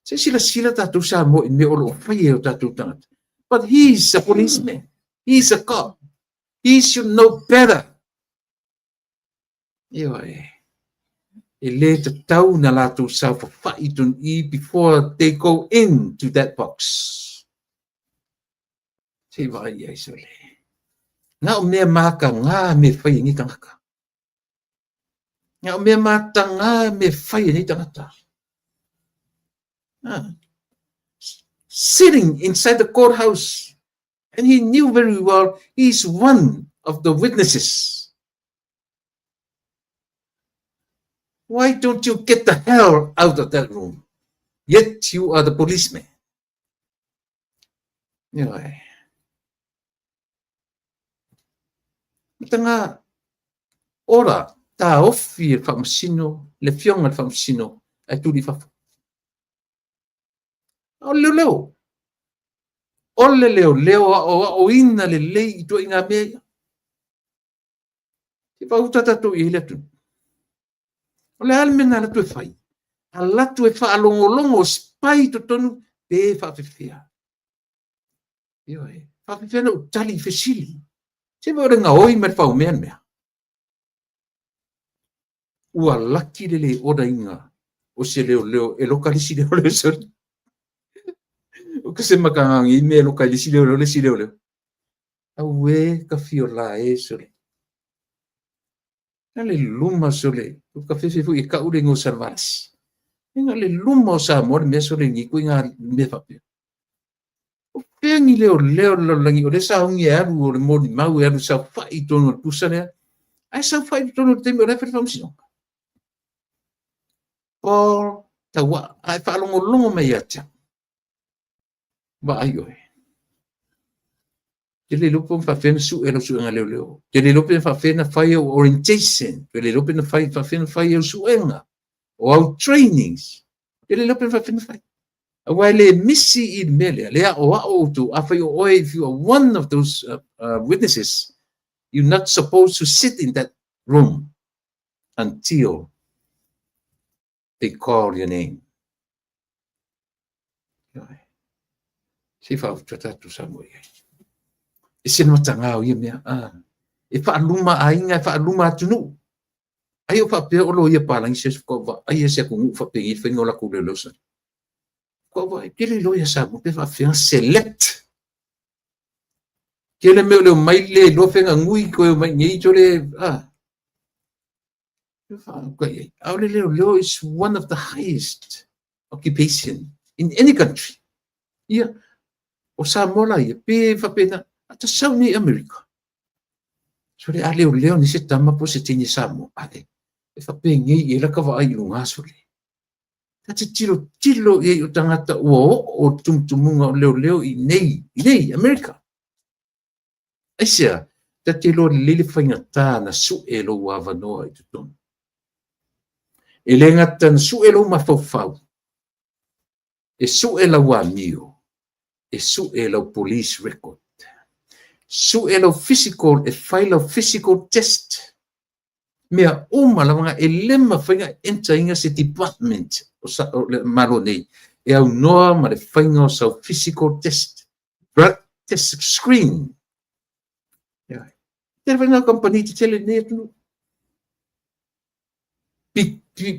Se silasila tatou Samoa i mea o lo o faia e o tatou tagata. But he is a policeman. He is a cop. He should know better. Ioe. E le tatau na latou saofafai i totonu i before they go into that box. Se i vaai i ai sole. Na o mea matagā mea e fai e nei tagata. Na o mea matagā mea e fai e nei tagata. Sitting inside the courthouse, and he knew very well he is one of the witnesses. Why don't you get the hell out of that room? Yet you are the policeman. Ioe. Matanga ora taofi e le faamasino, le afioga i le faamasino ae tuli i fafo. O le leoleo. O le leoleo aoaoina lelei i ituaiga mea ia. Se faaauta tatou i ai le atunuu. O le a le mea na alu atu e fai? Alu atu e faalogologo, spy i totonu pe faapefea. Ioe, faapefea na ou tali i fesili. Se vaai o le gaoi ma le faomea le mea. Ua laki le le order ina o se leoleo e loka le isi leoleo sole. O ka se makagagi i mea e loka i le isi leoleo le isi leoleo. Auē ka fiola e sole. Na le luma sole, o ka fefe foi e kau le igoa o Salevalasi. E na le luma o Samoa le mea sole ni ituaiga mea faapea. O fea ni leoleo o le lalolagi o lea sauni e alu o le molimau e alu e saofai i totonu o le pusa lea, ae saofai i totonu o le taimi o la e fai le faamasinoga. Paul Tauaa, a e faalogologo mai ia te au, vaai oe. Te le iloa pe faafefea ona sue lau suega leoleo. Te le iloa pe faafefea ona fai au orientation. Te le iloa pe faafefea ona fai au suega o au trainings. Te le iloa pe faafefea ona fai. Aua e le misi i le mea lea, le aoao outou. Afai o oe, if you are one of those witnesses, you're not supposed to sit in that room until they call your name. Se i faaautua tatou Samoa i ai. E se matagā o ia mea. E faaluma aiga, e faaluma atunuu. Ai o faapea o loia palagi se vaai se atunuu faapenei le faiga o latou leoleo sa. Faatoa vaai, tele loia Samoa pe faafefea select. Tele mea o le omai le iloa fega nui toe omai nei tole A o le leoleo is one of the highest occupation in any country. Ia, o Samoa la ia, pe faapena, a ta sau nei Amerika. Sole, a leoleo nei se tama po o se teine Samoa, ale, e faapenei i ai la ka vaai i luga sole. Ta te tilotilo i ai o tagata ua oo tumutumuga o leoleo i nei, i nei, Amerika. Aisea? Ta te iloa lelei le faigata na sue lou avanoa i totonu. E le gata na sue lou mafaufau, e sue lau amio, e sue lau police record, sue lau physical, e fai lau physical test. Mea uma lava na e le mafai ona enter ina se department o le Malo nei e aunoa ma le faiga o sau physical test, drug test screen. Ia. Tele foi ngā company tetele i lenei atunuu.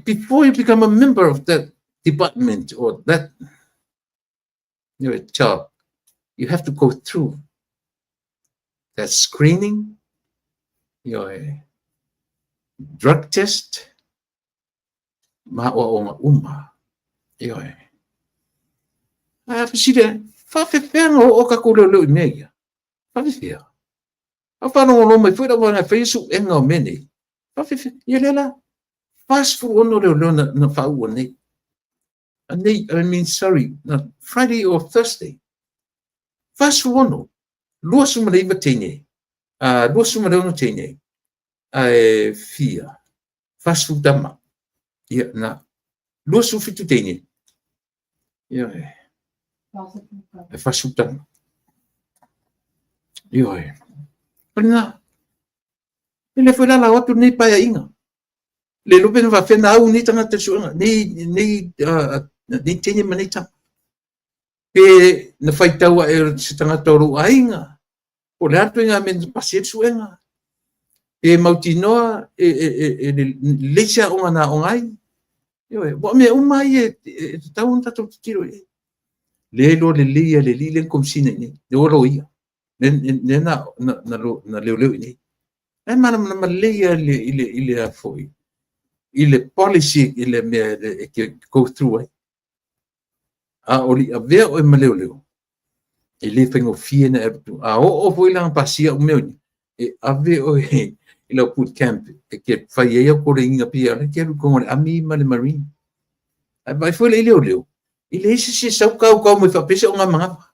Before you become a member of that department or that job, you have to go through that screening, your drug test, ma aoaoga uma. Ioe. Ae a fesili ane, faafefea ona oo tatou leoleo i mea ia? Faafefea? A faalogologo mai foi lau vaega e faia suega o mea nei. Faafefea? Ia lea la, 46 leoleo na faauu nei. Nei, I mean, sorry, na Friday or Thursday. 46, 29 teine, 26 teine, ae fia, 40 tama. Ia, na, 27 teine. Ia, e 40 tama. Ioe. O lena, e le foi la lau atu lenei paeaiga. Le iloa pe na faafefea ona au nei tagata i le suega, nei, nei, nei teine ma nei tama. Pe na faitau ae o se tagata o lou aiga, po o le a le ituaiga mea na pasi ai le suega. Pe mautinoa e, e, e, e lelei se aoga na aoga ai. Ioe, aua o mea uma ia e tatau ona tatou tilotilo i ai. Lea e iloa lelei e le alii lea na komesina i inei, lea ua loia, lea na leoleo i inei. E malamalama lelei ia i le a foi, i le policy i le mea e te go through ai. A o le i avea oe ma leoleo, e le faigofie ona e alu atu. A oo foi la ona pasia mea ia, e ave oe i lau boot camp e te fai ai au kolegiga pei o lea e te alu i totonu o le Army ma le Marine. Ae vaai foi la i leoleo, e leai se isi e sau tautau mai faapea se ogamanava.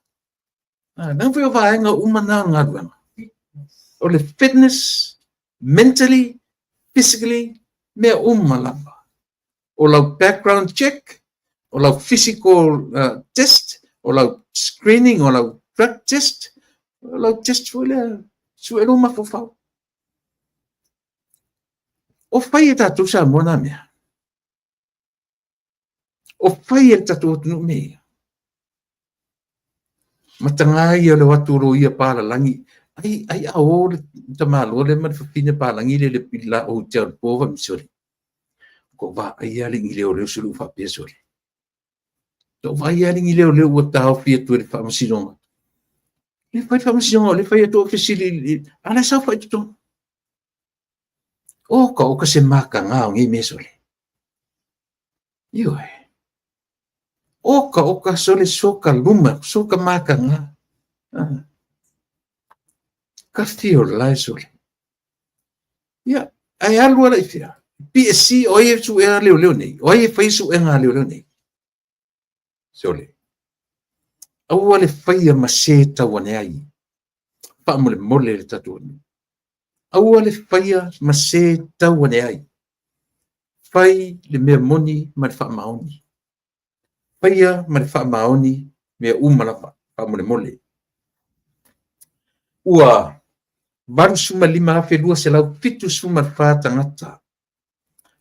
Leaga foi o vaega uma na o le galuega. O le fitness, mentally, physically, mea uma lava. O lau background check, o lau physical test, o lau screening, o lau drug test, o lau test foi lea, sue lou mafaufau. O fai e tatou Samoa na mea. O fai e le tatou atunuu mea ia. Mataga ia o le o atu o loia palalagi. Ai, ai a o le tamaloa lea ma le fafine palagi le le la hotel po va misori. Ko vaai ia le i leoleo sulu faapea sole. Ko vaai ia le i leoleo ua taofi atu e le faamasinoga. Le fai le faamasinoga o le fai atu o fesili a le saofai i totonu. Oka oka se mataga o nei mea sole. Ioe. Oka oka sole soka luma, soka mataga. Ah. Ka fio lae sole. Ia, ae alu ala i fea? PSC, o ai e suea leoleo nei? O ai e faia suega a leoleo nei? Sole. Aua le faia ma se tau ane ai. Faamolemole le tatou atunuu. Aua le faia ma se tau ane ai. Fai le mea moni ma le faamaoni. Faia ma le faamaoni mea uma lava, faamolemole. Ua 85,274 tagata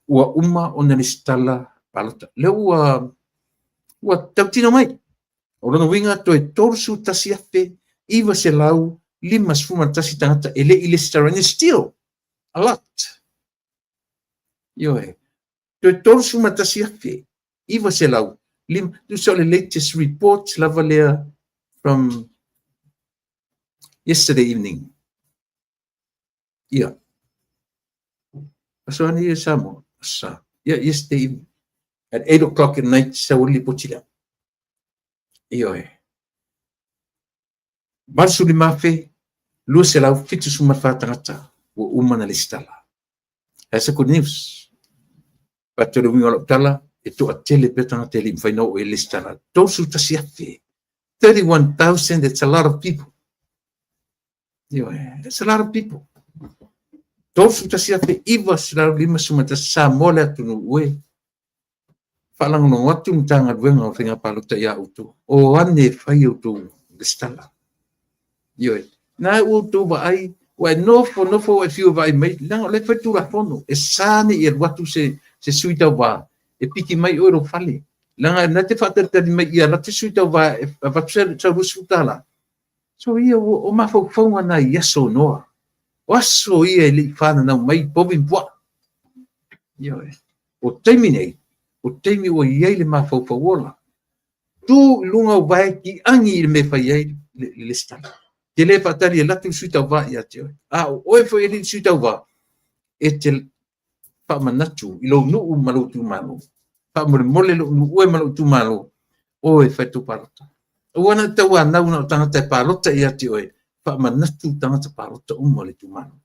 ua uma ona lesitala palota. Lea ua tautino mai. O lona uiga toe 31,951 tagata e le i lesitalaina. It's still a lot. Ioe. Toe 31,900, tusa o le latest report lava lea from yesterday evening. Ia. Aso ane ia Samoa. Sa. Yeah, yesterday evening. At 8 o'clock at night, sa ua lipoti lea. Ioe. 85,274 tagata ua uma na lesitala. That's a good news. But o le uiga o lau tala, e toatele pea tagata e le i mafai ona oo i ai le lesitala. 31,000. 31,000, that's a lot of people. Ioe, that's a lot of people. 31,951 Samoa le atunuu e. Faalagolago atu le Matagaluega o Faiga Palota ia outou. O ane e fai outou lesitala. Ioe. Na ua outou vaai, ua e nofo nofo ua e fiu e vaai mai, leaga o lea e fai Tulafono. E sa ne i alu atu se sui tauva e piki mai oe i lou fale. Leaga na te faatalitali mai ia alu atu se sui tauva e avatu sau $20. So ia, o mafaufauga na i aso o Noa. O aso ia e le i fananau mai povi ma puaa. Ioe. O taimi nei, o taimi ua i ai le mafaufau ola. Tu i luga o vae kiagi i le mea e fai ai le lesitala. Te le faatali e alu atu le sui tauva ia te oe. A o oe foi e alii le sui tauva, e te faamanatu i lou nuu ma lou itumalo. Faamolemole lou nuu e ma lou itumalo, oe e fai tou palota. Aua na tauanau na o tagata e palota ia te oe, faamanatu tagata palota uma o le itumalo.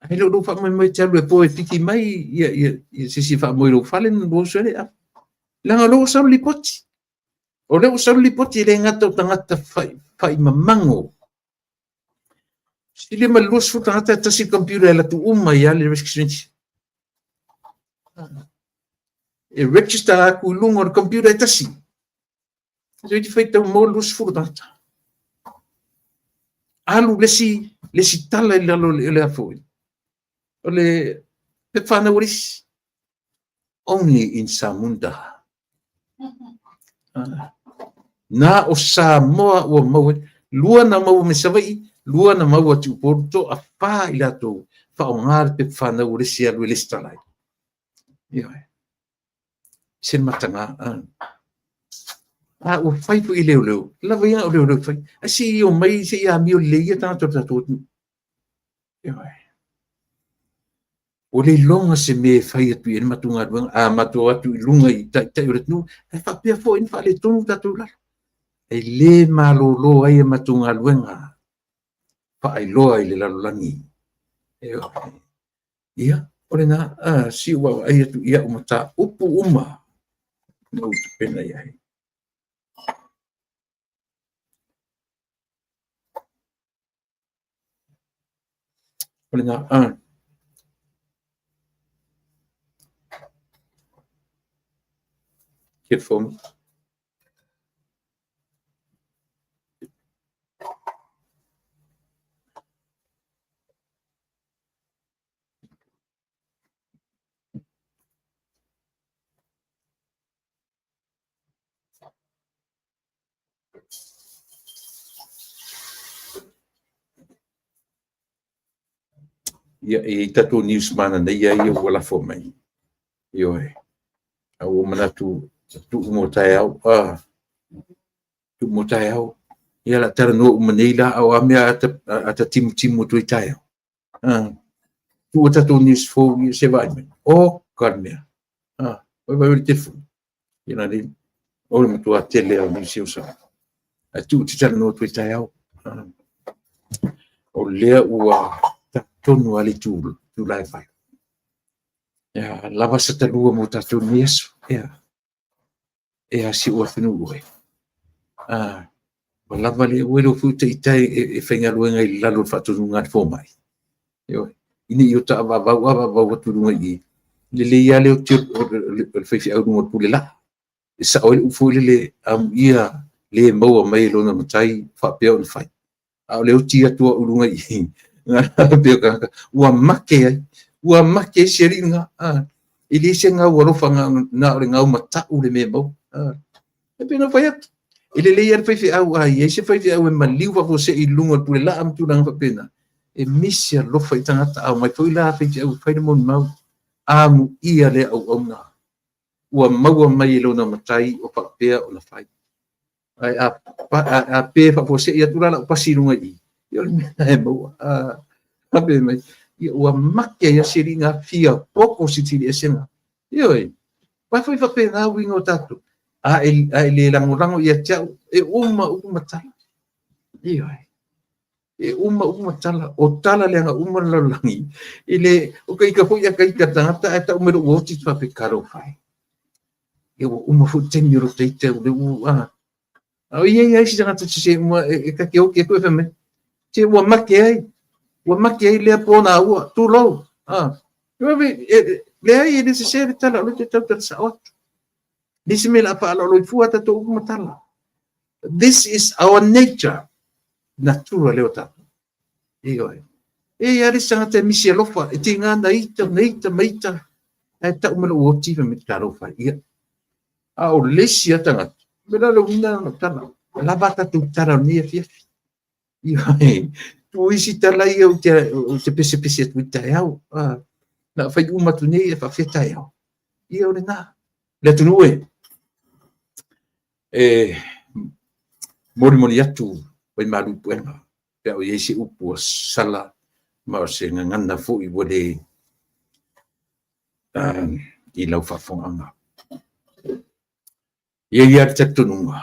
Ae le o lou faamoemoe e te alu e po e piki mai ia se isi e faamoe i lou fale na lou uso ai lea. Leaga o lea ua sau le lipoti. O lea ua sau le lipoti e le gata o tagata faimamago. Silia ma le 20 tagata e tasi le computer e alu atu uma ai lava le registration. E register atu i luga o le computer e tasi. Toeitiiti faitau mo le 20 tagata. Alu le isi tala i lalo o le a foi. O le pepa fanau o le isi. Only in Samunda. Na o Samoa ua maua. Lua na maua mai Savaii, lua na maua atu i Upolu, toafa i latou faaaoga le pepa fanau o le isi e alu e lesitala ai. Ioe. Se mataga. A ua fai foi i leoleo, lava ia o leoleo fai. Ae se i omai, se i amio lelei ia tagata o le tatou atunuu. Ioe. Ua le iloga se mea e fai atu i ai le matou galuega, a matou o atu i luga i taitai o le atunuu, ae faapea foi na faaletonu tatou i lalo. E le malolo ai a matou galuega faailoa i le lalolagi. Ioe. Ia, o lena, si ou vaavaai atu i au mataupu uma na ou tapena i ai. O lena, Telefone. Ia, e i ai tatou news mananaia ia ua lafo mai. Ioe. A ua manatu tuu mo taeao. Tuu mo taeao. Ia la talanoa uma nei la, a o a mea a ta timutimu atu ai taeao. Tuu a tatou news fou ia se vaai mai. O ka le mea. Oi vai o le telefoni. Ia na nei, o le matua tele o news ia o sa. Ae tuu te talanoa atu ai taeao. O lea ua tonu lava le itula e 8. Ia lava se talua mo tatou i lenei aso. Ia, e a si ou atunuu e. Ua lava le, ua iloa foi ita e faigaluega i lalo o le faatonuga a le fomai. Ioe, ina ia ota avaavau avaavau atu i luga i i, lelei lava le oti o le faifeau i luga o le pule laa. E sao ai le upu foi lele, amuia le maua mai e lona matai faapea ona fai. A o le oti atu au i luga i i, pei o tagata, ua make ai, ua make ai si alii lena. E leai se gau alofa, na o le gau matau le mea e maua. E pei ona fai atu, e lelei lava le faifeau, a i ai se faifeau e maliu faafuasei i luga o le pule laa ma tulaga faapena, e misi alofa i tagata, a omai foi la faifeau e fai le molimau, amuia lea auauna ua maua mai e lona matai o faapea ona fai. Ae a pe faafuasei atu la lau pasi i luga i i, ia o le mea lena e maua. Faapea mai, ia ua make ai si alii na fia poto silisili ese na. Ioe, aua foi faapena uiga o tatou. A e le lagolago ia te au, e uma upu ma tala. Ioe, e uma upu ma tala. O tala leaga uma le lalolagi. E le, o ka ita foi a ka ita tagata ae tau mai lou oti faapea talofa e. Ia ua uma foi le taimi o lo ta ita o le ua a o i ai isi tagata sese uma e ta te oti atu e fai mai, se ua make ai, ua make ai lea po na ua, tulou. Leai, e le sese le tala, o le te tautala sao atu. Le se mea la faaaloalo i fua tatou upu ma tala. This is our nature. Natura leo tatou. Ioe. E ia le tagata e misi alofa, e tiga na ita, na ita, ma ita. Ae tau mai lou oti fai mai talofa. Ia. A o le isi a tagata, me la le uiga na tala. Lava tatou tala o lenei afiafi. Ioe. Tu isi tala ia o te pesepese atu i taeao. Na fai uma atu nei e faafia taeao. Ia o lena. Le atunuu e. E molimoli atu vai malu i puega. Pe a o i ai se upu ua sala ma o se gagana foi ua le i lau faafofogaaga. E i ai lava le talitonuga,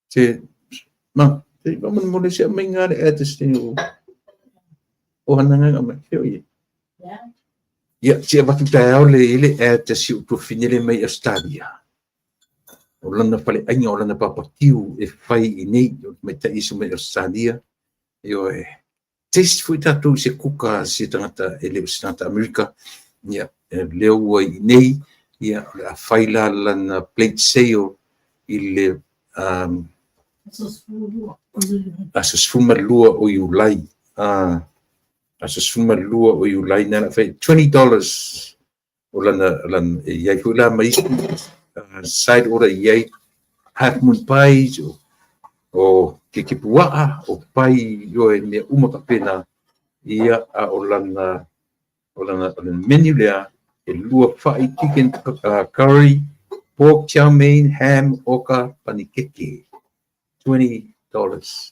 se ma se faamolemole se aumaiga le address nei o Hanaga e aumai, fea o i ai? Ia, se avatu taeao le i le address i ou tuafafine lea mai Australia. O lana faleaiga, o lana papakiu e fai i nei, o le tamaitai e mai Australia. Ioe, taste foi tatou i se kuka se tagata e le o se tagata Amerika. Ia, lea ua i nei, ia, o le a fai la lana plate sale i le aso 12 o Iulai. Aso 12 o Iulai, na la fai $20 o lana, e i ai foi la ma isi side order i ai half moon pies o keke puaa, o pai, ioe, mea uma faapena. Ia, a o lana o lana o lana menu lea, e lua fai, chicken curry, pork chow mein, ham, oka, panikeke. $20.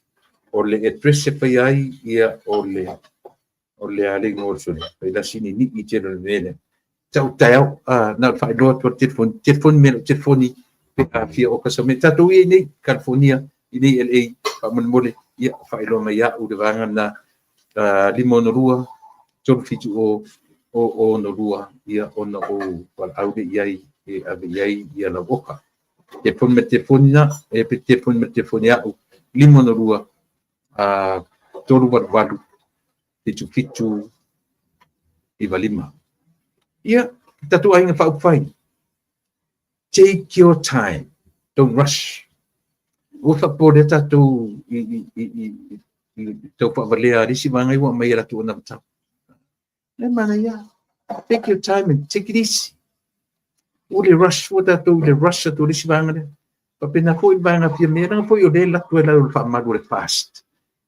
O le address e fai ai, ia, o le ale ngo le fai la sini ni i tele o le mea lea. Tau taeao, na o le faailoa atu o le telefoni, telefoni me le telefoni, pe a fia oka sa mea. Tatou ia i nei, California, i nei LA, faamolemole, ia, faailoa mai au le vaega na, 562 370 o 62, ia, ona o valaau le i ai, e ave i ai ia lau oka. Telefoni ma telefoni na, e pe telefoni ma telefoni au, 562 388 77 95. Ia, tatou aiga faaupufai. Take your time. Don't rush. Ua faapolea tatou i tau faavalea a le isi vaega ua aumai e latou anavatau. E manaia. Take your time and take it easy. Ua le rush fua tatou i le rush atu o le isi vaega lea. Faapena foi le vaega fia mea, leaga foi o lea e lato ai lalo o le faamalu o le fast.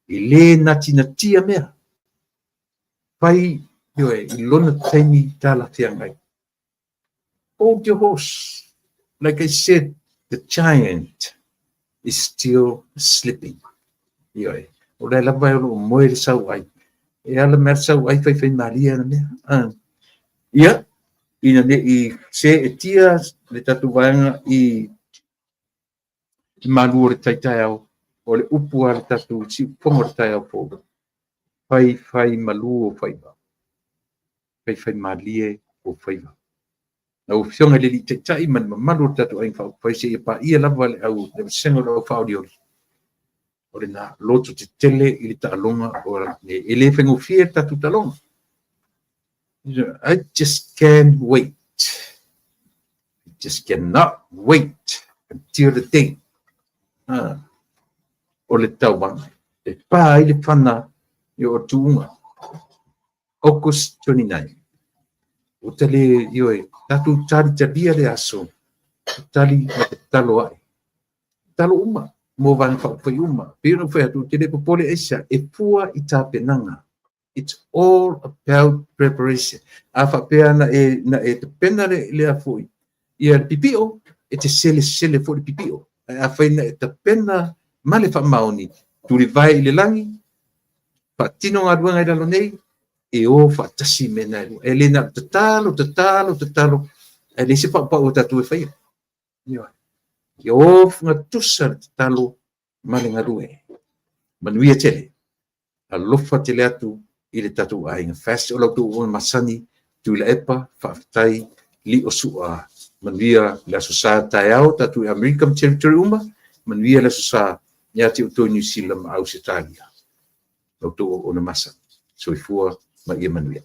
E le natinatia mea. Fai, ioe, i lona taimi talafeagai. Hold your horse. Like I said, the giant is still sleeping. Ioe, o le lava e o loo moe le sau ai. E ala mea le sau ai fai fai malia na mea. Ia, ina ne i se e tia le tatou vaega i malu o le taitaeao, o le upu a le tatou siufofoga o le taeao fou. Fai fai malu o faiva. Fai fai malie. ou faiva. Lau Afioga i le Alii Taitai ma le mamalu o le tatou Aiga Faaupufai seia paia lava le vasega o le Au Faaolioli, o lena, lototetele i le taaloga, e le faigofie le tatou taaloga. I just can't wait. I just cannot wait until the day o le tauvaga e pa ai le fana o le tuuga, August 29. Ua ta le, ioe, tatou talitalia le aso, tali ma tatalo ae. Tatalo uma mo Vaega Faaupufai uma. Pei ona ou fai atu, ou te le popole aisea, e fua i tapenaga. It's all about preparation. A faapea na e, na e tapena le a foi, ia le pipio, e te selesele foi le pipio. Ae afai na e tapena ma le faamaoni, tulivae i le lagi, faatino galuega i lalo nei, e o faatasi mea na e lua. E le na o le tatalo, tatalo, tatalo, ae leai se paupau a tatou e faia. Ioe. Ia o gatusa le tatalo ma le galue. Manuia tele. Alofa tele atu i le tatou aiga FAST. O la outou auauna masani, Tuilaepa, faafetai, Liosua. Manuia le Aso Sa taeao, tatou i Amerika ma territory uma, manuia le Aso Sa ia te outou i Niu Sila ma Ausetalia. La outou auauna masani. Soifua ma ia manuia.